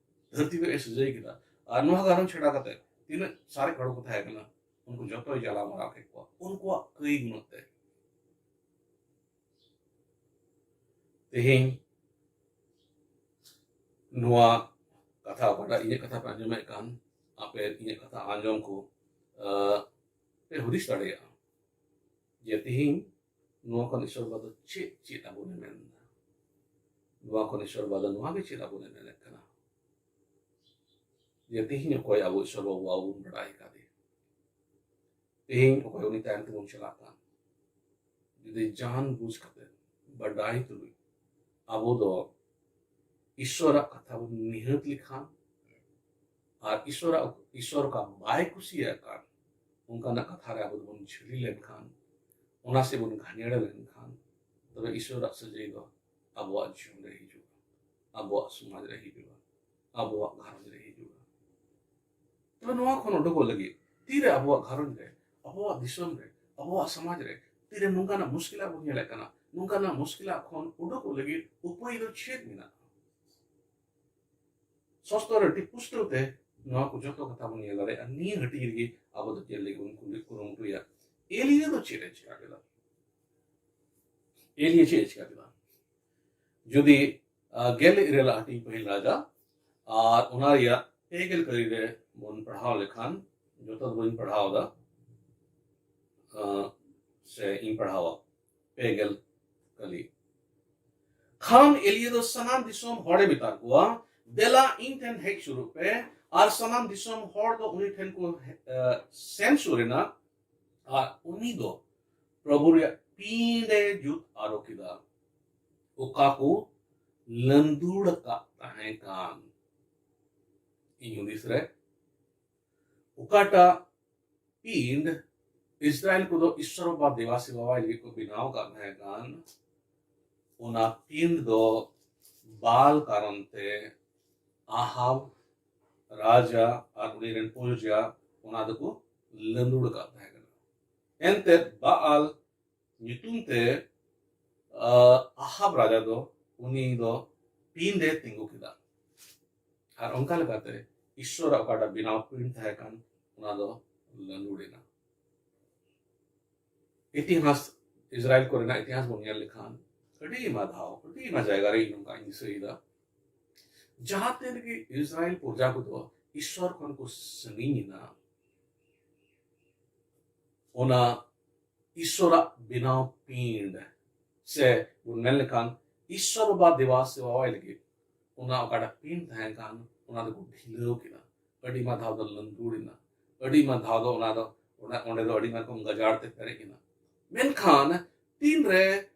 ᱫᱷᱟᱹᱨᱛᱤ ᱫᱚᱭ ᱥᱟᱹᱡᱟᱹᱭ ᱠᱮᱫᱟ᱾ ᱟᱨ ᱱᱚᱣᱟ ᱜᱷᱟᱨᱚᱸᱡᱽ ᱪᱷᱟᱰᱟ ᱠᱟᱛᱮ ᱛᱤᱱᱟᱹᱜ ᱥᱟᱨᱮᱡ ᱦᱚᱲ ᱠᱚ ᱛᱟᱦᱮᱸ ᱠᱟᱱᱟ, ᱩᱱᱠᱩ ᱡᱚᱛᱚᱭ ᱡᱟᱞᱟ ᱢᱟᱨᱟᱣ ᱠᱮᱫ ᱠᱚᱣᱟ ᱩᱱᱠᱩᱣᱟᱜ ᱠᱟᱹᱭ ᱜᱩᱱᱟᱹ ᱛᱮ᱾ ᱛᱮᱦᱮᱧ ᱱᱚᱣᱟ ᱠᱟᱛᱷᱟ, ᱚᱠᱟᱴᱟᱜ ᱤᱧᱟᱹᱜ ᱠᱟᱛᱷᱟ ᱯᱮ ᱟᱸᱡᱚᱢᱮᱫ ᱠᱟᱱ, ᱟᱯᱮ ᱤᱧᱟᱹᱜ ᱠᱟᱛᱷᱟ ᱟᱸᱡᱚᱢ ᱠᱚ, ᱟᱸ, ᱯᱮ ᱦᱩᱫᱤᱥ ᱫᱟᱲᱮᱭᱟᱜᱼᱟ ᱡᱮ ᱛᱮᱦᱮᱧ ᱱᱚᱣᱟ ᱠᱷᱚᱱ ᱤᱥᱥᱚᱨ ᱵᱟᱵᱟ ᱫᱚ ᱪᱮᱫ, ᱪᱮᱫ ᱟᱵᱚᱱ ᱮ ᱢᱮᱱ ᱮᱫᱟ? ᱱᱚᱣᱟ ᱠᱷᱚᱱ ᱤᱥᱥᱚᱨ ᱵᱟᱵᱟ ᱫᱚ ᱱᱚᱣᱟ ᱜᱮ ᱪᱮᱫ ᱟᱵᱚᱱ ᱮ ᱢᱮᱱᱮᱫ ᱠᱟᱱᱟ? ᱡᱮ ᱛᱮᱦᱮᱧ ᱚᱠᱚᱭ ᱟᱵᱚ ᱤᱥᱥᱚᱨ ᱵᱟᱵᱟ ᱵᱟᱵᱚᱱ ᱵᱟᱰᱟᱭ ᱠᱟᱫᱮ, ᱛᱮᱦᱮᱧ ᱚᱠᱚᱭ ᱩᱱᱤ ᱛᱟᱭᱚᱢ ᱛᱮᱵᱚᱱ ᱪᱟᱞᱟᱜ ᱠᱟᱱ, ᱡᱩᱫᱤ ᱡᱟᱱ ᱵᱩᱡᱽ ᱠᱟᱛᱮ, ᱵᱟᱰᱟᱭ ᱛᱩᱞᱩᱡ ᱟᱵᱚ ᱫᱚ ᱤᱥᱥᱚᱨᱟᱜ ᱠᱟᱛᱷᱟ ᱵᱚᱱ ᱱᱤᱦᱟᱹᱛ ᱞᱮᱠᱷᱟᱱ, ᱟᱨ ᱤᱥᱥᱚᱨᱟᱜ, ᱤᱥᱥᱚᱨ ᱚᱠᱟ ᱵᱟᱭ ᱠᱩᱥᱤᱭᱟᱜ ᱠᱟᱱ ᱚᱱᱠᱟᱱᱟᱜ ᱠᱟᱛᱷᱟ ᱨᱮ ᱟᱵᱚ ᱫᱚᱵᱚᱱ ᱡᱷᱟᱹᱞᱤ ᱞᱮᱱᱠᱷᱟᱱ, ᱚᱱᱟ ᱥᱮᱫ ᱵᱚᱱ ᱜᱷᱟᱱᱮᱲ ᱞᱮᱱᱠᱷᱟᱱ, ᱛᱚᱵᱮ ᱤᱥᱥᱚᱨᱟᱜ ᱥᱟᱹᱡᱟᱹᱭ ᱫᱚ ᱟᱵᱚᱣᱟᱜ ᱡᱤᱭᱚᱱ ᱨᱮ ᱦᱤᱡᱩᱜᱼᱟ, ᱟᱵᱚᱣᱟᱜ ᱥᱚᱢᱟᱡᱽ ᱨᱮ ᱦᱤᱡᱩᱜᱼᱟ᱾ ᱟᱵᱚᱣᱟᱜ ᱜᱷᱟᱨᱚᱸᱡᱽ ᱨᱮ ᱦᱤᱡᱩᱜᱼᱟ᱾ ᱛᱚᱵᱮ ᱱᱚᱣᱟ ᱠᱷᱚᱱ ᱩᱰᱩᱠᱚᱜ ᱞᱟᱹᱜᱤᱫ ᱛᱤᱨᱮ ᱟᱵᱚᱣᱟᱜ ᱜᱷᱟᱨᱚᱸᱡᱽ ᱨᱮ, ᱟᱵᱚᱣᱟᱜ ᱫᱤᱥᱚᱢ ᱨᱮ, ᱟᱵᱚᱣᱟᱜ ᱥᱚᱢᱟᱡᱽ ᱨᱮ ᱛᱤᱨᱮ ᱱᱚᱝᱠᱟᱱᱟᱜ ᱢᱩᱥᱠᱤᱞᱟᱜ ᱵᱚᱱ ᱧᱮᱞᱮᱫ ᱠᱟᱱᱟ, ᱱᱚᱝᱠᱟᱱᱟᱜ ᱢᱩᱥᱠᱤᱞᱟᱜ ᱠᱷᱚᱱ ᱩᱰᱩᱠᱚᱜ ᱞᱟᱹᱜᱤᱫ ᱩᱯᱟᱹᱭ ᱫᱚ ᱪᱮᱫ ᱢᱮᱱᱟᱜᱼᱟ? ᱥᱚᱥᱛᱚᱨ ᱟᱹᱰᱤ ᱯᱩᱥᱴᱟᱹᱣ ᱛᱮ ᱱᱚᱣᱟ ᱠᱚ ᱡᱚᱛᱚ ᱠᱟᱛᱷᱟ ᱵᱚᱱ ᱧᱮᱞ ᱫᱟᱲᱮᱭᱟᱜᱼᱟ᱾ ᱱᱤᱭᱟᱹ ᱦᱟᱹᱴᱤᱧ ᱨᱮᱜᱮ ᱟᱵᱚ ᱫᱚ ᱪᱮᱫ ᱞᱟᱹᱜᱤᱫ ᱵᱚᱱ ᱠᱩᱞᱤ ᱠᱩᱨᱩᱢᱩᱴᱩᱭᱟ? ᱮᱞᱤᱭᱟ ᱫᱚ ᱪᱮᱫ ᱮ ᱪᱤᱠᱟ ᱠᱮᱫᱟ? ᱮᱞᱤᱭᱟ ᱪᱮᱫ ᱮ ᱪᱤᱠᱟ ᱠᱮᱫᱟ? ᱡᱩᱫᱤ ᱟᱨ, ᱜᱮᱞ ᱤᱨᱟᱹᱞ ᱟᱜ ᱦᱟᱹᱴᱤᱧ ᱯᱟᱹᱦᱤᱞ ᱨᱟᱡᱟ, ᱟᱨ ᱚᱱᱟ ᱨᱮᱭᱟᱜ ᱯᱮ ᱜᱮᱞ ᱠᱟᱹᱨᱤ ᱨᱮ ᱵᱚᱱ ᱯᱟᱲᱦᱟᱣ ᱞᱮᱠᱷᱟᱱ, ᱡᱚᱛᱚ ᱫᱚ ᱵᱟᱹᱧ ᱯᱟᱲᱦᱟᱣ ᱮᱫᱟ, ᱟᱸ, ᱥᱮ ᱤᱧ ᱯᱟᱲᱦᱟᱣᱟ, ᱯᱮ ᱜᱮᱞ ᱠᱟᱹᱞᱤ᱾ ᱠᱷᱟᱱ ᱮᱞᱤᱭᱟ ᱫᱚ ᱥᱟᱱᱟᱢ ᱫᱤᱥᱚᱢ ᱦᱚᱲᱮ ᱢᱮᱛᱟ ᱠᱚᱣᱟ, "ᱫᱮᱞᱟ ᱤᱧ ᱴᱷᱮᱱ ᱦᱮᱡ ᱥᱩᱨᱩᱜ ᱯᱮ", ᱟᱨ ᱥᱟᱱᱟᱢ ᱫᱤᱥᱚᱢ ᱦᱚᱲ ᱫᱚ ᱩᱱᱤ ᱴᱷᱮᱱ ᱠᱚ, ᱮ, ᱥᱮᱱ ᱥᱩᱨ ᱮᱱᱟ, ᱟᱨ ᱩᱱᱤ ᱫᱚ ᱯᱨᱚᱵᱷᱩ ᱨᱮᱭᱟᱜ ᱯᱤᱸᱰ ᱮ ᱡᱩᱛ ᱟᱨᱚ ᱠᱮᱫᱟ, ᱚᱠᱟ ᱠᱚ ᱞᱟᱹᱸᱫᱩᱲ ᱟᱠᱟᱫ ᱛᱟᱦᱮᱸ ᱠᱟᱱ᱾ ᱤᱧ ᱦᱩᱫᱤᱥ ᱨᱮ, ᱚᱠᱟᱴᱟᱜ ᱯᱤᱸᱰ ᱤᱥᱨᱟᱭᱮᱞ ᱠᱚᱫᱚ ᱤᱥᱥᱚᱨ ᱵᱟᱵᱟ ᱫᱮᱵᱟ ᱥᱮᱵᱟᱣᱟᱭ ᱞᱟᱹᱜᱤᱫ ᱠᱚ ᱵᱮᱱᱟᱣ ᱟᱠᱟᱫ ᱛᱟᱦᱮᱸ ᱠᱟᱱ, ᱚᱱᱟ ᱯᱤᱸᱰ ᱫᱚ ᱵᱟᱞ ᱠᱟᱨᱚᱱ ᱛᱮ ᱟᱦᱟᱵ ᱨᱟᱡᱟ ᱟᱨ ᱩᱱᱤ ᱨᱮᱱ ᱯᱨᱚᱡᱟ ᱚᱱᱟ ᱫᱚᱠᱚ ᱞᱟᱹᱸᱫᱩᱲ ᱟᱠᱟᱫ ᱛᱟᱦᱮᱸ ᱠᱟᱱᱟ᱾ ᱮᱱᱛᱮ ᱵᱟᱟᱞ ᱧᱩᱛᱩᱢ ᱛᱮ, ᱟ, ᱟᱦᱟᱵ ᱨᱟᱡᱟ ᱫᱚ ᱩᱱᱤ ᱫᱚ ᱯᱤᱸᱰ ᱮ ᱛᱤᱸᱜᱩ ᱠᱮᱫᱟ᱾ ᱟᱨ ᱚᱱᱠᱟ ᱞᱮᱠᱟᱛᱮ ᱤᱥᱥᱚᱨᱟᱜ ᱚᱠᱟᱴᱟᱜ ᱵᱮᱱᱟᱣ ᱯᱤᱸᱰ ᱛᱟᱦᱮᱸ ᱠᱟᱱ, ᱚᱱᱟ ᱫᱚ ᱞᱟᱹᱸᱫᱩᱲ ᱮᱱᱟ᱾ ᱤᱛᱤᱦᱟᱥ, ᱤᱥᱨᱟᱭᱮᱞ ᱠᱚᱨᱮᱱᱟᱜ ᱤᱛᱤᱦᱟᱥ ᱵᱚᱱ ᱧᱮᱞ ᱞᱮᱠᱷᱟᱱ, ᱟᱹᱰᱤ ᱟᱭᱢᱟ ᱫᱷᱟᱣ, ᱟᱹᱰᱤ ᱟᱭᱢᱟ ᱡᱟᱭᱜᱟ ᱨᱮ ᱤᱧ ᱱᱚᱝᱠᱟᱧ ᱫᱤᱥᱟᱹᱭᱮᱫᱟ, ᱡᱟᱦᱟᱸ ᱛᱤᱱ ᱨᱮᱜᱮ ᱤᱥᱨᱟᱭᱮᱞ ᱯᱨᱚᱡᱟ ᱠᱚᱫᱚ ᱤᱥᱥᱚᱨ ᱠᱷᱚᱱ ᱠᱚ ᱥᱟᱺᱜᱤᱧ ᱮᱱᱟ, ᱚᱱᱟ ᱤᱥᱥᱚᱨᱟᱜ ᱵᱮᱱᱟᱣ ᱯᱤᱸᱰ, ᱥᱮ ᱵᱚᱱ ᱢᱮᱱ ᱞᱮᱠᱷᱟᱱ ᱤᱥᱥᱚᱨ ᱵᱟᱵᱟ ᱫᱮᱵᱟ ᱥᱮᱵᱟᱣᱟᱭ ᱞᱟᱹᱜᱤᱫ ᱚᱱᱟ ᱚᱠᱟᱴᱟᱜ ᱯᱤᱸᱰ ᱛᱟᱦᱮᱸ ᱠᱟᱱ, ᱚᱱᱟ ᱫᱚᱠᱚ ᱰᱷᱤᱞᱟᱹᱣ ᱠᱮᱫᱟ᱾ ᱟᱹᱰᱤ ᱢᱟ ᱫᱷᱟᱣ ᱫᱚ ᱞᱟᱹᱸᱫᱩᱲ ᱮᱱᱟ, ᱟᱹᱰᱤ ᱢᱟ ᱫᱷᱟᱣ ᱫᱚ ᱚᱱᱟ ᱫᱚ, ᱚᱱᱟ, ᱚᱸᱰᱮ ᱫᱚ ᱟᱹᱰᱤ ᱢᱟ ᱨᱚᱠᱚᱢ ᱜᱟᱡᱟᱲ ᱛᱮ ᱯᱮᱨᱮᱡ ᱮᱱᱟ᱾ ᱢᱮᱱᱠᱷᱟᱱ ᱛᱤᱱᱨᱮ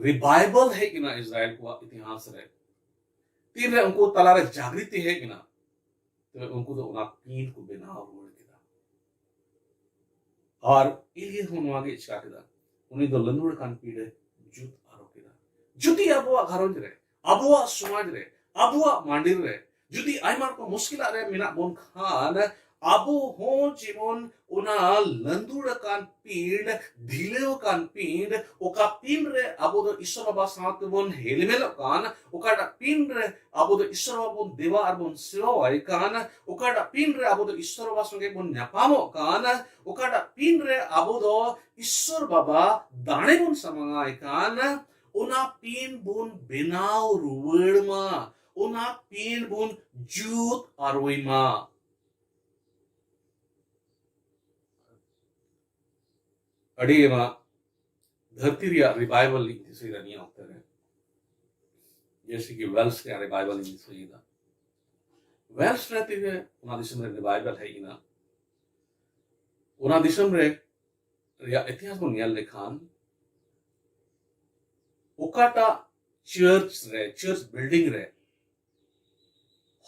ᱨᱤᱵᱟᱭᱵᱟᱞ ᱦᱮᱡ ᱮᱱᱟ ᱤᱥᱨᱟᱭᱮᱞ ᱠᱚᱣᱟᱜ ᱤᱛᱤᱦᱟᱥ ᱨᱮ, ᱛᱤᱱᱨᱮ ᱩᱱᱠᱩ ᱛᱟᱞᱟᱨᱮ ᱡᱟᱜᱽᱨᱤᱛᱤ ᱦᱮᱡ ᱮᱱᱟ, ᱛᱚᱵᱮ ᱩᱱᱠᱩ ᱫᱚ ᱚᱱᱟ ᱯᱤᱸᱰ ᱠᱚ ᱵᱮᱱᱟᱣ ᱨᱩᱣᱟᱹᱲ ᱠᱮᱫᱟ᱾ ᱟᱨ ᱮᱞᱤᱭᱟ ᱦᱚᱸ ᱱᱚᱣᱟ ᱜᱮ ᱪᱤᱠᱟ ᱠᱮᱫᱟ, ᱩᱱᱤ ᱫᱚ ᱞᱟᱹᱸᱫᱩᱲ ᱟᱠᱟᱱ ᱯᱤᱸᱰ ᱮ ᱡᱩᱛ ᱟᱨᱚ ᱠᱮᱫᱟ᱾ ᱡᱩᱫᱤ ᱟᱵᱚᱣᱟᱜ ᱜᱷᱟᱨᱚᱸᱡᱽ ᱨᱮ, ᱟᱵᱚᱣᱟᱜ ᱥᱚᱢᱟᱡᱽ ᱨᱮ, ᱟᱵᱚᱣᱟᱜ ᱢᱟᱸᱰᱮᱨ ᱨᱮ ᱡᱩᱫᱤ ᱟᱭᱢᱟ ᱨᱚᱠᱚᱢ ᱢᱩᱥᱠᱤᱞᱟᱜ ᱨᱮ ᱢᱮᱱᱟᱜ ᱵᱚᱱ ᱠᱷᱟᱱ, ᱟᱵᱚ ᱦᱚᱸ ᱡᱮᱢᱚᱱ ᱚᱱᱟ ᱞᱟᱹᱫᱩᱲ ᱟᱠᱟᱱ ᱯᱤᱸᱰ, ᱰᱷᱤᱞᱟᱹᱣ ᱟᱠᱟᱱ ᱯᱤᱸᱰ, ᱚᱠᱟ ᱯᱤᱸᱰ ᱨᱮ ᱟᱵᱚ ᱫᱚ ᱤᱥᱥᱚᱨ ᱵᱟᱵᱟ ᱥᱟᱶ ᱛᱮᱵᱚᱱ ᱦᱮᱞᱢᱮᱞᱚᱜ ᱠᱟᱱ, ᱚᱠᱟᱴᱟᱜ ᱯᱤᱸᱰ ᱨᱮ ᱟᱵᱚ ᱫᱚ ᱤᱥᱥᱚᱨ ᱵᱟᱵᱟ ᱵᱚᱱ ᱫᱮᱵᱟ ᱟᱨ ᱵᱚᱱ ᱥᱮᱵᱟᱣᱟᱭ ᱠᱟᱱ, ᱚᱠᱟᱴᱟᱜ ᱯᱤᱸᱰ ᱨᱮ ᱟᱵᱚ ᱫᱚ ᱤᱥᱥᱚᱨ ᱵᱟᱵᱟ ᱥᱚᱸᱜᱮ ᱵᱚᱱ ᱧᱟᱯᱟᱢᱚᱜ ᱠᱟᱱ, ᱚᱠᱟᱴᱟᱜ ᱯᱤᱸᱰ ᱨᱮ ᱟᱵᱚ ᱫᱚ ᱤᱥᱥᱚᱨ ᱵᱟᱵᱟ ᱫᱟᱲᱮ ᱵᱚᱱ ᱥᱟᱢᱟᱝᱟᱭ ᱠᱟᱱ, ᱚᱱᱟ ᱯᱤᱸᱰ ᱵᱚᱱ ᱵᱮᱱᱟᱣ ᱨᱩᱣᱟᱹᱲ ᱢᱟ, ᱚᱱᱟ ᱯᱤᱸᱰ ᱵᱚᱱ ᱡᱩᱛ ᱟᱹᱨᱩᱭ ᱢᱟ᱾ ᱟᱹᱰᱤ ᱟᱭᱢᱟ ᱫᱷᱟᱹᱨᱛᱤ ᱨᱮᱭᱟᱜ ᱨᱤᱵᱟᱭᱵᱟᱞ ᱞᱤᱧ ᱫᱤᱥᱟᱹᱭᱮᱫᱟ ᱱᱤᱭᱟᱹ ᱚᱠᱛᱮ ᱨᱮ, ᱡᱮᱭᱥᱮ ᱠᱤ ᱣᱮᱞᱥ ᱨᱮᱭᱟᱜ ᱨᱤᱵᱟᱭᱵᱟᱞ ᱞᱤᱧ ᱫᱤᱥᱟᱹᱭᱮᱫᱟ᱾ ᱣᱮᱞᱥ ᱨᱮ ᱛᱤᱨᱮ ᱚᱱᱟ ᱫᱤᱥᱚᱢ ᱨᱮ ᱨᱤᱵᱟᱭᱵᱟᱞ ᱦᱮᱡ ᱮᱱᱟ, ᱚᱱᱟ ᱫᱤᱥᱚᱢ ᱨᱮ ᱨᱮᱭᱟᱜ ᱤᱛᱤᱦᱟᱥ ᱵᱚᱱ ᱧᱮᱞ ᱞᱮᱠᱷᱟᱱ, ᱚᱠᱟᱴᱟᱜ ᱪᱟᱨᱪ ᱨᱮ, ᱪᱟᱨᱪ ᱵᱤᱞᱰᱤᱝ ᱨᱮ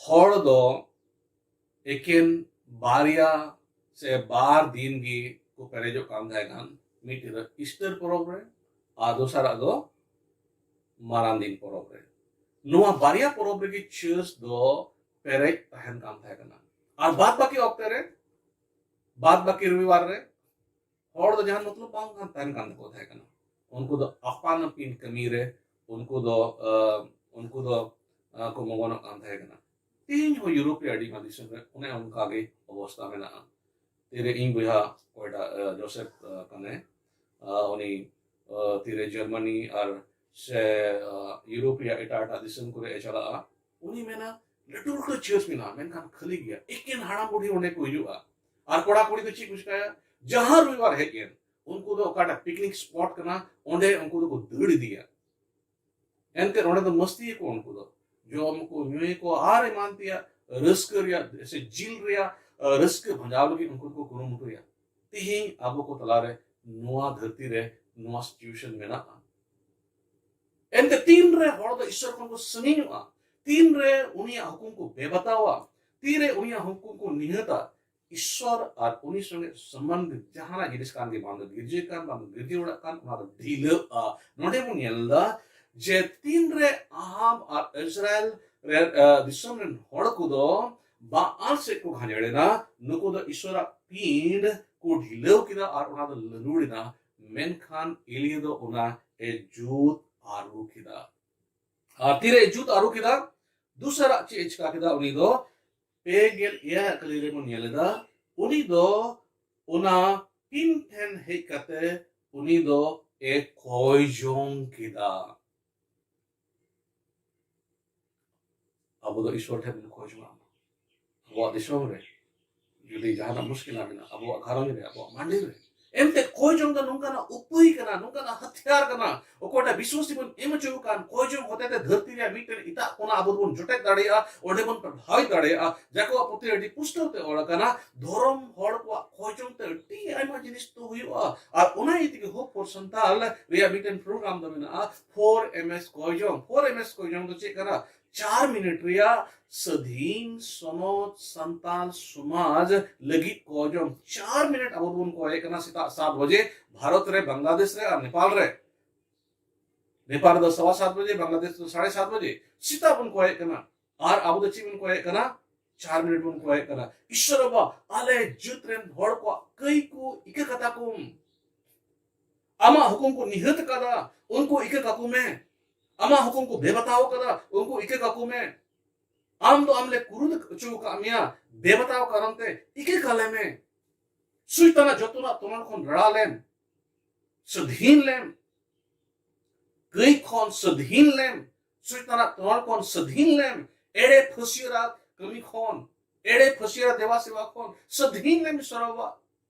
ᱦᱚᱲ ᱫᱚ ᱮᱠᱮᱱ ᱵᱟᱨᱭᱟ ᱥᱮ ᱵᱟᱨ ᱫᱤᱱ ᱜᱮ ᱠᱚ ᱯᱮᱨᱮᱡᱚᱜ ᱠᱟᱱ ᱛᱟᱦᱮᱸ ᱠᱟᱱ, ᱢᱤᱫᱴᱮᱱ ᱫᱚ ᱤᱥᱴᱟᱨ ᱯᱚᱨᱚᱵᱽ ᱨᱮ ᱟᱨ ᱫᱚᱥᱟᱨᱟᱜ ᱫᱚ ᱢᱟᱨᱟᱝ ᱫᱤᱱ ᱯᱚᱨᱚᱵᱽ ᱨᱮ᱾ ᱱᱚᱣᱟ ᱵᱟᱨᱭᱟ ᱯᱚᱨᱚᱵᱽ ᱨᱮᱜᱮ ᱪᱟᱨᱪ ᱫᱚ ᱯᱮᱨᱮᱡ ᱛᱟᱦᱮᱱ ᱠᱟᱱ ᱛᱟᱦᱮᱸ ᱠᱟᱱᱟ᱾ ᱟᱨ ᱵᱟᱫ ᱵᱟᱹᱠᱤ ᱚᱠᱛᱮ ᱨᱮ, ᱵᱟᱫ ᱵᱟᱹᱠᱤ ᱨᱚᱵᱤᱵᱟᱨ ᱨᱮ ᱦᱚᱲ ᱫᱚ ᱡᱟᱦᱟᱱ ᱢᱚᱛᱞᱚᱵ ᱵᱟᱝ ᱠᱟᱱ ᱛᱟᱦᱮᱱ ᱠᱟᱱ ᱛᱟᱠᱚ ᱛᱟᱦᱮᱸ ᱠᱟᱱᱟ᱾ ᱩᱱᱠᱩ ᱫᱚ ᱟᱯᱟᱱ ᱟᱹᱯᱤᱱ ᱠᱟᱹᱢᱤ ᱨᱮ ᱩᱱᱠᱩ ᱫᱚ, ᱟᱸ, ᱩᱱᱠᱩ ᱫᱚ, ᱟᱸ, ᱠᱚ ᱢᱚᱜᱚᱱᱚᱜ ᱠᱟᱱ ᱛᱟᱦᱮᱸ ᱠᱟᱱᱟ᱾ ᱛᱮᱦᱮᱧ ᱦᱚᱸ ᱤᱭᱩᱨᱳᱯ ᱨᱮ ᱟᱹᱰᱤ ᱟᱭᱢᱟ ᱫᱤᱥᱚᱢ ᱨᱮ ᱚᱱᱮ ᱚᱱᱠᱟ ᱜᱮ ᱚᱵᱚᱥᱛᱟ ᱢᱮᱱᱟᱜᱼᱟ᱾ ᱛᱤᱨᱮ ᱤᱧ ᱵᱚᱭᱦᱟ ᱚᱠᱚᱭᱴᱟᱜ, ᱟᱸ, ᱡᱳᱥᱮᱯ, ᱟᱸ, ᱠᱟᱱᱟᱭ, ᱟᱸ, ᱩᱱᱤ, ᱟᱸ, ᱛᱤᱨᱮ ᱡᱟᱨᱢᱟᱱᱤ ᱟᱨ ᱥᱮ, ᱟᱸ, ᱤᱭᱩᱨᱳᱯ ᱨᱮᱭᱟᱜ ᱮᱴᱟᱜ ᱮᱴᱟᱜ ᱫᱤᱥᱚᱢ ᱠᱚᱨᱮ ᱮ ᱪᱟᱞᱟᱜᱼᱟ, ᱩᱱᱤ ᱢᱮᱱᱟ, "ᱞᱟᱹᱴᱩ ᱞᱟᱹᱴᱩ ᱪᱟᱨᱪ ᱢᱮᱱᱟᱜᱼᱟ, ᱢᱮᱱᱠᱷᱟᱱ ᱠᱷᱟᱹᱞᱤ ᱜᱮᱭᱟ, ᱮᱠᱮᱱ ᱦᱟᱲᱟᱢ ᱵᱩᱰᱷᱤ ᱚᱸᱰᱮ ᱠᱚ ᱦᱤᱡᱩᱜᱼᱟ᱾ ᱟᱨ ᱠᱚᱲᱟ ᱠᱩᱲᱤ ᱫᱚ ᱪᱮᱫ ᱠᱚ ᱪᱤᱠᱟᱹᱭᱟ? ᱡᱟᱦᱟᱸ ᱨᱚᱵᱤᱵᱟᱨ ᱦᱮᱡ ᱮᱱ, ᱩᱱᱠᱩ ᱫᱚ ᱚᱠᱟᱴᱟᱜ ᱯᱤᱠᱱᱤᱠ ᱥᱯᱚᱴ ᱠᱟᱱᱟ, ᱚᱸᱰᱮ ᱩᱱᱠᱩ ᱫᱚᱠᱚ ᱫᱟᱹᱲ ᱤᱫᱤᱭᱟ᱾ ᱮᱱᱛᱮ ᱚᱸᱰᱮ ᱫᱚ ᱢᱟᱹᱥᱛᱤᱭᱟᱠᱚ, ᱩᱱᱠᱩ ᱫᱚ ᱡᱚᱢ ᱠᱚ, ᱧᱩᱭᱟᱠᱚ ᱟᱨ ᱮᱢᱟᱱ ᱛᱮᱭᱟᱜ ᱨᱟᱹᱥᱠᱟᱹ ᱨᱮᱭᱟᱜ ᱥᱮ ᱡᱤᱞ ᱨᱮᱭᱟᱜ, ᱟᱸ, ᱨᱟᱹᱥᱠᱟᱹ ᱵᱷᱟᱸᱡᱟᱣ ᱞᱟᱹᱜᱤᱫ ᱩᱱᱠᱩ ᱫᱚᱠᱚ ᱠᱩᱨᱩᱢᱩᱴᱩᱭᱟ᱾" ᱛᱮᱦᱮᱧ ᱟᱵᱚ ᱠᱚ ᱛᱟᱞᱟᱨᱮ ᱱᱚᱣᱟ ᱫᱷᱟᱹᱨᱛᱤ ᱨᱮ ᱱᱚᱣᱟ ᱥᱤᱪᱩᱭᱮᱥᱚᱱ ᱢᱮᱱᱟᱜᱼᱟ᱾ ᱮᱱᱛᱮ ᱛᱤᱱᱨᱮ ᱦᱚᱲ ᱫᱚ ᱤᱥᱥᱚᱨ ᱠᱷᱚᱱ ᱠᱚ ᱥᱟᱺᱜᱤᱧᱚᱜᱼᱟ, ᱛᱤᱱᱨᱮ ᱩᱱᱤᱭᱟᱜ ᱦᱩᱠᱩᱢ ᱠᱚ ᱵᱮᱵᱟᱛᱟᱣᱟ, ᱛᱤᱨᱮ ᱩᱱᱤᱭᱟᱜ ᱦᱩᱠᱩᱢ ᱠᱚ ᱱᱤᱦᱟᱹᱛᱟ, ᱤᱥᱥᱚᱨ ᱟᱨ ᱩᱱᱤ ᱥᱚᱸᱜᱮ ᱥᱚᱢᱵᱚᱱᱫᱷᱤᱛ ᱡᱟᱦᱟᱱᱟᱜ ᱡᱤᱱᱤᱥ ᱠᱟᱱ ᱜᱮ, ᱵᱟᱝ ᱫᱚ ᱜᱤᱨᱡᱟᱹ ᱠᱟᱱ, ᱵᱟᱝ ᱫᱚ ᱜᱤᱨᱡᱟᱹ ᱚᱲᱟᱜ ᱠᱟᱱ, ᱚᱱᱟ ᱫᱚ ᱰᱷᱤᱞᱟᱹᱜᱼᱟ᱾ ᱱᱚᱰᱮ ᱵᱚᱱ ᱧᱮᱞ ᱮᱫᱟ ᱡᱮ ᱛᱤᱱᱨᱮ ᱟᱦᱟᱵ ᱟᱨ ᱤᱥᱨᱟᱭᱮᱞ ᱨᱮ, ᱟᱸ, ᱫᱤᱥᱚᱢ ᱨᱮᱱ ᱦᱚᱲ ᱠᱚᱫᱚ ᱵᱟᱝ ᱥᱮᱫ ᱠᱚ ᱜᱷᱟᱸᱡᱮᱲ ᱮᱱᱟ᱾ ᱱᱩᱠᱩ ᱫᱚ ᱤᱥᱚᱨᱟᱜ ᱯᱤᱸᱰ ᱠᱚ ᱰᱷᱤᱞᱟᱹᱣ ᱠᱮᱫᱟ ᱟᱨ ᱚᱱᱟ ᱫᱚ ᱞᱟᱹᱱᱩᱲ ᱮᱱᱟ᱾ ᱢᱮᱱᱠᱷᱟᱱ ᱮᱞᱤᱭᱟ ᱫᱚ ᱚᱱᱟ ᱮ ᱡᱩᱛ ᱟᱹᱨᱩ ᱠᱮᱫᱟ᱾ ᱟᱨ ᱛᱤᱨᱮ ᱡᱩᱛ ᱟᱹᱨᱩ ᱠᱮᱫᱟ? ᱫᱚᱥᱟᱨᱟᱜ ᱪᱮᱫ ᱮ ᱪᱤᱠᱟ ᱠᱮᱫᱟ? ᱩᱱᱤ ᱫᱚ ᱯᱮ ᱜᱮᱞ ᱮᱭᱟᱭ ᱠᱟᱹᱞᱤ ᱨᱮᱵᱚᱱ ᱧᱮᱞ ᱮᱫᱟ, ᱩᱱᱤ ᱫᱚ ᱚᱱᱟ ᱯᱤᱸᱰ ᱴᱷᱮᱱ ᱦᱮᱡ ᱠᱟᱛᱮ ᱩᱱᱤ ᱫᱚ ᱮ ᱠᱚᱭ ᱡᱚᱝ ᱠᱮᱫᱟ᱾ ᱟᱵᱚ ᱫᱚ ᱤᱥᱚᱨ ᱴᱷᱮᱱ ᱵᱚᱱ ᱠᱚᱭ ᱡᱚᱝᱟ᱾ ᱟᱵᱚᱣᱟᱜ ᱫᱤᱥᱚᱢ ᱨᱮ ᱡᱩᱫᱤ ᱡᱟᱦᱟᱱᱟᱜ ᱢᱩᱥᱠᱤᱞ ᱢᱮᱱᱟᱜᱼᱟ, ᱟᱵᱚᱣᱟᱜ ᱜᱷᱟᱨᱚᱸᱡᱽ ᱨᱮ, ᱟᱵᱚᱣᱟᱜ ᱢᱟᱹᱱᱰᱤ ᱨᱮ, ᱮᱱᱛᱮ ᱠᱚᱭ ᱡᱚᱝ ᱫᱚ ᱱᱚᱝᱠᱟᱱᱟᱜ ᱩᱯᱟᱹᱭ ᱠᱟᱱᱟ, ᱱᱚᱝᱠᱟᱱᱟᱜ ᱦᱟᱛᱤᱭᱟᱨ ᱠᱟᱱᱟ᱾ ᱚᱠᱚᱭᱴᱟᱜ ᱵᱤᱥᱣᱟᱥᱤ ᱵᱚᱱ ᱮᱢ ᱦᱚᱪᱚ ᱟᱠᱟᱱ, ᱠᱚᱭ ᱡᱚᱝ ᱦᱚᱛᱮᱛᱮ ᱫᱷᱟᱹᱨᱛᱤ ᱨᱮᱭᱟᱜ ᱢᱤᱫᱴᱮᱱ ᱮᱴᱟᱜ ᱠᱚᱱᱟ ᱟᱵᱚ ᱵᱚᱱ ᱡᱚᱴᱮᱫ ᱫᱟᱲᱮᱭᱟᱜᱼᱟ, ᱚᱸᱰᱮ ᱵᱚᱱ ᱯᱨᱚᱵᱷᱟᱵᱤᱛ ᱫᱟᱲᱮᱭᱟᱜᱼᱟ᱾ ᱡᱟᱠᱚᱵᱟᱜ ᱯᱩᱛᱷᱤ ᱨᱮ ᱟᱹᱰᱤ ᱯᱩᱥᱴᱟᱹᱣ ᱛᱮ ᱚᱞ ᱟᱠᱟᱱᱟ, ᱫᱷᱚᱨᱚᱢ ᱦᱚᱲ ᱠᱚᱣᱟᱜ ᱠᱚᱭ ᱡᱚᱝ ᱛᱮ ᱟᱹᱰᱤ ᱟᱭᱢᱟ ᱡᱤᱱᱤᱥ ᱫᱚ ᱦᱩᱭᱩᱜᱼᱟ᱾ ᱟᱨ ᱚᱱᱟ ᱤᱫᱤ ᱛᱮᱜᱮ ᱦᱳᱯ ᱯᱷᱚᱨ ᱥᱟᱱᱛᱟᱞ ᱨᱮᱭᱟᱜ ᱢᱤᱫᱴᱮᱱ ᱯᱨᱳᱜᱨᱟᱢ ᱫᱚ ᱢᱮᱱᱟᱜᱼᱟ, ᱯᱷᱳᱨ ᱮᱢ ᱮᱥ ᱠᱚᱭ ᱡᱚᱝ᱾ ᱯᱷᱳᱨ ᱮᱢ ᱮᱥ ᱠᱚᱭ ᱡᱚᱝ ᱫᱚ ᱪᱮᱫ ᱠᱟᱱᱟ? ᱪᱟᱨ ᱢᱤᱱᱤᱴ ᱨᱮᱭᱟᱜ ᱥᱟᱹᱫᱷᱤᱱ ᱥᱚᱱᱚᱛ ᱥᱟᱱᱛᱟᱞ ᱥᱚᱢᱟᱡᱽ ᱞᱟᱹᱜᱤᱫ ᱠᱚᱭ ᱡᱚᱝ᱾ ᱪᱟᱨ ᱢᱤᱱᱤᱴ ᱟᱵᱚ ᱵᱚᱱ ᱠᱚᱭᱮᱫ ᱠᱟᱱᱟ, ᱥᱮᱛᱟᱜ ᱥᱟᱛ ᱵᱟᱡᱮ ᱵᱷᱟᱨᱚᱛ ᱨᱮ, ᱵᱟᱝᱞᱟᱫᱮᱥ ᱨᱮ ᱟᱨ ᱱᱮᱯᱟᱞ ᱨᱮ᱾ ᱱᱮᱯᱟᱞ ᱨᱮᱫᱚ ᱥᱟᱣᱟ ᱥᱟᱛ ᱵᱟᱡᱮ, ᱵᱟᱝᱞᱟᱫᱮᱥ ᱨᱮᱫᱚ ᱥᱟᱲᱮ ᱥᱟᱛ ᱵᱟᱡᱮ ᱥᱮᱛᱟᱜ ᱵᱚᱱ ᱠᱚᱭᱮᱫ ᱠᱟᱱᱟ᱾ ᱟᱨ ᱟᱵᱚ ᱫᱚ ᱪᱮᱫ ᱵᱚᱱ ᱠᱚᱭᱮᱫ ᱠᱟᱱᱟ? ᱪᱟᱨ ᱢᱤᱱᱤᱴ ᱵᱚᱱ ᱠᱚᱭᱮᱫ ᱠᱟᱱᱟ᱾ ᱤᱥᱚᱨ ᱵᱟᱵᱟ, ᱟᱞᱮ ᱡᱟᱹᱛ ᱨᱮᱱ ᱦᱚᱲ ᱠᱚᱣᱟᱜ ᱠᱟᱹᱭ ᱠᱚ ᱤᱠᱟᱹ ᱠᱟᱛᱟ ᱠᱚᱢ᱾ ᱟᱢᱟᱜ ᱦᱩᱠᱩᱢ ᱠᱚ ᱱᱤᱦᱟᱹᱛ ᱠᱟᱫᱟ, ᱩᱱᱠᱩ ᱤᱠᱟᱹ ᱠᱟᱠᱚ ᱢᱮ᱾ ᱟᱢᱟᱜ ᱦᱩᱠᱩᱢ ᱠᱚ ᱵᱮᱵᱟᱛᱟᱣ ᱠᱟᱫᱟ, ᱩᱱᱠᱩ ᱤᱠᱟᱹ ᱠᱟᱠᱚ ᱢᱮ᱾ ᱟᱢ ᱫᱚ ᱟᱢ ᱞᱮ ᱠᱩᱨᱩᱫ ᱦᱚᱪᱚ ᱟᱠᱟᱫ ᱢᱮᱭᱟ, ᱵᱮᱵᱟᱛᱟᱣ ᱠᱟᱨᱚᱱ ᱛᱮ ᱤᱠᱟᱹ ᱠᱟᱞᱮ ᱢᱮ᱾ ᱥᱩᱭᱛᱟᱱᱟᱜ ᱡᱚᱛᱚᱱᱟᱜ ᱛᱚᱱᱚᱞ ᱠᱷᱚᱱ ᱨᱟᱲᱟ ᱞᱮᱢ, ᱥᱟᱹᱫᱷᱤᱱ ᱞᱮᱢ, ᱠᱟᱹᱭ ᱠᱷᱚᱱ ᱥᱟᱹᱫᱷᱤᱱ ᱞᱮᱢ, ᱥᱩᱭᱛᱟᱱᱟᱜ ᱛᱚᱱᱚᱞ ᱠᱷᱚᱱ ᱥᱟᱹᱫᱷᱤᱱ ᱞᱮᱢ, ᱮᱲᱮ ᱯᱷᱟᱹᱥᱤᱭᱟᱹᱨᱟ ᱠᱟᱹᱢᱤ ᱠᱷᱚᱱ, ᱮᱲᱮ ᱯᱷᱟᱹᱥᱤᱭᱟᱹᱨᱟ ᱫᱮᱵᱟ ᱥᱮᱵᱟ ᱠᱷᱚᱱ ᱥᱟᱹᱫᱷᱤᱱ ᱞᱮᱢ ᱤᱥᱚᱨ ᱵᱟᱵᱟ᱾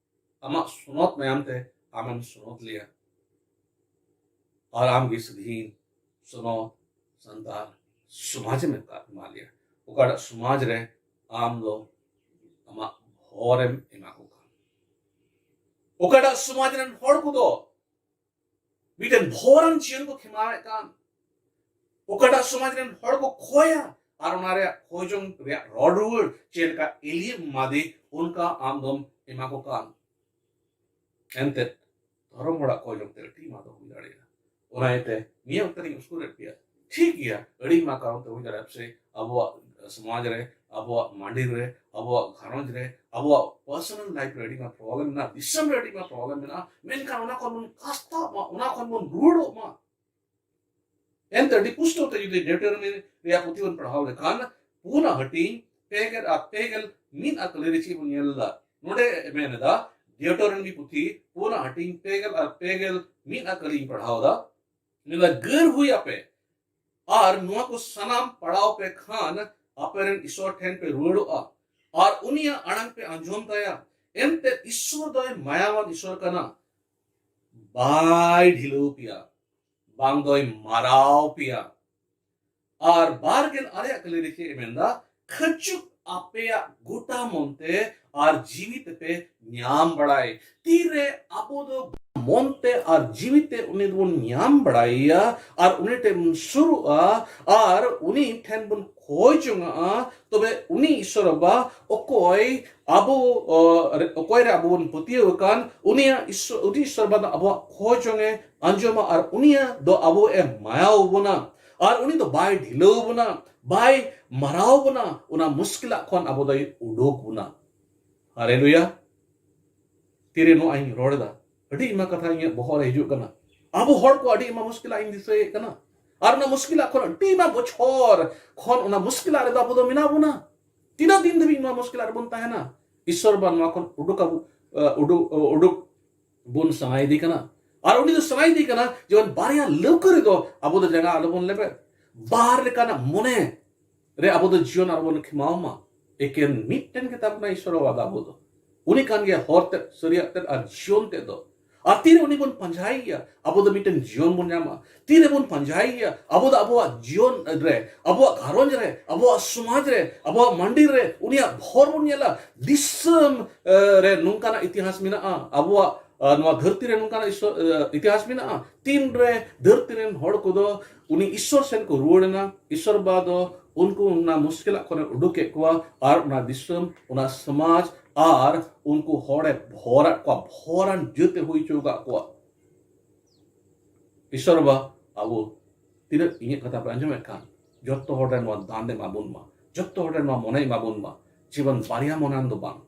ᱟᱢᱟᱜ ᱥᱚᱱᱚᱛ ᱢᱟᱭᱟᱢ ᱛᱮ ᱟᱢᱮᱢ ᱥᱚᱱᱚᱛ ᱞᱮᱭᱟ᱾ ᱟᱨ ᱟᱢ ᱜᱮ ᱥᱟᱹᱫᱷᱤᱱ ᱥᱚᱱᱚᱛ ᱥᱟᱱᱛᱟᱲ ᱥᱚᱢᱟᱡᱽ ᱮᱢ ᱮᱢᱟ ᱞᱮᱭᱟ, ᱚᱠᱟᱴᱟᱜ ᱥᱚᱢᱟᱡᱽ ᱨᱮ ᱟᱢ ᱫᱚ ᱟᱢᱟᱜ ᱦᱚᱨᱮᱢ ᱮᱢᱟ ᱠᱚ ᱠᱟᱱ, ᱚᱠᱟᱴᱟᱜ ᱥᱚᱢᱟᱡᱽ ᱨᱮᱱ ᱦᱚᱲ ᱠᱚᱫᱚ ᱢᱤᱫᱴᱮᱱ ᱵᱷᱚᱨᱟᱱ ᱡᱤᱭᱚᱱ ᱠᱚ ᱠᱷᱮᱢᱟᱣᱮᱫ ᱠᱟᱱ, ᱚᱠᱟᱴᱟᱜ ᱥᱚᱢᱟᱡᱽ ᱨᱮᱱ ᱦᱚᱲ ᱠᱚ ᱠᱷᱚᱭᱟ ᱟᱨ ᱚᱱᱟ ᱨᱮᱭᱟᱜ ᱠᱷᱚᱭ ᱡᱚᱝ ᱨᱮᱭᱟᱜ ᱨᱚᱲ ᱨᱩᱣᱟᱹᱲ ᱪᱮᱫ ᱞᱮᱠᱟ ᱮᱞᱤᱭᱟ ᱮᱢᱟᱫᱮ, ᱚᱱᱠᱟ ᱟᱢ ᱫᱚᱢ ᱮᱢᱟ ᱠᱚ ᱠᱟᱱ᱾ ᱮᱱᱛᱮᱫ ᱫᱷᱚᱨᱚᱢ ᱦᱚᱲᱟᱜ ᱠᱷᱚᱭ ᱡᱚᱝ ᱛᱮ ᱟᱹᱰᱤ ᱮᱢᱟ ᱫᱚ ᱦᱩᱭ ᱫᱟᱲᱮᱭᱟᱜᱼᱟ᱾ ᱚᱱᱟ ᱤᱭᱟᱹᱛᱮ ᱱᱤᱭᱟᱹ ᱚᱠᱛᱮ ᱨᱤᱧ ᱩᱥᱠᱩᱨᱮᱫ ᱯᱮᱭᱟ, ᱴᱷᱤᱠ ᱜᱮᱭᱟ, ᱟᱹᱰᱤ ᱢᱟ ᱠᱟᱨᱚᱱ ᱛᱮ ᱦᱩᱭ ᱫᱟᱲᱮᱭᱟᱜᱼᱟ, ᱥᱮ ᱟᱵᱚᱣᱟᱜ ᱥᱚᱢᱟᱡᱽ ᱨᱮ, ᱟᱵᱚᱣᱟᱜ ᱢᱟᱹᱱᱰᱤ ᱨᱮ, ᱟᱵᱚᱣᱟᱜ ᱜᱷᱟᱨᱚᱸᱡᱽ ᱨᱮ, ᱟᱵᱚᱣᱟᱜ ᱯᱟᱨᱥᱚᱱᱟᱞ ᱞᱟᱭᱤᱯᱷ ᱨᱮ ᱟᱹᱰᱤ ᱢᱟ ᱯᱨᱚᱵᱞᱮᱢ ᱢᱮᱱᱟᱜᱼᱟ, ᱫᱤᱥᱚᱢ ᱨᱮ ᱟᱹᱰᱤ ᱢᱟ ᱯᱨᱚᱵᱞᱮᱢ ᱢᱮᱱᱟᱜᱼᱟ, ᱢᱮᱱᱠᱷᱟᱱ ᱚᱱᱟ ᱠᱷᱚᱱ ᱵᱚᱱ ᱠᱟᱥᱛᱟᱜ ᱢᱟ, ᱚᱱᱟ ᱠᱷᱚᱱ ᱵᱚᱱ ᱨᱩᱣᱟᱹᱲᱚᱜ ᱢᱟ᱾ ᱮᱱᱛᱮ ᱟᱹᱰᱤ ᱯᱩᱥᱴᱟᱹᱣ ᱛᱮ ᱡᱩᱫᱤ ᱰᱤᱭᱩᱴᱮᱨᱚᱱᱚᱢᱤ ᱨᱮᱭᱟᱜ ᱯᱩᱛᱷᱤ ᱵᱚᱱ ᱯᱟᱲᱦᱟᱣ ᱞᱮᱠᱷᱟᱱ, ᱯᱩᱱᱟ ᱦᱟᱹᱴᱤᱧ ᱯᱮ ᱜᱮᱞ ᱟᱨ ᱯᱮ ᱜᱮᱞ ᱢᱤᱫ ᱟᱠᱟᱞᱤ ᱨᱮ ᱪᱮᱫ ᱵᱚᱱ ᱧᱮᱞ ᱮᱫᱟ? ᱱᱚᱰᱮ ᱢᱮᱱ ᱮᱫᱟ, ᱰᱤᱭᱩᱴᱮᱨᱚᱱᱚᱢᱤ ᱯᱩᱛᱷᱤ ᱯᱩᱱᱟ ᱦᱟᱹᱴᱤᱧ ᱯᱮ ᱜᱮᱞ ᱟᱨ ᱯᱮ ᱜᱮᱞ ᱢᱤᱫ ᱟᱠᱟᱞᱤᱧ ᱯᱟᱲᱦᱟᱣ ᱮᱫᱟ᱾ ᱢᱮᱱ ᱮᱫᱟ, ᱜᱟᱹᱨ ᱦᱩᱭ ᱟᱯᱮ ᱟᱨ ᱱᱚᱣᱟ ᱠᱚ ᱥᱟᱱᱟᱢ ᱯᱟᱲᱟᱣ ᱯᱮ ᱠᱷᱟᱱ ᱟᱯᱮ ᱨᱮᱱ ᱤᱥᱚᱨ ᱴᱷᱮᱱ ᱯᱮ ᱨᱩᱣᱟᱹᱲᱚᱜᱼᱟ ᱟᱨ ᱩᱱᱤᱭᱟᱜ ᱟᱲᱟᱝ ᱯᱮ ᱟᱸᱡᱚᱢ ᱛᱟᱭᱟ᱾ ᱮᱱᱛᱮ ᱤᱥᱚᱨ ᱫᱚᱭ ᱢᱟᱭᱟᱣᱟᱱ ᱤᱥᱚᱨ ᱠᱟᱱᱟ, ᱵᱟᱭ ᱰᱷᱤᱞᱟᱹᱣ ᱯᱮᱭᱟ, ᱵᱟᱝ ᱫᱚᱭ ᱢᱟᱨᱟᱣ ᱯᱮᱭᱟ᱾ ᱟᱨ ᱵᱟᱨ ᱜᱮᱞ ᱟᱨᱮᱭᱟᱜ ᱠᱟᱹᱞᱤ ᱨᱮ ᱪᱮᱫ ᱮ ᱢᱮᱱᱫᱟ? ᱠᱷᱟᱹᱪᱩᱠ ᱟᱯᱮᱭᱟᱜ ᱜᱚᱴᱟ ᱢᱚᱱᱛᱮ ᱟᱨ ᱡᱤᱣᱤ ᱛᱮᱯᱮ ᱧᱟᱢ ᱵᱟᱲᱟᱭ᱾ ᱛᱤᱨᱮ ᱟᱵᱚ ᱫᱚ ᱢᱚᱱᱛᱮ ᱟᱨ ᱡᱤᱣᱤ ᱛᱮ ᱩᱱᱤ ᱫᱚᱵᱚᱱ ᱧᱟᱢ ᱵᱟᱲᱟᱭᱮᱭᱟ ᱟᱨ ᱩᱱᱤ ᱴᱷᱮᱱ ᱵᱚᱱ ᱥᱩᱨᱩᱜᱼᱟ ᱟᱨ ᱩᱱᱤ ᱴᱷᱮᱱ ᱵᱚᱱ ᱠᱷᱚᱭ ᱡᱚᱝᱟᱜᱼᱟ, ᱛᱚᱵᱮ ᱩᱱᱤ ᱤᱥᱚᱨ ᱵᱟᱵᱟ ᱚᱠᱚᱭ ᱟᱵᱚ, ᱚ, ᱨᱮ, ᱚᱠᱚᱭ ᱨᱮ ᱟᱵᱚ ᱵᱚᱱ ᱯᱟᱹᱛᱭᱟᱹᱣ ᱟᱠᱟᱱ, ᱩᱱᱤᱭᱟᱜ ᱤᱥᱚᱨ, ᱩᱱᱤ ᱤᱥᱚᱨ ᱵᱟᱵᱟ ᱫᱚ ᱟᱵᱚᱣᱟᱜ ᱠᱷᱚᱭ ᱡᱚᱝ ᱮ ᱟᱸᱡᱚᱢᱟ ᱟᱨ ᱩᱱᱤᱭᱟᱜ ᱫᱚ ᱟᱵᱚ ᱮ ᱢᱟᱭᱟᱣ ᱵᱚᱱᱟ ᱟᱨ ᱩᱱᱤ ᱫᱚ ᱵᱟᱭ ᱰᱷᱤᱞᱟᱹᱣ ᱵᱚᱱᱟ, ᱵᱟᱭ ᱢᱟᱨᱟᱣ ᱵᱚᱱᱟ, ᱚᱱᱟ ᱢᱩᱥᱠᱤᱞᱟᱜ ᱠᱷᱚᱱ ᱟᱵᱚ ᱫᱚᱭ ᱩᱰᱩᱠ ᱵᱚᱱᱟ᱾ ᱦᱟᱞᱮᱞᱩᱭᱟ᱾ ᱛᱤᱨᱮ ᱱᱚᱣᱟ ᱤᱧ ᱨᱚᱲ ᱮᱫᱟ, ᱟᱹᱰᱤ ᱟᱭᱢᱟ ᱠᱟᱛᱷᱟ ᱤᱧᱟᱹᱜ ᱵᱚᱦᱚᱜ ᱨᱮ ᱦᱤᱡᱩᱜ ᱠᱟᱱᱟ᱾ ᱟᱵᱚ ᱦᱚᱲ ᱠᱚ ᱟᱹᱰᱤ ᱟᱭᱢᱟ ᱢᱩᱥᱠᱤᱞᱟᱜ ᱤᱧ ᱫᱤᱥᱟᱹᱭᱮᱫ ᱠᱟᱱᱟ᱾ ᱟᱨ ᱚᱱᱟ ᱢᱩᱥᱠᱤᱞᱟᱜ ᱠᱷᱚᱱ ᱟᱹᱰᱤ ᱟᱭᱢᱟ ᱵᱚᱪᱷᱚᱨ ᱠᱷᱚᱱ ᱚᱱᱟ ᱢᱩᱥᱠᱤᱞᱟᱜ ᱨᱮᱫᱚ ᱟᱵᱚ ᱫᱚ ᱢᱮᱱᱟᱜ ᱵᱚᱱᱟ᱾ ᱛᱤᱱᱟᱹᱜ ᱫᱤᱱ ᱫᱷᱟᱹᱵᱤᱡ ᱱᱚᱣᱟ ᱢᱩᱥᱠᱤᱞᱟᱜ ᱨᱮᱵᱚᱱ ᱛᱟᱦᱮᱱᱟ? ᱤᱥᱚᱨ ᱵᱟ ᱱᱚᱣᱟ ᱠᱷᱚᱱ ᱩᱰᱩᱠ ᱟᱵᱚ, ᱟ, ᱩᱰᱩᱠ, ᱩᱰᱩᱠ ᱵᱚᱱ ᱥᱟᱱᱟᱭᱮᱫᱮ ᱠᱟᱱᱟ᱾ ᱟᱨ ᱩᱱᱤ ᱫᱚ ᱥᱟᱱᱟᱭᱮᱫᱮ ᱠᱟᱱᱟ ᱡᱮᱢᱚᱱ ᱵᱟᱨᱭᱟ ᱞᱟᱹᱣᱠᱟᱹ ᱨᱮᱫᱚ ᱟᱵᱚ ᱫᱚ ᱡᱟᱸᱜᱟ ᱟᱞᱚᱵᱚᱱ ᱞᱮᱵᱮᱫ᱾ ᱵᱟᱨ ᱞᱮᱠᱟᱱᱟᱜ ᱢᱚᱱᱮ ᱨᱮ ᱟᱵᱚ ᱫᱚ ᱡᱤᱭᱚᱱ ᱟᱞᱚᱵᱚᱱ ᱠᱷᱮᱢᱟᱣ ᱢᱟ᱾ ᱮᱠᱮᱱ ᱢᱤᱫᱴᱮᱱ ᱜᱮ ᱛᱟᱵᱚᱱᱟ ᱤᱥᱚᱨ ᱵᱟᱵᱟ ᱫᱚ ᱟᱵᱚ ᱫᱚ᱾ ᱩᱱᱤ ᱠᱟᱱ ᱜᱮᱭᱟ ᱦᱚᱨ ᱛᱮᱫ, ᱥᱟᱹᱨᱤᱭᱟᱜ ᱛᱮᱫ ᱟᱨ ᱡᱤᱭᱚᱱ ᱛᱮᱫ ᱫᱚ᱾ ᱟᱨ ᱛᱤᱨᱮ ᱩᱱᱤ ᱵᱚᱱ ᱯᱟᱸᱡᱟᱭᱮᱭᱟ, ᱟᱵᱚ ᱫᱚ ᱢᱤᱫᱴᱮᱱ ᱡᱤᱭᱚᱱ ᱵᱚᱱ ᱧᱟᱢᱟ᱾ ᱛᱤᱨᱮ ᱵᱚᱱ ᱯᱟᱸᱡᱟᱭᱮᱭᱟ, ᱟᱵᱚ ᱫᱚ ᱟᱵᱚᱣᱟᱜ ᱡᱤᱭᱚᱱ ᱨᱮ, ᱟᱵᱚᱣᱟᱜ ᱜᱷᱟᱨᱚᱸᱡᱽ ᱨᱮ, ᱟᱵᱚᱣᱟᱜ ᱥᱚᱢᱟᱡᱽ ᱨᱮ, ᱟᱵᱚᱣᱟᱜ ᱢᱟᱹᱱᱰᱤ ᱨᱮ ᱩᱱᱤᱭᱟᱜ ᱵᱷᱚᱨ ᱵᱚᱱ ᱧᱮᱞᱟ᱾ ᱫᱤᱥᱚᱢ, ᱮ, ᱨᱮ ᱱᱚᱝᱠᱟᱱᱟᱜ ᱤᱛᱤᱦᱟᱥ ᱢᱮᱱᱟᱜᱼᱟ, ᱟᱵᱚᱣᱟᱜ, ᱮ, ᱱᱚᱣᱟ ᱫᱷᱟᱹᱨᱛᱤ ᱨᱮ ᱱᱚᱝᱠᱟᱱᱟᱜ ᱤᱥᱚ-, ᱮ, ᱤᱛᱤᱦᱟᱥ ᱢᱮᱱᱟᱜᱼᱟ᱾ ᱛᱤᱱᱨᱮ ᱫᱷᱟᱹᱨᱛᱤ ᱨᱮᱱ ᱦᱚᱲ ᱠᱚᱫᱚ ᱩᱱᱤ ᱤᱥᱚᱨ ᱥᱮᱱ ᱠᱚ ᱨᱩᱣᱟᱹᱲ ᱮᱱᱟ, ᱤᱥᱚᱨ ᱵᱟ ᱫᱚ ᱩᱱᱠᱩ ᱚᱱᱟ ᱢᱩᱥᱠᱤᱞᱟᱜ ᱠᱷᱚᱱᱮ ᱩᱰᱩᱠᱮᱫ ᱠᱚᱣᱟ ᱟᱨ ᱚᱱᱟ ᱫᱤᱥᱚᱢ, ᱚᱱᱟ ᱥᱚᱢᱟᱡᱽ ᱟᱨ ᱩᱱᱠᱩ ᱦᱚᱲᱮ ᱵᱷᱚᱨᱟᱫ ᱠᱚᱣᱟ, ᱵᱷᱚᱨᱟᱱ ᱡᱟᱹᱛ ᱮ ᱦᱩᱭ ᱦᱚᱪᱚ ᱟᱠᱟᱫ ᱠᱚᱣᱟ᱾ ᱤᱥᱚᱨ ᱵᱟ ᱟᱵᱚ ᱛᱤᱱᱟᱹᱜ ᱤᱧᱟᱹᱜ ᱠᱟᱛᱷᱟ ᱯᱮ ᱟᱸᱡᱚᱢᱮᱫ ᱠᱟᱱ, ᱡᱚᱛᱚ ᱦᱚᱲ ᱨᱮ ᱱᱚᱣᱟ ᱫᱟᱱ ᱮᱢᱟ ᱵᱚᱱ ᱢᱟ, ᱡᱚᱛᱚ ᱦᱚᱲ ᱨᱮ ᱱᱚᱣᱟ ᱢᱚᱱᱮ ᱮᱢᱟ ᱵᱚᱱ ᱢᱟ, ᱡᱤᱵᱚᱱ ᱵᱟᱨᱭᱟ ᱢᱚᱱᱟᱱ ᱫᱚ ᱵᱟᱝ᱾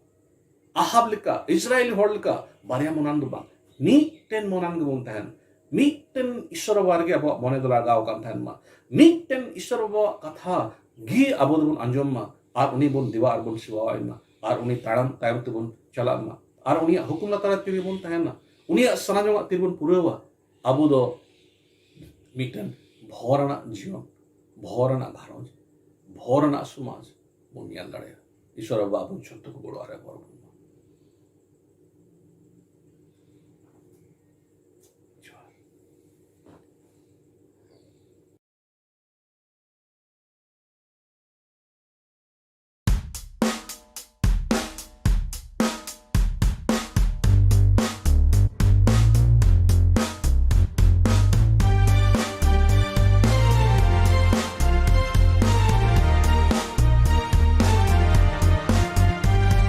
ᱟᱦᱟᱵ ᱞᱮᱠᱟ, ᱤᱥᱨᱟᱭᱮᱞ ᱦᱚᱲ ᱞᱮᱠᱟ ᱵᱟᱨᱭᱟ ᱢᱚᱱᱟᱱ ᱫᱚ ᱵᱟᱝ, ᱢᱤᱫᱴᱮᱱ ᱢᱚᱱᱟᱱ ᱜᱮᱵᱚᱱ ᱛᱟᱦᱮᱱ, ᱢᱤᱫᱴᱮᱱ ᱤᱥᱚᱨ ᱵᱟᱵᱟ ᱨᱮᱜᱮ ᱟᱵᱚᱣᱟᱜ ᱢᱚᱱᱮ ᱫᱚ ᱞᱟᱜᱟᱣ ᱟᱠᱟᱱ ᱛᱟᱦᱮᱱ ᱢᱟ, ᱢᱤᱫᱴᱮᱱ ᱤᱥᱚᱨ ᱵᱟᱵᱟᱣᱟᱜ ᱠᱟᱛᱷᱟ ᱜᱮ ᱟᱵᱚ ᱫᱚᱵᱚᱱ ᱟᱸᱡᱚᱢ ᱢᱟ, ᱟᱨ ᱩᱱᱤ ᱵᱚᱱ ᱫᱮᱵᱟ ᱟᱨ ᱵᱚᱱ ᱥᱮᱵᱟᱣᱟᱭ ᱢᱟ, ᱟᱨ ᱩᱱᱤ ᱛᱟᱲᱟᱢ ᱛᱟᱭᱚᱢ ᱛᱮᱵᱚᱱ ᱪᱟᱞᱟᱜ ᱢᱟ, ᱟᱨ ᱩᱱᱤᱭᱟᱜ ᱦᱩᱠᱩᱢ ᱞᱟᱛᱟᱨ ᱨᱮ ᱛᱤᱨᱮ ᱵᱚᱱ ᱛᱟᱦᱮᱱᱟ, ᱩᱱᱤᱭᱟᱜ ᱥᱟᱱᱟ ᱡᱚᱝᱟᱜ ᱛᱤᱨᱮ ᱵᱚᱱ ᱯᱩᱨᱟᱹᱣᱟ᱾ ᱟᱵᱚ ᱫᱚ ᱢᱤᱫᱴᱮᱱ ᱵᱷᱚᱨ ᱟᱱᱟᱜ ᱡᱤᱭᱚᱱ, ᱵᱷᱚᱨ ᱟᱱᱟᱜ ᱜᱷᱟᱨᱚᱸᱡᱽ, ᱵᱷᱚᱨ ᱟᱱᱟᱜ ᱥᱚᱢᱟᱡᱽ ᱵᱚᱱ ᱧᱮᱞ ᱫᱟᱲᱮᱭᱟᱜᱼᱟ᱾ ᱤᱥᱚᱨ ᱵᱟᱵᱟ ᱟᱵᱚ ᱡᱷᱚᱛᱚ ᱠᱚ ᱜᱚᱲᱚ ᱟᱨᱮ ᱦᱚᱨ ᱵᱚᱱ ᱢᱟ᱾ ᱡᱚᱦᱟᱨ᱾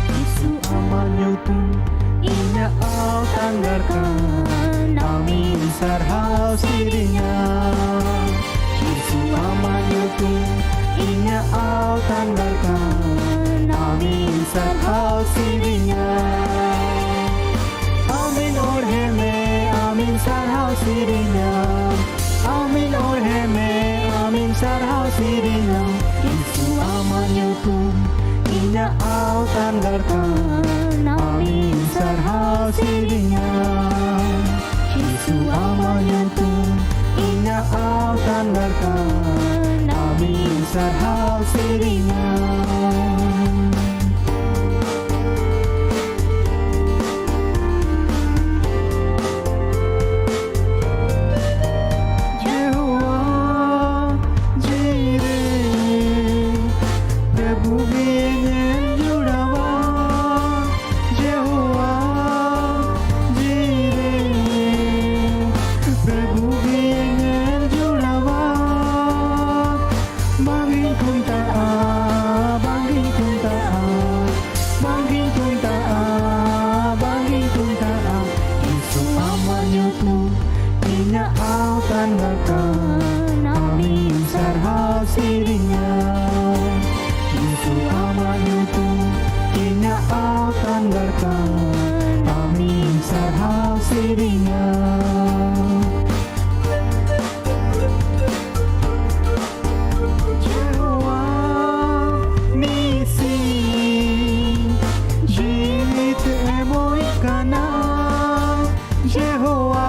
ᱡᱤᱥᱩ ᱟᱢᱟᱜ ᱧᱩᱛᱩᱢ ᱤᱧᱟᱹᱜ ᱟᱣᱛᱟᱱ ᱜᱟᱲ ᱠᱟᱱ, ᱟᱢᱤᱧ ᱥᱟᱨᱦᱟᱣ ᱥᱮᱨᱮᱧᱟ᱾ ᱡᱤᱥᱩ ᱟᱢᱟᱜ ᱧᱩᱛᱩᱢ ᱤᱧᱟᱹᱜ ᱟᱣᱛᱟᱱ ᱜᱟᱲ ᱠᱟᱱ, ᱟᱢᱤᱧ ᱥᱟᱨᱦᱟᱣ ᱥᱮᱨᱮᱧᱟ᱾ ᱟᱢᱤᱧ ᱚᱲᱦᱮ ᱢᱮ, ᱟᱢᱤᱧ ᱥᱟᱨᱦᱟᱣ ᱥᱮᱨᱮᱧᱟ᱾ ᱟᱢᱤᱧ ᱚᱲᱦᱮ ᱢᱮ, ᱟᱢᱤᱧ ᱥᱟᱨᱦᱟᱣ ᱥᱮᱨᱮᱧᱟ᱾ ᱡᱤᱥᱩ ᱟᱢᱟᱜ ᱧᱩᱛᱩᱢ ᱤᱧᱟᱹᱜ ᱟᱣᱛᱟᱱ ᱜᱟᱲ ᱠᱟᱱ, ᱟᱢᱤᱧ ᱥᱟᱨᱦᱟᱣ ᱥᱮᱨᱮᱧᱟ᱾ ᱡᱤᱥᱩ ᱟᱢᱟᱜ ᱧᱩᱛᱩᱢ ᱤᱧᱟᱹᱜ ᱟᱣᱛᱟᱱ ᱜᱟᱲ ᱠᱟᱱ, ᱟᱢᱤᱧ ᱥᱟᱨᱦᱟᱣ ᱥᱮᱨᱮᱧᱟ᱾ ᱡᱮᱦᱳᱣᱟ ᱡᱤᱣᱤ ᱨᱮ ᱯᱨᱚᱵᱷᱩ ᱜᱮ ᱧᱮᱞ ᱡᱩᱲᱟᱣᱟ᱾ ᱡᱮᱦᱳᱣᱟ ᱡᱤᱣᱤ ᱨᱮ ᱯᱨᱚᱵᱷᱩ ᱜᱮ ᱧᱮᱞ ᱡᱩᱲᱟᱣᱟ᱾ ᱵᱟᱝᱤᱧ ᱠᱷᱩᱱᱴᱟᱹᱜᱼᱟ, ᱵᱟᱝᱤᱧ ᱥᱮᱨᱮᱧᱟ᱾ ᱡᱤᱥᱩ ᱟᱢᱟᱜ ᱧᱩᱛᱩᱢ ᱤᱧᱟᱹᱜ ᱟᱣᱛᱟᱱ ᱜᱟᱲ ᱠᱟᱱ, ᱟᱢᱤᱧ ᱥᱟᱨᱦᱟᱣ ᱥᱮᱨᱮᱧᱟ᱾ ᱡᱮᱦᱳᱣᱟ ᱱᱤᱥᱤ ᱡᱤᱣᱤᱛ ᱮᱢᱚᱜ ᱠᱟᱱᱟ᱾ ᱡᱮᱦᱳᱣᱟ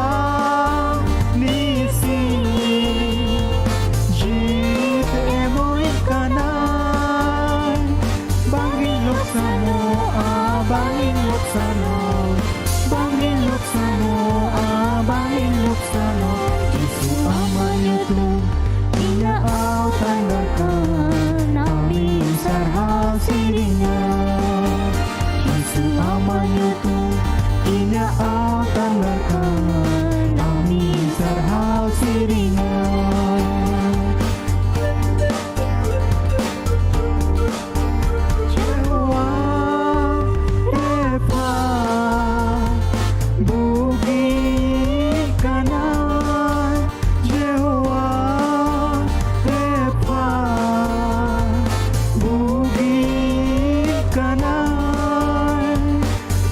ᱱᱤᱥᱤ ᱡᱤᱣᱤᱛ ᱮᱢᱚᱜ ᱠᱟᱱᱟ᱾ ᱵᱟᱝᱤᱧ ᱞᱚᱠᱥᱟᱱᱚᱜᱼᱟ, ᱵᱟᱝᱤᱧ ᱞᱚᱠᱥᱟᱱᱚᱜᱼᱟ, ᱵᱟᱝᱤᱧ ᱞᱚᱠᱥᱟᱱᱚᱜᱼᱟ, ᱵᱟᱝᱤᱧ ᱞᱚᱠᱥᱟᱱᱚᱜᱼᱟ᱾ ᱡᱤᱥᱩ ᱟᱢᱟᱜ ᱧᱩᱛᱩᱢ ᱤᱧᱟᱹᱜ ᱟᱣᱛᱟᱱ ᱜᱟᱲ ᱠᱟᱱ, ᱟᱢᱤᱧ ᱥᱟᱨᱦᱟᱣ ᱥᱮᱨᱮᱧᱟ᱾ ᱡᱤᱥᱩ ᱟᱢᱟᱜ ᱧᱩᱛᱩᱢ ᱤᱧᱟᱹᱜ ᱟᱣᱛᱟᱱ ᱜᱟᱲ ᱠᱟᱱ, ᱟᱢᱤᱧ ᱥᱟᱨᱦᱟᱣ ᱥᱮᱨᱮᱧᱟ᱾ ᱡᱮᱦᱳᱣᱟ ᱨᱟᱯᱷᱟ ᱵᱩᱜᱤ ᱠᱟᱱᱟᱭ᱾ ᱡᱮᱦᱳᱣᱟ ᱨᱟᱯᱷᱟ ᱵᱩᱜᱤ ᱠᱟᱱᱟᱭ᱾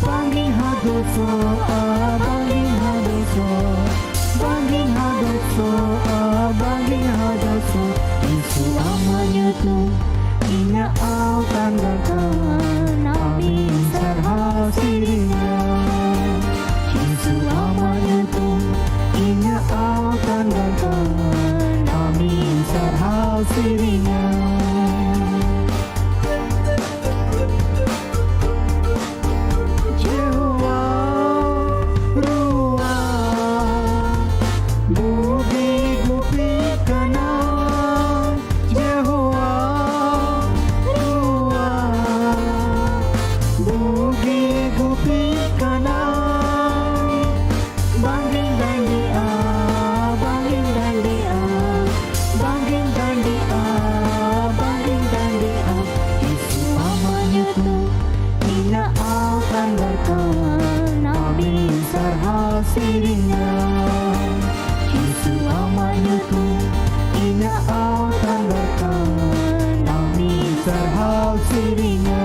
ᱵᱟᱝᱤᱧ ᱦᱟᱫᱚᱥᱚᱜᱼᱟ, ᱵᱟᱝᱤᱧ ᱦᱟᱫᱚᱥᱚᱜᱼᱟ, ᱵᱟᱝᱤᱧ ᱦᱟᱫᱚᱥᱚᱜᱼᱟ, ᱵᱟᱝᱤᱧ ᱦᱟᱫᱚᱥᱚᱜᱼᱟ᱾ ᱡᱤᱥᱩ ᱟᱢᱟᱜ ᱧᱩᱛᱩᱢ ᱤᱧᱟᱹᱜ ᱟᱣᱛᱟᱱ ᱜᱟᱲ ᱠᱟᱱ, ᱟᱢᱤᱧ ᱥᱟᱨᱦᱟᱣ ᱥᱮᱨᱮᱧᱟ᱾ ᱡᱤᱥᱩ ᱟᱢᱟᱜ ᱧᱩᱛᱩᱢ ᱤᱧᱟᱹᱜ ᱟᱣᱛᱟᱱ ᱜᱟᱲ ᱠᱟᱱ, ᱟᱢᱤᱧ ᱥᱟᱨᱦᱟᱣ ᱥᱮᱨᱮᱧᱟ᱾ ᱡᱮᱦᱳᱣᱟ ᱨᱩᱣᱟᱹ ᱵᱩᱜᱤ ᱜᱩᱯᱤ ᱠᱟᱱᱟ᱾ ᱡᱮᱦᱳᱣᱟ ᱨᱩᱣᱟᱹ ᱵᱩᱜᱤ ᱜᱩᱯᱤ ᱠᱟᱱᱟ᱾ ᱵᱟᱝᱤᱧ ᱰᱟᱹᱰᱤᱜᱼᱟ, ᱵᱟᱝᱤᱧ ᱰᱟᱹᱰᱤᱜᱼᱟ, ᱵᱟᱝᱤᱧ ᱰᱟᱹᱰᱤᱜᱼᱟ, ᱥᱟᱨᱦᱟᱣ ᱥᱮᱨᱮᱧᱟ᱾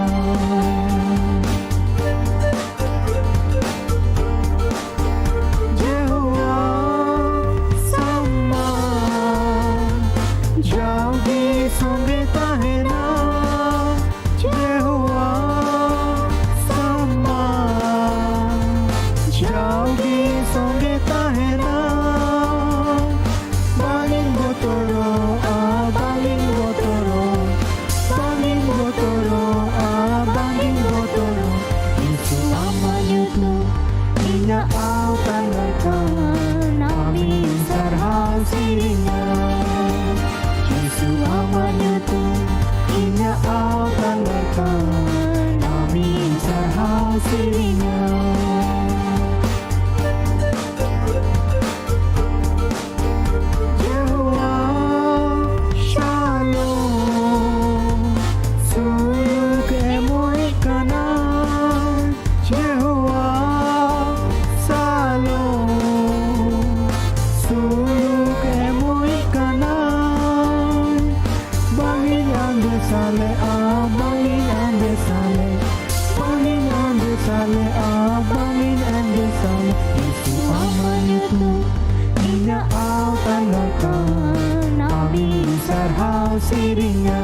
ᱡᱮᱦᱳᱣᱟ ᱥᱟᱢᱟ ᱡᱟᱣᱜᱮ ᱥᱚᱸᱜᱮ ᱛᱟᱦᱮᱱᱟ᱾ ᱡᱮᱦᱳᱣᱟ ᱥᱟᱢᱟ ᱡᱟᱣᱜᱮ ᱥᱚᱸᱜᱮ ᱛᱟᱦᱮᱱᱟ᱾ ᱵᱟᱝᱤᱧ ᱵᱚᱛᱚᱨᱚᱜᱼᱟ, ᱵᱟᱝᱤᱧ ᱵᱚᱛᱚᱨᱚᱜᱼᱟ, ᱵᱟᱝᱤᱧ ᱵᱚᱛᱚᱨᱚᱜᱼᱟ, ᱵᱟᱝᱤᱧ ᱵᱚᱛᱚᱨᱚᱜᱼᱟ᱾ ᱡᱤᱥᱩ ᱟᱢᱟᱜ ᱧᱩᱛᱩᱢ ᱤᱧᱟᱹᱜ ᱟᱣᱛᱟᱱ ᱫᱚᱨᱠᱟᱨ, ᱟᱢᱤᱧ ᱥᱟᱨᱦᱟᱣ ᱥᱮᱨᱮᱧᱟ᱾ ᱡᱤᱥᱩ ᱟᱢᱟᱜ ᱧᱩᱛᱩᱢ ᱤᱧᱟᱹᱜ ᱟᱣᱛᱟᱱ ᱫᱚᱨᱠᱟᱨ, ᱟᱢᱤᱧ ᱥᱟᱨᱦᱟᱣ ᱥᱮᱨᱮᱧᱟ᱾ ᱡᱮᱦᱳᱣᱟ ᱥᱟᱞᱚᱢ ᱥᱩᱞᱩᱠ ᱮᱢᱚᱜ ᱠᱟᱱᱟ᱾ ᱡᱮᱦᱳᱣᱟ ᱥᱟᱞᱚᱢ ᱥᱩᱞᱩᱠ ᱮᱢᱚᱜ ᱠᱟᱱᱟ᱾ ᱵᱟᱝᱤᱧ ᱟᱸᱫᱮ ᱥᱟᱞᱮᱜᱼᱟ, ᱵᱟᱝᱤᱧ ᱟᱸᱫᱮ ᱥᱟᱞᱮᱜᱼᱟ, ᱵᱟᱝᱤᱧ ᱟᱸᱫᱮ ᱥᱟᱞᱮᱜᱼᱟ, ᱵᱟᱝᱤᱧ ᱟᱸᱫᱮ ᱥᱟᱞᱮᱜᱼᱟ᱾ ᱡᱤᱥᱩ ᱟᱢᱟᱜ ᱧᱩᱛᱩᱢ ᱤᱧᱟᱹᱜ ᱟᱣᱛᱟᱱ ᱫᱚᱨᱠᱟᱨ, ᱟᱢᱤᱧ ᱥᱟᱨᱦᱟᱣ ᱥᱮᱨᱮᱧᱟ᱾